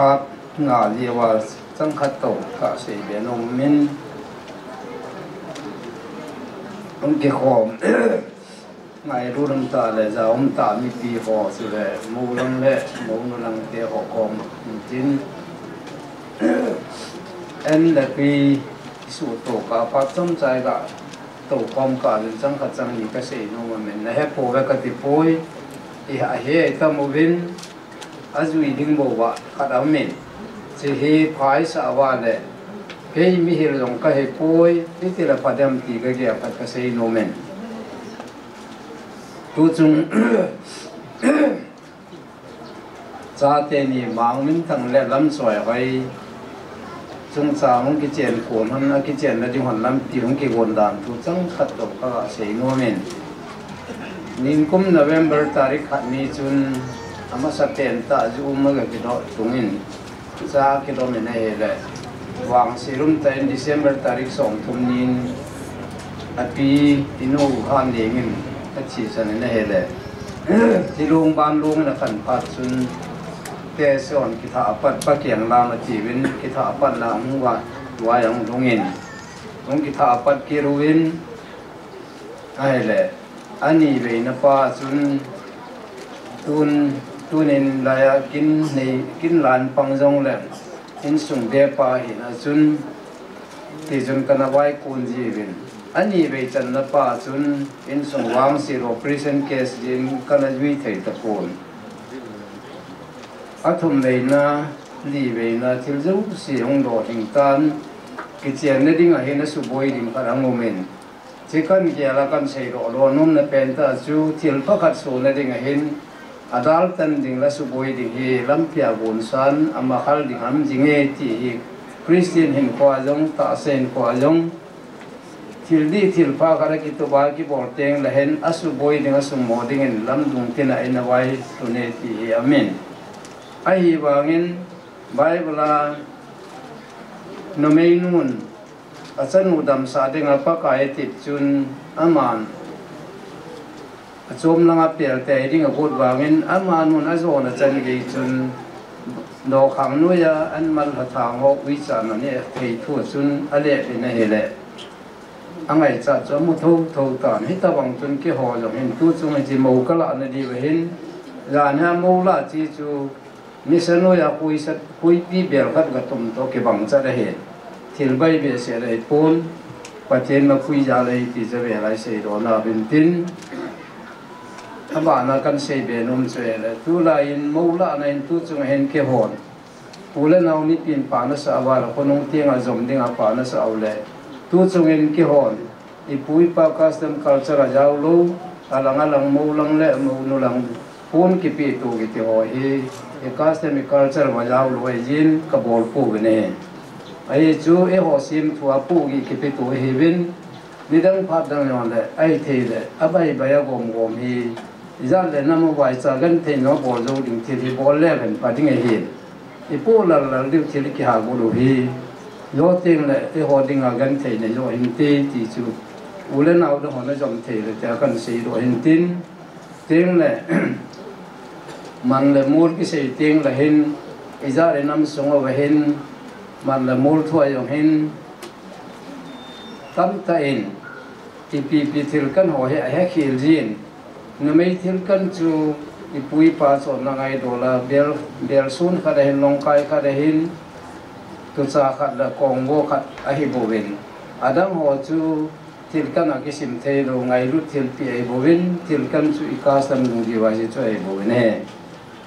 Phat nga liuva chang khat tou kasei be nom in, hung kikhom ngailut um tah le ja um tah mipi ho chule mou lang le mounu lang te ho kom tin, en le pi suhto kah phat chomcha katou khom kah uvin chang khat chang ni kasei nom in, na hepouve kati poi. Iha hi tam uvin, ajui ding bou va khat aum in, hiche hi phaisa uva le kei mihil jong kahi poi, itile pha dem ti kagel khat kasei nom in. Tuchung chate ni Mangminthang le Lamchoihoi chungchang hung kichen khom hon, akichenna ding hon lampi hung kigon dan thu chang khat tou kaga sei nom in. Ningkum November tarik khat ni chun amasapen tah ju um aga kidoh tung in, cha kidom in ahile, vangse lum tah in December tarik somthum nin api inu Hanleng in athisan in ahile, thilong banlong in akhan phat chun, test hon kithah apat, Pa Kianglam atiuvin, kithah apatna hung va, tua jong lhung in, hung kithah apat kit uvin ahile, ani veina pa chun, tun, tunin laiya kin nei, kin lan pang jongle insung bepa hina chun, tichun kana vaikon jiuvin. Ani vei channa pa chun insung vangse operation case jin kana jui thei tapon. Athum veina, li veina thil jouse hung lolhing tan, kichenna dinga hin asuboi ding khat ahung um in. Hiche kagel a kasei lolou nomna pentah chu thilpha khat sohna dinga hin adaltan ding le asuboi ding hi lampi a gonsan amakhal ding ham jinge ti hi Christian hinkhoa jong, tahsa hinkhoa jong, thil dih thilpha khat akitup a kibol tengle hin asuboi ding, asumo dingin lamdung tina in availhun e ti hi aum in. Ahivangin Bible a numeinun achanu damsah dinga Pakai atep chun aman achom langa pelte ding agot vangin amanun ajona chan gei chun dokhang noiya an mal lhathang ho uichan aneh thei thua chun alep in ahile, angaichat chu amu thotho tan. Hitobang chun keiho jong hin tuchung hiche mou kalahna diuva hin, jan hi mou lah che chu nisa noiya khuipi bel khat gatum toh kibang chat ahi. Thil bai behseh ahipon, Pathen mapui jal ahi ti chu avel a isei doh nauvin tin, abana kasei be nom chu ahile, tulai in mou lahna in tuchung hin keihon u le nao mipin pha nasah uva le khonung tenga jom dinga pha nasah ule, tuchung in keihon ipu ipa custom culture ajaolou, alang alang mou lang le mounu lang pon kipeto kiti ho hi, i custom i culture ajaolou ahin kabol pouvin ahi. Ahi chu eiho semthu a pohgih kipeto ahiuvin, nidang phat dang jongle ahithei le abaibai agomgom hi, ijat le nam uvaicha genthei nabol jou ding thil hi bol le ven pha ding ahi. Ipoh lallal diu thil ikiha got u hi, jo tengle eiho dinga genthei nei jo hinte ti chu u le nao dang hon ajom thei le tia kasei doh hin tin, tengle man le mol kisei tengle hin, ijat le nam sung uva hin man le mol thu a jong hin tamtah in ipi ipi thilkan ho hi ahekhel jin, numei thilkan chu ipu ipa chonna ngaidol a bel, belsun khat ahin, longkai khat ahin, tucha khat le kongbo khat ahibouvin, adang ho chu thilkan a kisim theilou ngailut thilpeh ahibouvin, thilkan chu i custom lungdiu a hiche chu ahibouvin ahi.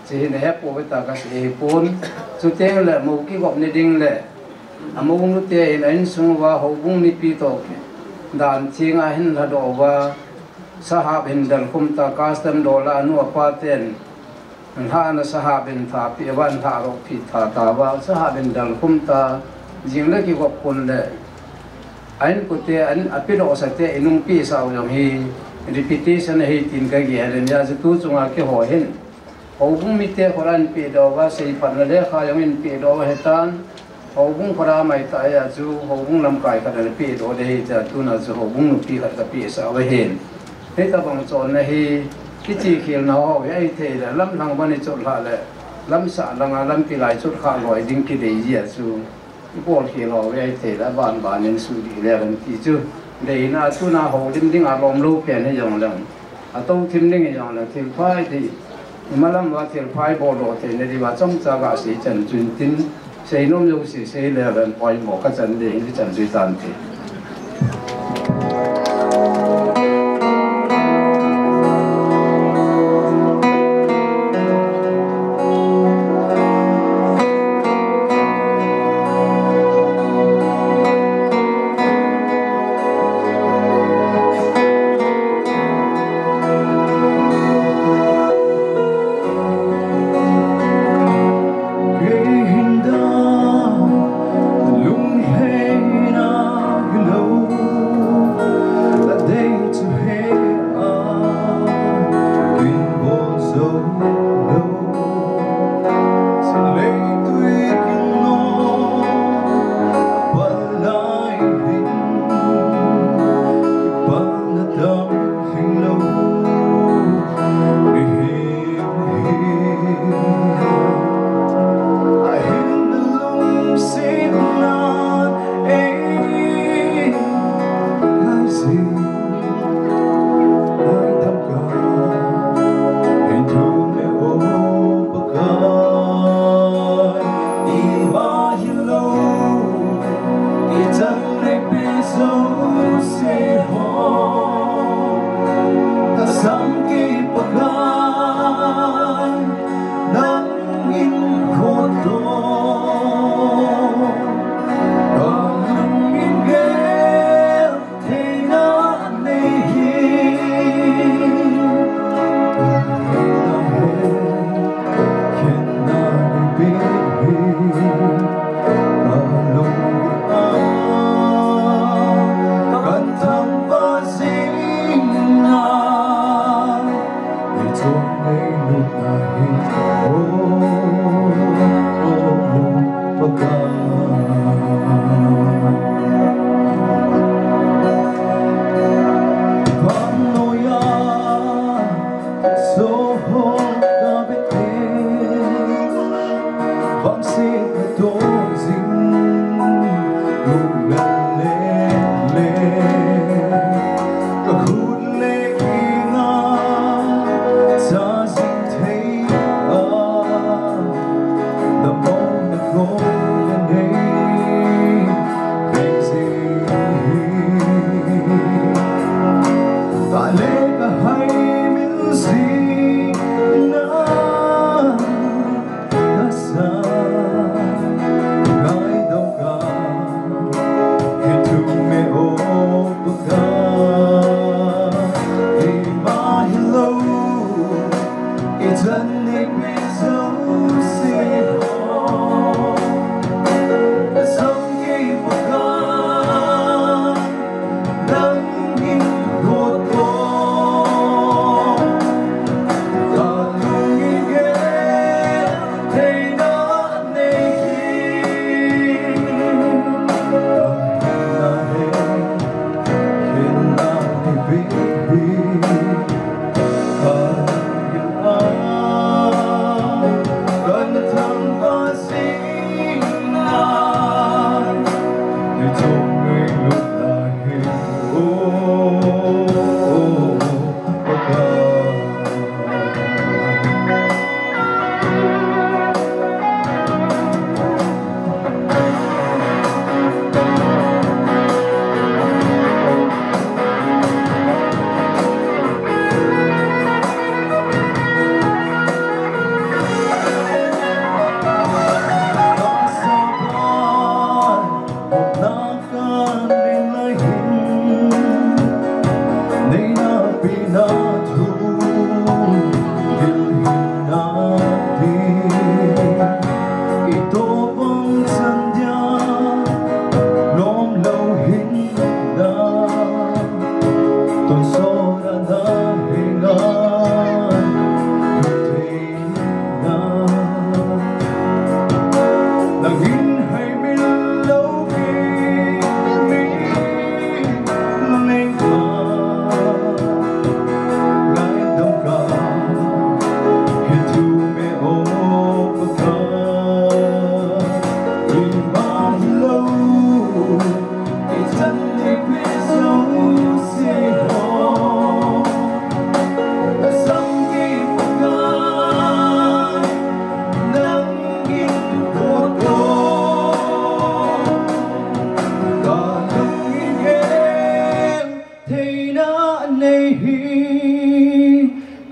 Hiche hi nahepouve tia kasei ahipon. Chutengle mou kigop ni ding le amounu te in a insung uva houbung mipi toh dan thenga hin lhadoh uva, sahap hin delkhum ta, custom dol a anu apa ten lhahna sahap in thapeh uva, lhah rohpeh tha tauva, sahap in delkhum ta, jing le kigop khun le a inkote, apedohsate inung pehsah u jong hi repetition ahi tin kagel in, hijeh chun tuchunga keiho hin houbung mite khut a inpehdoh uva, seiphatna lekha jong inpehdoh uva ahitan, houbung khut a maitah a chu houbung lamkai khat a inpehdoh ding ahi tia tuna chu houbung nupi khat kapehsah uva ahin. Hitobang chonna hi kichekhelna ho hi ahithei le lamlhang ban ichot lhah le Lamsah langa lampi lai chot kha loi ding kidei jia chu, i bol khel lou ve thei la ban ban in su di le lam ti chu. Deina tuna ho lim ding a lom lo pen hi jong leng, a to thim ding hi jong leng, thil phai ti, i malam va thil phai bol lo thei na di va chomcha ga sei chan chun tin, sei nom jo si sei le lam poi mo ka chan de hi chan sui tan ti.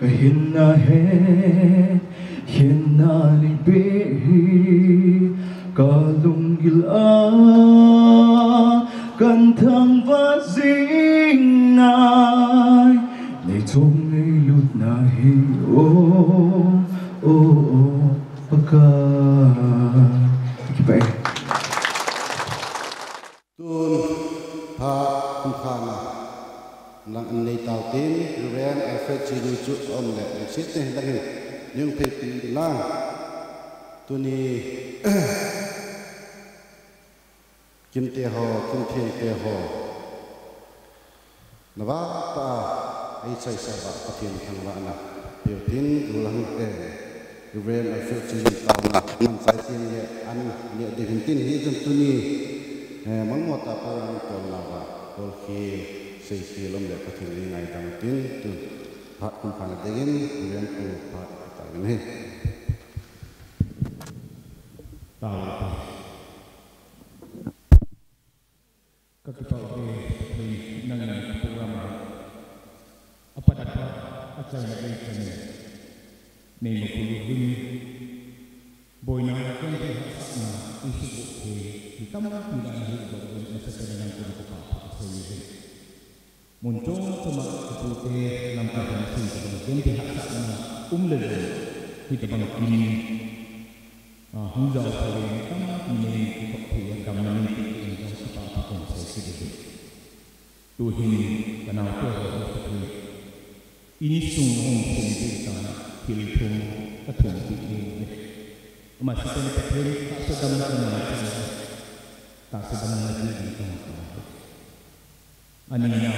Hinna he, hinna nei be hi, ka lunggil a, kan thangvah jing nai, nei chom nei lutna hi, o, o, o, Pakai. Kipah e. Tun, phat khumkhana lang an nei tau tin, Reverend Alfred Chinu chu aum le, lungset tah in lang hin, nung phei pin lang. Tuni, Kimte ho, Kimthen te ho. Navah tah a, ei chaisa uva Pathen thangvahna peutin, tulang te, Reverend Alfred Chinu taona, namchai tin le an neh ding hin tin hichun tuni, eh, mangmo tah a program tolna uva, tolkhel, seikhel um le Pathen in ngaidam tin, tun, phat khumkhana dingin, Reverend pu phat tah in ahi. Tao. Ka kipah uve, Pathen, nangin ka program a, apat apat, achaina gei chan in, nei mapui uvin, boina le genthei hahsatna, eisuhboh thei, mi tampi nahildoh uvin, nasatah in nang koma ka kipah thu kasei uve. Mun chom chom a kapute, lamkai hon thei tabang, genthei hahsatna, um le jong, hitabang kin, Ah, hung jao thei in tampi nei kithoh thei a damna nei peh in jong kipah thu kasei kit uve. Tuhin ka naote ho hi Pathen in insung hung sem ding tan thil thum ka thum peh ding uve. Amasatah in Pathen tahsa damna ka ngai chan uve. Tahsa damna nei ding ka ngai chan uve. Anina,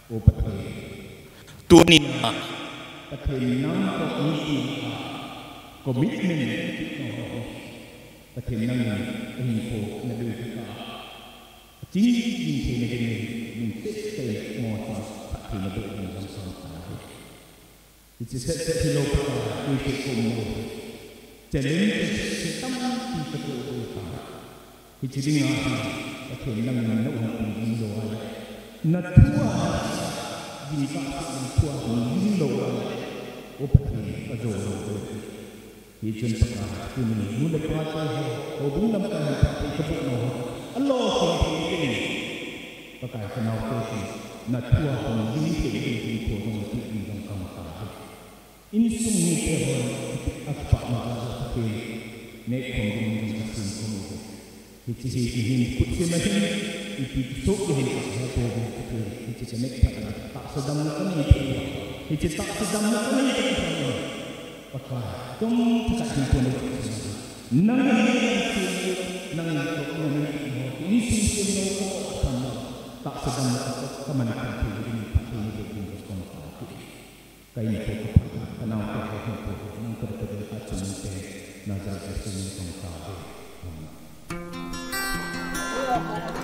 O Pathen. Tunia, Pathen nang toh mipi a commitment kiti ho. Pathen nangin ahinkho na dei kha. Aching jing theina dingin, lungset tah in mo sa, Pathen na dei ding jong sang sa. Hiche seh seh hilou Pakai, kei kei kom mo. Challenge seh seh tampi katoh ding ta. Hiche dinga hi, Pathen nangin na umpi jing lou a le. Na thu a, jingkah seh na thu a hung jing lou a le. O Pathen, ka jou lou ding. Hichun Pakai, tuni nu le pa te ho, houbung lamkai ho, Pakai kaboh nau ho. Alou thei thei ding. Pakai ka naote hi, na thu a hung jing thei ding, jing thei ding, jing thei ding, jong ka mangcha. Insung mite ho, akipah nau jong Pakai, neh khom ding jong ka sem khom uve. Hiche hi, hiche hin, kut sem a hin, ipi kisoh ding ham kahe pouvin, Pakai, hiche ka neh phat na, tahsa damna ka nei thei uva. Hiche tahsa damna ka nei thei uva. Pakai, chomkhat hin pon uva. Nangin nangin toh nangin toh mo, insung sem lou ko tham mo. Tahsa damna ka, ka man thei thei ding, Pakai, nei ding ka kong ka. Ka in ko ka pha, ka nao ko ka hin ko, nang ko ko ka chun te, Nazareth Jesu min kong ka. Amen.